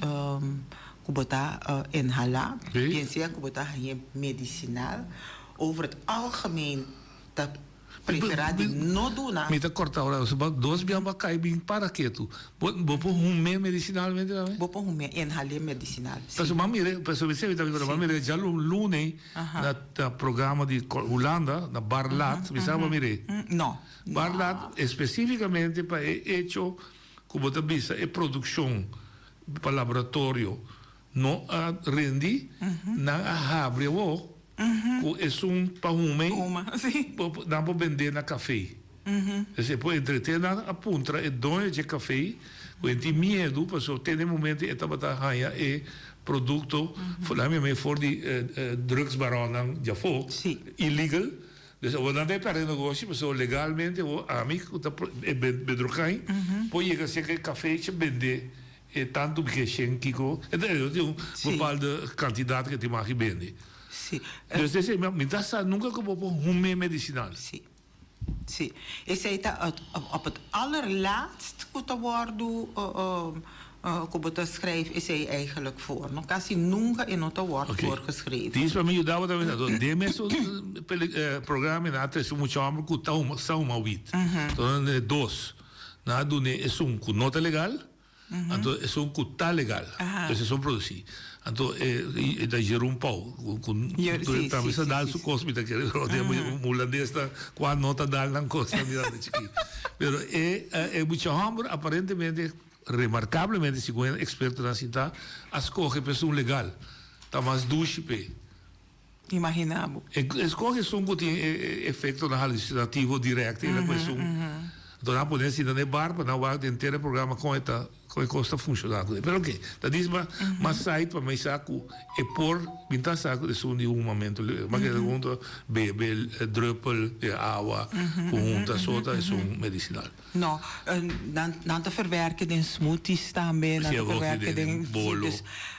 ku bo ta inhalá, bien sea ku bo ta hañ'é medisinal, over het algemeen ta Preferá di no duna. Mi ta corta ora bo ba dos bia bo a cay bin para ketu. Bo bo por hum'é medicinalmente tambe? Bo por hum'é, inhal'é medicinal, si. Pasobra mi a mir'é, pasobra mi siempre ta bisa, mi a mir'é djalun na na programa di Hulanda, na Bar Lat, mi sa bo a mir'é? No. Bar Lat específicamente pa e hecho cu bo ta bisa e produccion pa laboratorio No a rendi, nan a habri awor cu esun pa hume, nan por bende na café. Pues e por entrete nan a puntra e doño dje café cu e tin miedu pasobra te den momento e tabata haya e producto, nan mi a mey for di drugsbaronnan djafó, illegal. Dus awor nan ta e perde negoshi pasobra legalmente awor ami cu ta e bedrogain por yega cerca e café bende E tantu mi ke shen kiko, e ta tin un bepaalde kantidat ke tin maki bende. Si. Dus esei mi ta sa nunka ku bo por hum'é medisinal. Si. Si. Esei ta het op het allerlaatst ku ta wòrdu ku bo ta schrijf esei eigenlijk voor. No kasi nunka e no ta wòrdu voorgeschreven. Dies pa mi yuda bo ta bisa den mesun programa mi nan a trese un mucha hòmber ku ta huma sa huma wit. Entonces dos. Nan a dun'é esun ku no ta legal. Anto esun ku ta legal, pues esun produsí. Anto e ta Jeroen Pauw ku tambe sa dal su kos mi ta kere pero den hulandes ta kua no ta dal nan kos ta mirando chikí. Pero e e mucha hòmber aparentemente remarkablemente segun e ekspertonan sinta a skohe pa esun legal. Ta mas dushi p'e. Imagina bo. E escoge esun cu tin e efectonan halucinativo direct y cu esun. Enton nan a pone asina na e bar pa nan wak den henter e programa con e ta con e cos ta funciona cu Pero oke, ta dis ma mas site pa mi sa cu e por bin ta sa cu esun di humamento ma keda hunto bebe druppel di awa cu hunta so ta esun medicinal. No, nan nan ta verwerke den smoothies tambe, nan ta verwerke den bolo.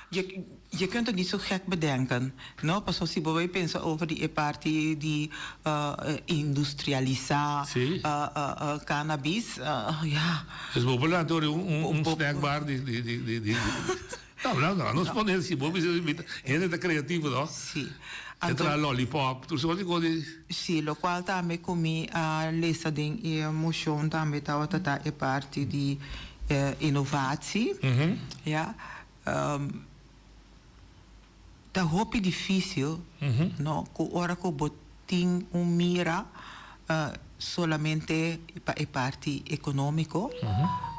Je je kunt het niet zo gek bedenken, no? Pasobra si bo bay pensa over di e parti di industrialisa cannabis, ya. Dus bo por lanta ori un un snackbar di di di di No, no, no, nos pone si bo bisa hende ta creativo, no? Si. E traha lollipop, tur soort di cos di. Si, locual tambe cu mi a lesa den e mocion tambe tabata ta e parti di innovatie, ya. Ta hopi difícil, no, cu ora cu bo tin un mira solamente pa e parti economico,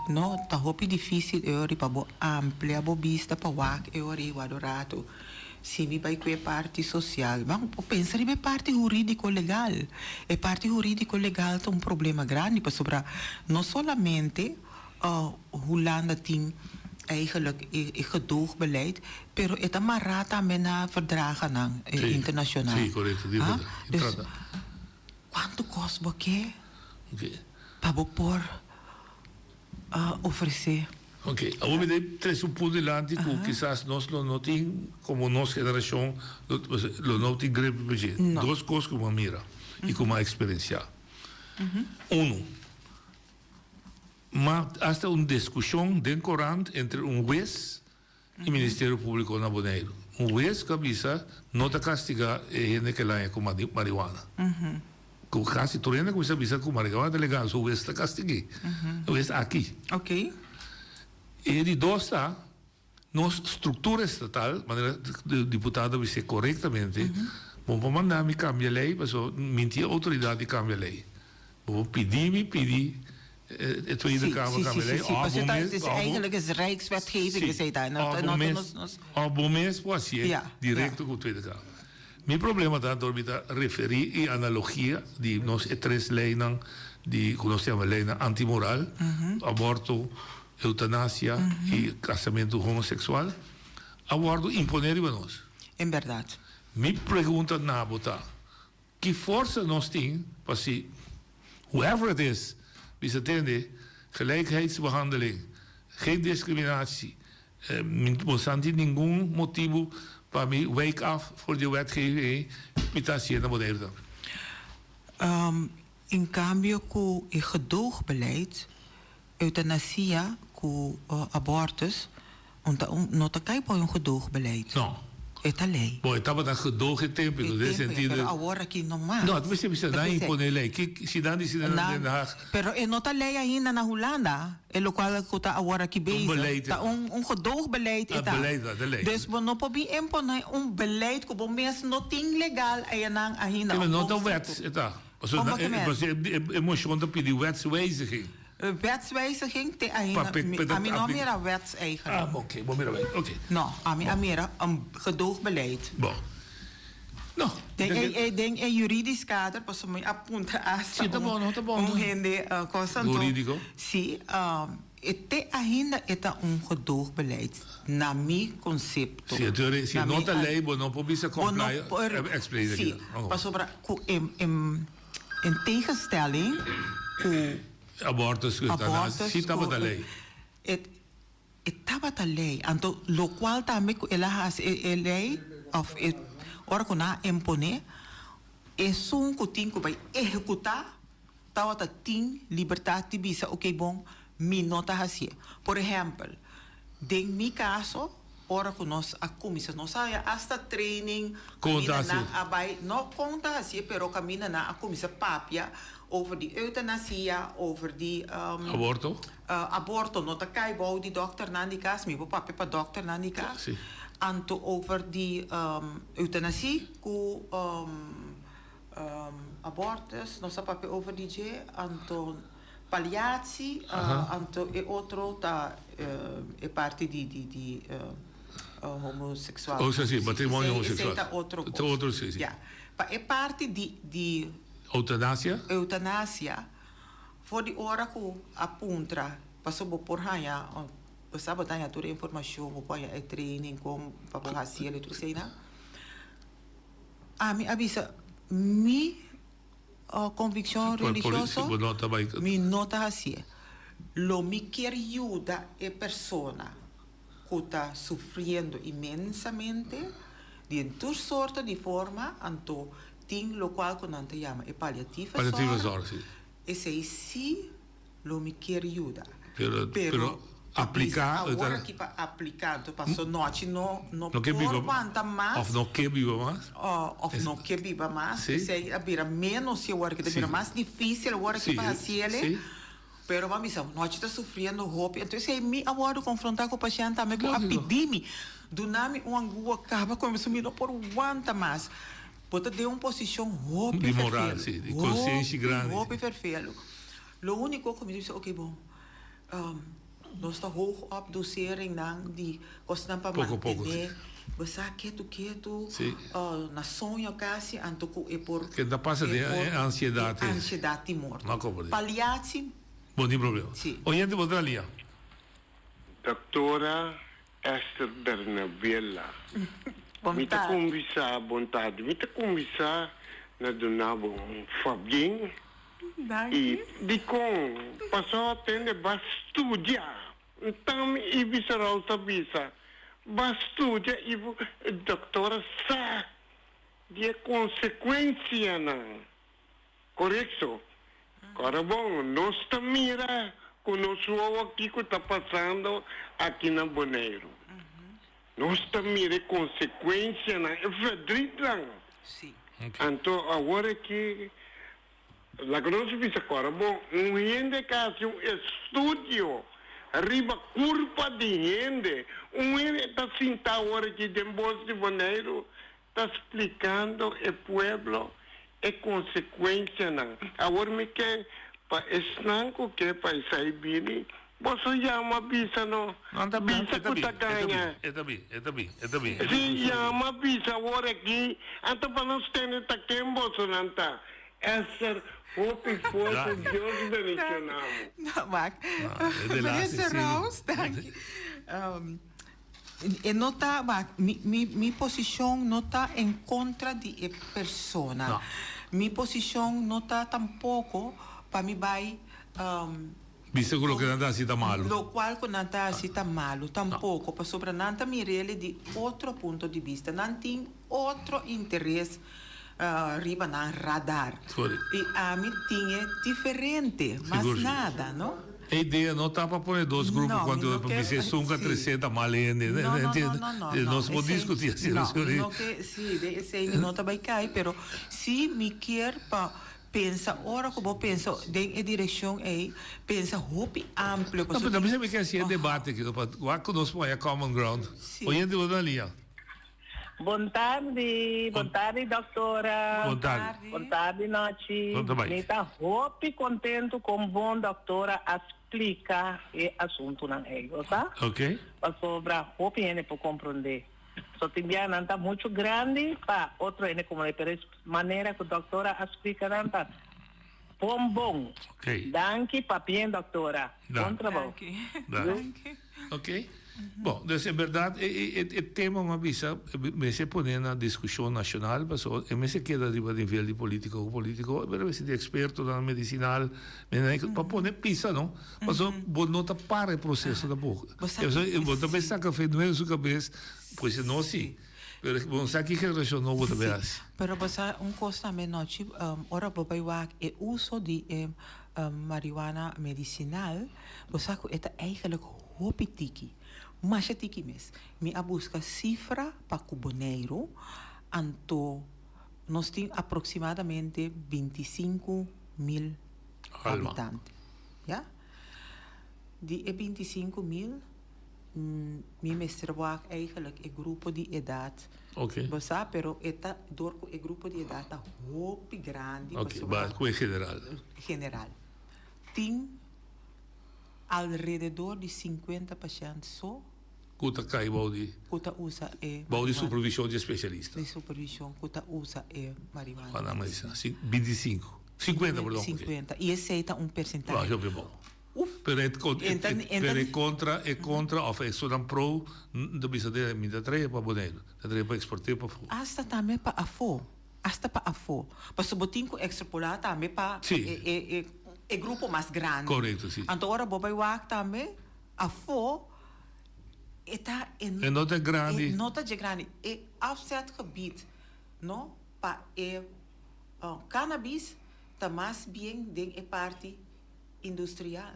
no, ta hopi difícil e ora pa bo amplia bo bista pa wak e ora igual un rato. Si mi bai cu e parti social, ban bo pensa riba e parti huridico legal. E parti huridico legal ta un problema grandi pasobra no solamente Hulanda tin eigenlijk e gedoogbeleid, pero e ta mará tambe na verdragennan internashonal. Sí, korekto. Di Ah, dus kuantu kos bo ke pa bo por ofresé? Oké, awor mi ta trese un punto dilanti ku kisas nos lo no tin, komo nos generashon, lo no tin grip riba dje. Dos kos ku mi a mira i ku mi a eksperensiá. Unu. Ma hasta un diskushon den korant entre un hues i Ministerio Públiko na Boneiru. Un hues ku a bisa no ta kastigá e hende ku laña ku marihuana. Ku kasi tur hende a kuminsá bisa ku marihuana ta legal, so hues ta kastig'é. E hues aki. E di dos ta. Nos structura estatal, manera diputado a bis'é corectamente, bo por manda mi cambia ley pasobra mi tin autoridad di cambia ley. Bo por pidi mi pidi e Tweede Kamer cambia ley of bo mes of Eigenlijk is Rijkswetgeving esey ta, no ta nos. Of bo mes por hacié directo cu Tweede Kamer. Mi problema ta dor mi ta referi e analogia di nos e tres leynan di cu nos ta yama leynan antimoral, aborto, eutanasia i kasamentu homoseksual a wòrdu imponé riba nos. En bèrdat. Mi pregunta na bo ta, ki forsa nos tin pa si whoever it is bisa tende gelijkheidsbehandeling, geen discriminatie, mi bo san tin ningun motibu pa mi wijk af for di e wetgeving ei, mi ta hasié na Boneiru tambe. En kambio ku e gedoogbeleid Eutanasia ku abortus un ta un no ta kai por un gedoogbeleid. No. E ta lei. Bo e tabata gedoog e tempo E den tempo sentido. pero awor aki no mas. No, ta mester bisa nan impone lei. Ki si nan dicidi na Den Haag. Pero e no ta lei ainda na Hulanda, e locual cu ta awor aki Un bezig. beleid Ta un un gedoogbeleid e Ah, ta. beleid ta, ta lei. Dus bo no por bin impone un beleid cu bo mes no tin legal ayanan ainda. Pero of no ta bon wet sico. e ta. Pasobra Como na ke e men? e mocion ta pidi wetswijziging. Wetswijziging te ainda, Pa pe mi, pe ami no a aplica. mira wets eigenlijk. Ah, oké, bo mira wet, oké. No, ami a Bon. mira un gedoogbeleid. Bon. No, Den den e, e e, den e juridisch kader, pasobra mi a puntra hasta Si, ta un, bon, no, ta bon. un hende kos anto. Huridico. Si, e te ainda e ta un gedoogbeleid, na mi concepto. Si, e si Na no mi ta ley, bo no por bisa Bo no comply, por, explain si, aki. Oh. pasobra cu e, e, in tegenstelling cu Abortus, abortus si tabata ley. E, e tabata ley. Anto locual tambe cu el a haci e, e ley of e ora cu nan a impone, esun cu tin cu bay ehecuta tabata tin libertad di bisa, ok bon, mi no ta hacié. Por ehempel, den mi caso. Ora ku nos a kuminsá, nos a haña asta training Kon ta kaminda hasi? nan a bai, no kon ta hasié, pero kaminda nan a kuminsá papia over di eutanasia, over di Aborto? aborto no ta kai bou di dòkternan di kas, mi por papia pa dòkternan di kas, Sí. anto over di eutanasie ku abortus, nos a papia over di dje, anto Paliatie, anto e otro ta e parti di di di homoseksual. Oh, si, matrimonio homoseksual. Esei ta otro kos. Ta otro, si, si. Ya. Pa e parti di di. Eutanasia? Eutanasia, for di ora ku a puntra, pasobra bo por haña, bo sa bo ta haña tur e informashon, bo por haña e training kon pa bo hasi el i tur eseinan. Ami a bisa mi. Conviccion religioso, mi no ta hacié. Lo mi kier yuda e persona cu ta sufriendo inmensamente di en tur sorto di forma, anto tin locual cu nan ta yama e paliatieve zorg, esey si Lo mi kier yuda. Pero aplica. Awor aki pa aplica anto paso nochi no no por wanta mas. Of no ke biba mas. Of no ke biba mas. Esey a bira menos y awor aki ta bira mas dificil awor aki pa haciele. Pero bo a bisa nochi ta sufriendo hopi. Anto esey mi a wordo confronta cu pashent tambe cu a pidi mi duna mi un angua caba cu mi no por wanta mas. Bo ta den un posicion hopi Di moral si, di consenshi grandi. Hopi vervelu. Lo úniko ku mi ta bisa, oke bon, nos ta hoog op doseringnan di kosnan pa mantené, bo sa ketu ketu, na soño kasi, anto ku e por. Ke ta pasa den e ansiedat. E ansiedat di morto. Paliatie. Bo tin problema. Si. Oyente bo ta lia. Doctora Esther Bernabela, mi ta kuminsá, bon tardi, mi ta kuminsá na duna bo un fabien i dikon pasobra tende ba studia, ntan mi i bisa Raul ta bisa, ba studia i bo doctora sa di e konsekuensianan. Korekto. Ora bon, nos ta mira ku nos wowo kiko ta pasando aki na Boneiru. Nos ta mira e konsekuensianan, e verdrietnan. Anto awor aki, laga nos bisa ku ora bon, un hende ka hasi un estudio riba kurpa di hende. Un hende ta sinta awor aki den bos di Boneiru Ta splikando e pueblo e konsekuensianan. Awor mi ke pa esnan ku ke pa esei bini, boso yama bisa no, bisa ku ta gaña. Si, yama bisa awor aki, anto pa nos tende ta ken bosonan ta. Esther, hopi forsa, Dios bendiciona bo. Meneer Rouse, danki. E no ta, wak, mi, mi, mi posishon no ta en kontra di e persona. No. Mi posishon no ta tampoko pa mi bai. Bisa ku loke nan ta hasi ta malu. Lokual ku nan ta hasi ta malu, tampoko, pasobra nan ta mir'el di otro punto di bista. Nan tin otro interes riba nan radar. Sorry. I ami tin e diferente, mas Sigur, sigur. nada, no? E idea no ta pa pone dos grupo No, mi kontra no otro, pa ke, bisa esun ka si. trese ta mal hende, No, no, no, entiende? no, no, no. Nos por Esei, diskuti asina, no, mi sorry. no ke, si, den esei mi no ta bai kai, pero si mi kier pa pensa, ora ku bo pensa den e direkshon ei, pensa hopi amplio, No, pasobra pero ta bisa mi ke hasi e debate aki, pa wak ku nos por haña common ground. Si. Oyente bo ta lia. Bon tardi, bon tardi doctora. Bon tardi. Bon tardi Nochi. Bon tardi. Mi ta hopi contento con bon doctora a splica e asuntonan ey, bo sa? Ok. Pasobra hopi hende por comprende. So tin bia nan ta mucho grandi pa otro hende comprende, pero e manera cu doctora a splica nan ta bon bon. Ok. Danki papien doctora. Bon trabou. Danki. Ok. Bon, dus en berdad e e e tema mi a bisa mester pone na discusion nacional pasobra e mester keda riba nivel di politico cu politico pero mester di expertonan medicinal pa pone pisa no pasobra bo no ta para e proceso tampoco bo ta bay saca fe nuevo su cabes pues no si pero bo no sa ki generacion nobo ta bay haci. Pero bo sa un cos tambe nochi ora bo bay wak e uso di e marihuana medicinal, bo sa ku e ta eigenlijk hopi tiki. Masha tiki mes. Mi a buska sifra pa ku Boneiru, anto nos tin aproksimadamente 25.000 habitante. Ya. Di e 25.000, mi mester wak eigenlijk e grupo di edat. Bo sa, pero e ta dor ku e grupo di edat ta hopi grandi pasobra. Ok, ba ku e general. General. Tin alrededor di 50 pashènt so. Ku ta kai bou di. Ku ta usa e. Bou di supervishon di e spesialista. Di supervishon ku ta usa e marihuana. Marihuana medisinal. 25. 50, perdon. 50. I esei ta un persentahe. Hopi bon. Uf. Pero e pero e kontra e kontra òf esunnan pro ta bisa de mi ta trae pa Boneiru. Ta trae pa eksport'é pa afó. Asta tambe pa afó. Asta pa afó. Pasobra bo tin ku ekstrapolá tambe pa e e e grupo mas grandi. Korekto, si. Anto ora bo bai wak tambe afó e ta e no ta grandi. E no ta dje grandi. E afzetgebied no pa e cannabis ta mas bien den e parti industrial.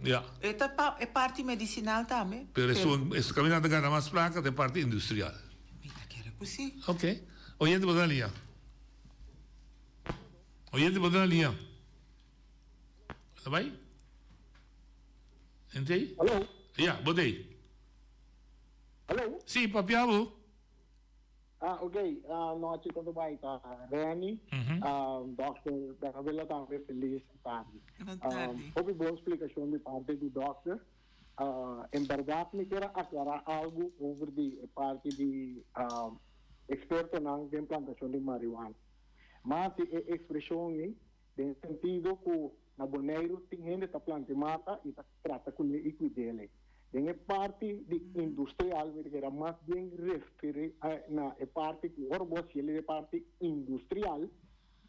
Ja. E ta pa e parti medicinal tambe. Pero esun esun caminda ta gana mas placa den parti industrial. Mi ta kere cu si. Ok. Oyente bo ta na liña. Oyente bo ta na liña. Ta bay? Ente? Hallo. Ja, bo ta ey. Hallo. Si, papia bo. Ah, ok. Nochi con ta bai ta Renny. Dokter Bernabela tambe feliz tardi. Hopi bon splicacion di parti di dokter. En berdad mi kier a aclara algo over di e parti di expertonan den plantacion di marihuana. Mas di e expresion ei den sentido cu na Boneiru tin hende ta planta mata y ta trata cune y cuid'el. Den e parti di industrial mi ta keda mas bien referi na e parti ku ora bo hasiel e parti industrial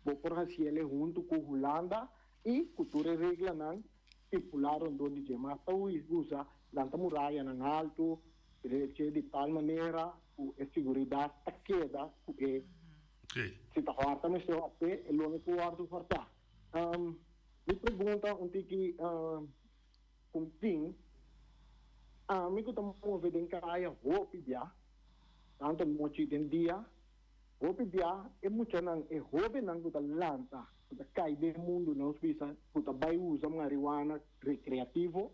bo por hasiel huntu ku Hulanda i ku tur e reglanan stipulá rondó di dje. Mas ta usa lanta murayanan haltu, dreche di tal manera ku e siguridat ta keda ku e si ta hòrta mester hòrt'é e lo no por wòrdu hòrtá. Mi pregunta un tiki. Con tin ami cu ta move den caya hopi bia, tanto nochi den dia, hopi bia e muchanan, e hobennan cu ta lanta, cu ta cay den mundo nos bisa cu ta bay usa marihuana recreativo,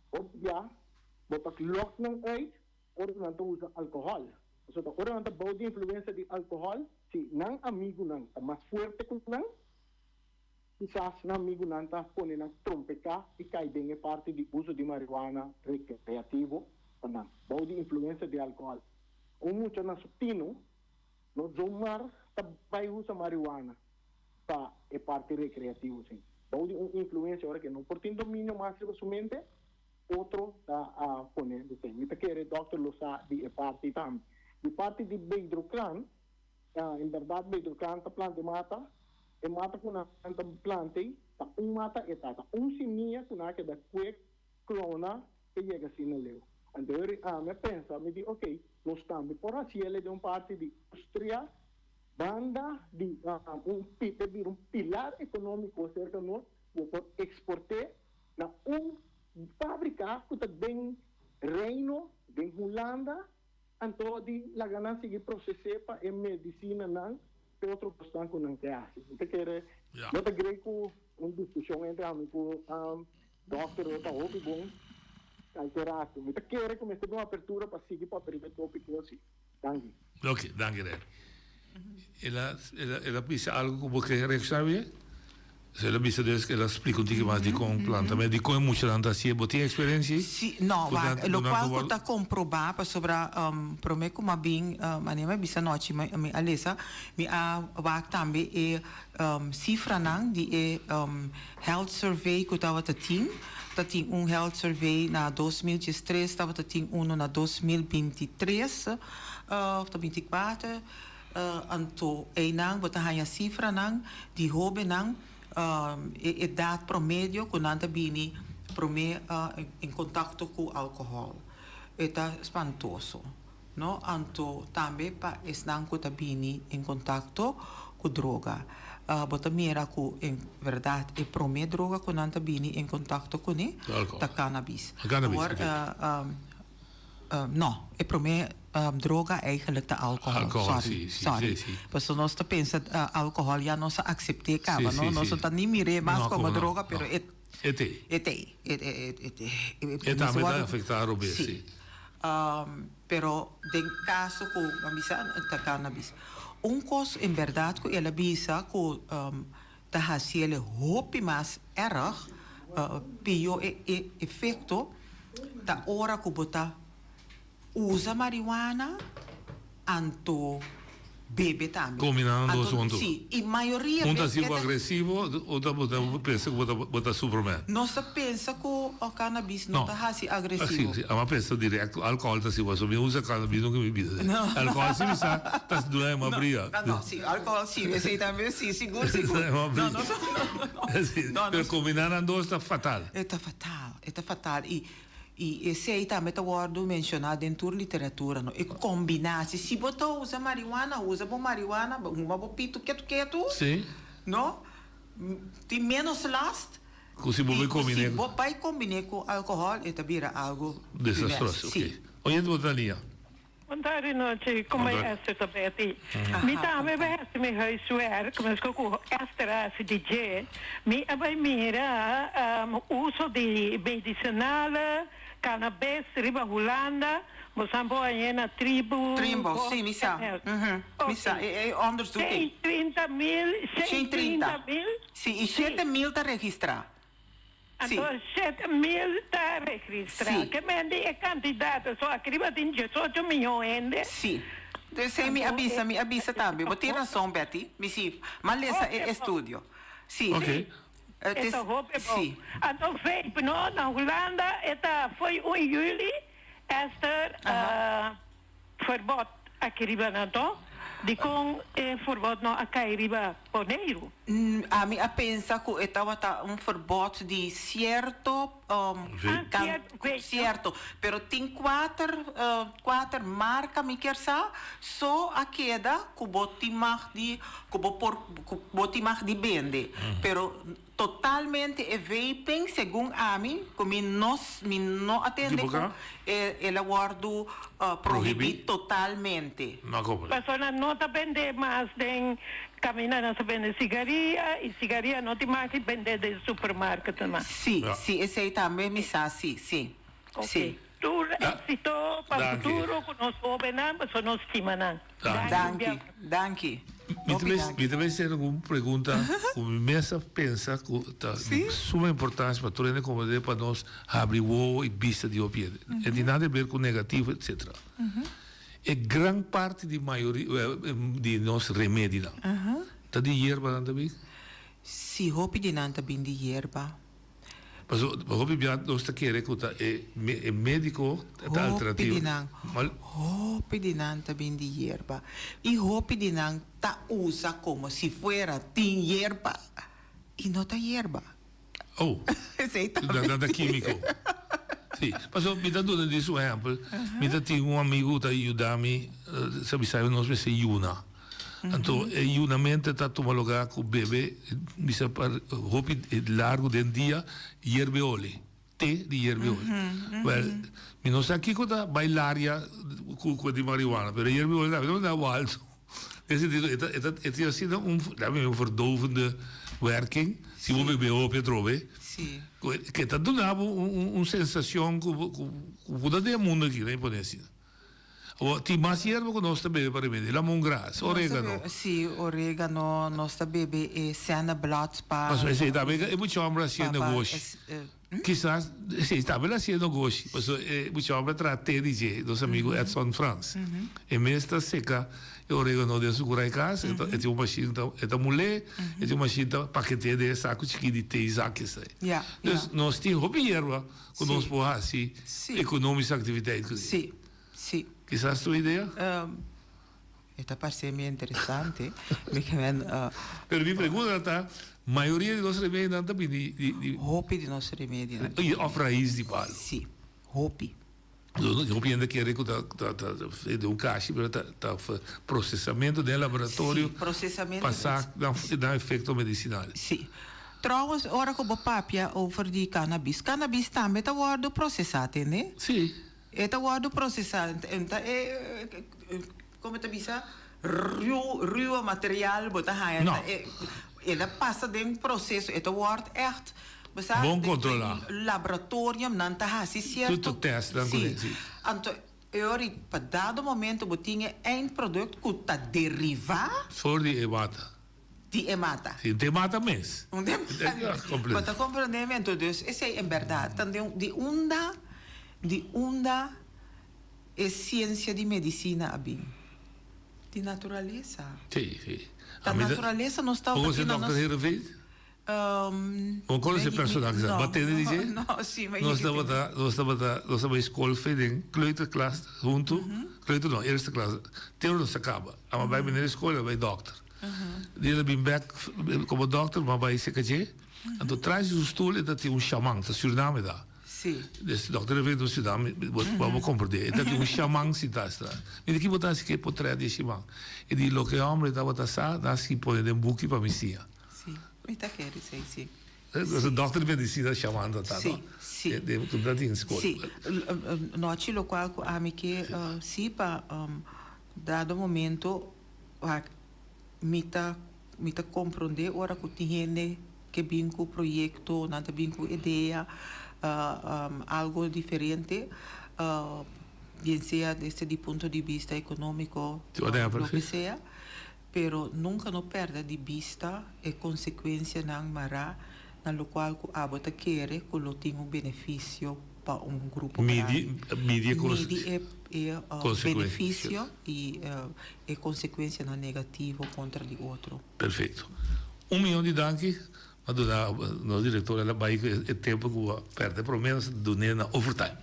hopi bia bo ta lok nan uit ora nan ta usa alcohol. Pasobra ora nan ta bou di influencia di alcohol, si nan amigunan ta mas fuerte cu nan, Kisas nan amigunan ta pone nan trompeká i kai den e parti di uso di marihuana rekreativo pa nan, bou di influensia di alkohòl. Un mucha na su tino no zomar ta bai usa marihuana pa e parti rekreativo sin. Bou di un influensia ora ke no por tin dominio mas riba su mente, otro ta a pone esei. Mi ta kere dòkter lo sa di e parti tambe. Di parti di Bedroclan, En berdad Bedroclan ta planta e mata, e mata cu nan ta planta ei ta un mata e ta, ta un simia cu nan a keda cue clona pa yega asina leu. Anto eri ami a pensa, mi di ok, nos tambe por haci el den un parti di industria banda di un e bira un pilar economico cerca nos, bo por exporte na un fabrica cu ta den Reino, den Hulanda, Anto di laga nan sigui proses'é pa e medisinanan te otro kosnan ku nan ke hasi. Mi ta kere, no ta grei ku un diskushon entre ami ku dòkter lo ta hopi bon kalke rato. Mi ta kere ku mester bin un apertura pa sigui papia riba e topiko asi. Danki. Ok, danki Remy. El a, el a bisa algo ku bo ke reakshoná bien? El a bisa dus, el a splika un tiki mas dikon planta, ma dikon e muchanan ta hasié. Bo tin eksperensia ei? Si, no, wak, lokual ku ta komprobá pasobra promé ku mi a bin, manera mi a bisa anochi mi a lesa, mi a wak tambe e sifranan di e health survey ku tabata tin. Ta tin un health survey na 2013, tabata tin uno na 2023 òf ta 24. Anto einan bo ta haña sifranan di hóbennan e edat promedio ku nan ta bini promé en kontakto ku alkohòl. E ta spantoso, no? Anto tambe pa esnan ku ta bini en kontakto ku droga. Bo ta mira ku en bèrdat e promé droga ku nan ta bini en kontakto kuné ta kanabis. Awor. No, e prome droga eigenlijk ta alcohol. Alcohol, sorry, si, si, sorry. si, si. Pasobra nos ta pensa alcohol ya nos a acept'é caba, Si, no? si, Nos si. no ta ni mir'é mas No, como como no, droga, pero no. e E t'ei. E t'ei. E, e, e, e, E tambe ta afectá robes, Si. si. Pero den caso cu a bisa ta cannabis. Un cos en berdad cu el a bisa cu ta haciele hopi mas erg, pio e e efecto, ta ora cu bo ta usa marihuana anto bebe tambe. Combinando Anto dos hunto. si, y mayoria Un ta bes haci bo e ta. agresivo, otro bo ta pensa cu bo ta bo ta superman. Nos ta pensa cu cannabis no No. ta haci agresivo. Si, si, amo a pensa directo alcohol ta haci bo, so mi usa cannabis nunca mi bida. No. Alcohol si mi sa ta haci duna emo No, bria. no, no, si, alcohol si, esey tambe si, sigur, sigur. Emo No, bria. no, no, no, Si, no, pero no. combina nan dos ta fatal. E ta fatal, e ta fatal y Y esey tambe ta wordo menciona den tur literatura, no? E combinatie. Si bo ta usa marihuana, usa bo marihuana, bo huma bo pito ketu ketu, Sí. no? Tin menos last. Cu si bo Y bay cu si combine. bo bay combine cu alcohol, e ta bira algo Desastroso, funest. Sí. ok. Oyente bo ta lia. Bon tardi nochi, como Bon tardi. Esther ta Betty. Mi tambe bai hasi mi huiswerk, mesco cu Esther a hasi di dje. Mi a bai mira uso di medicinale cannabis riba Hulanda, bo sa bo añe na tribu. Trimbo, si, mi sa. Mi sa, e e onderzoek ei. 130 mil, 130 mil. Si, y 7 mil ta registra. Anto 7000 ta registrá. Sí. Ke men di e kantidat, so aki riba tin 18 miyon hende. Sí. Esei mi a bisa, mi a bisa tambe. Bo tin rason, Betty. Mi si, m'a lesa e estudio. Sí. Oké. Het E is, ta hopi bon. sí. Anto vape, no? Na Hulanda e ta fo'i 1 juli, Esther, verbod aki riba nan to? Dikon e verbod no a kai riba Boneiru? Ami a pensa ku e tabata un verbod di sierto sierto, pero tin kuater kuater marka mi kier sa so a keda ku bo tin mag di ku bo por ku bo tin mag di bende, pero Totalmente e vaping segun ami cu mi no mi no a tende cu e el a wordo prohibi totalmente. Pasobra no ta bende mas den caminda nan sa bende sigaria y sigaria no tin mas di bende den supermarket mas. Si, si esey tambe mi sa si, si, si. Tur éxito pa futuro cu nos hobennan pasobra nos stima nan. Danki, danki. Mi ta mi ta bay hacer algun pregunta cu mi mes a pensa cu ta di suma importancia pa tur hende comprende pa nos habri wowo y bista di hopi hende. E tin nada di ver cu negativo etcetera. E gran parti di mayoria di nos remedinan ta di yerbanan ta bin? Si, hopi di nan ta bin di yerba. Paso hopi bia nos ta kere ku ta e e mediko ta Hopi alternativa. di nan, hopi di nan ta bin di yerba y hopi di nan ta usa como si fuera tin yerba y no ta yerba. Oh, Esey tambe nan ta tin. kimiko. Si, paso mi ta duna dis un ehempel, mi ta tin un amigu ta yuda mi, sa bisa nos mester yuna. Anto e yunamento ta tuma lugar cu bebe bisa pa hopi largo den dia yerbe oli, te di yerbe oli. Wel, mi no sa kico ta bay laria cu cu di marihuana, pero yerbe oli tambe ta manda awa alto. Den sentido e ta e ta e tin asina un laat un verdovende werking si bo bebe hopi atrobe cu ke ta duna bo un un sensacion cu bo cu bo ta den e mundo aki, laat mi pone asina. Awor, tin mas yerba ku nos ta bebe pa remedi, lamongras, oregano. Sí, oregano, nos ta bebe e senneblad pa. Pasobra esei tambe e mucha homber a hasié negoshi. Kisas, esei tambe el a hasié negoshi, pasobra e mucha homber a traha te di dje, nos amigo Edson Frans. E mes ta seka e oregano den su kurai kas, e tin un mashin ta e ta mul'é, e tin un mashin ta pakete'é den e saku chikí di te zak esei. Dus nos tin hopi yerba Ku nos por hasi ekonomische aktiviteit ku Sí, sí. Kisas tu idea? E ta parse mi interesante. Mi ke men. Pero mi pregunta ta, mayoria di nos remedinan ta bini di di. Hopi di nos remedinan. Òf rais di palu. Sí, hopi. Hopi hende kere ku ta ta ta di un kashi pero ta ta prosesamentu den laboratorio. Sí, prosesamentu. Pa sa nan nan efekto medisinal. Sí. Trouwens ora ku bo papia over di cannabis, cannabis tambe ta wòrdu prosesá tende? Sí. E ta wòrdu prosesá. E ta e, kon bo ta bisa, ruw, ruwe material bo ta haña. No. E, e ta pasa den proseso. E ta wòrdu ègt, bo sa, Bon den kontrolá. laboratorium nan ta hasi sierto. Tur tèst nan ku Sí. si. Anto e ora i pa dado momento bo tin e eindproduct ku ta derivá. For di e mata. Di e mata. Si, di e mata mes. Un di e mata. Bo ta comprende mi? Anto dus esei en berdad ta di unda, di unda e ciencia di medicina a bin? Di naturalesa. Si, si. Ta naturalesa nos ta Bo conoce na nos. Dokter Heerenveen? Bo conoce e persona kisa? Bo a tende di dje? No, si, ma Nos tabata, nos tabata, nos tabata school fe den kleuterklas hunto. Kleuter no, eerste klas. Te ora nos a caba. Amo a bai meneer school, a bai dokter. Di el a bin bek komo dokter, mi a bai serka dje. Anto tras di su stul e ta tin un shaman, ta Suriname ta. Sí. Des dokter a veni Suriname, bo bo komprendé. E ta tin un shaman sintá esta. Mi di ki bo ta hasi ku e potret di e shaman? E di loke e hòmber tabata sa, nan a ski pone den buki pa mi siña. Sí, mi ta kere esei, sí. E dokter di medisina shaman ta ta, no? Sí, sí. Den ku ta tin skol. Sí. Nochi lokual ku ami ke sí pa dado momento. Wak, mi ta mi ta komprondé ora ku tin hende ke bin ku proyekto, nan ta bin ku idea, algo diferente, bien sea desde di punto di bista ekonómiko òf loke sea, pero nunka no pèrdè di bista e konsekuensianan mará na lokual ku abo ta kere ku lo tin un benefisio pa un grupo grandi. Midi e e benefisio i e konsekuensianan negativo kontra di otro. Perfecto. Un miyon di danki. A duna nos director el a bay cu e tempo cu a perde por lo menos dun'e na overtime.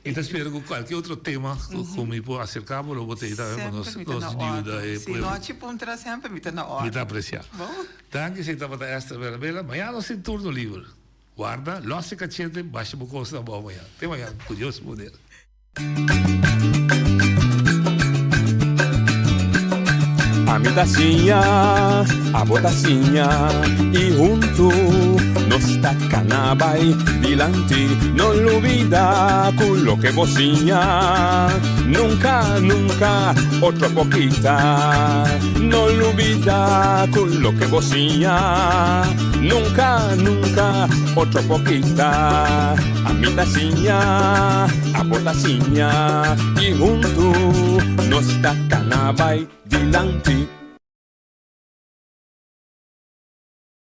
Mi ta spera cu cualkier otro tema cu mi por acerca bo lo bo ta ahí tambe pa nos Semper mi ta na yuda orde. e Si pueblo. nochi puntra semper mi ta na orde. Mi ta aprecia. Danki esey tabata Esther Bernabela. Mañana nos tin turno liber. Warda, los e cachete, basha bo cosnan abao mañana. Te mañana, cu Dios su poder. Ami ta siña, abo ta siña y hunto nos ta cana bay dilanti. No lubida cu loke bo siña nunca, nunca otro por kita. No lubida cu loke bo siña nunca, nunca otro por kita. Ami ta siña, abo ta siña y huntu nos ta cana bay dilanti.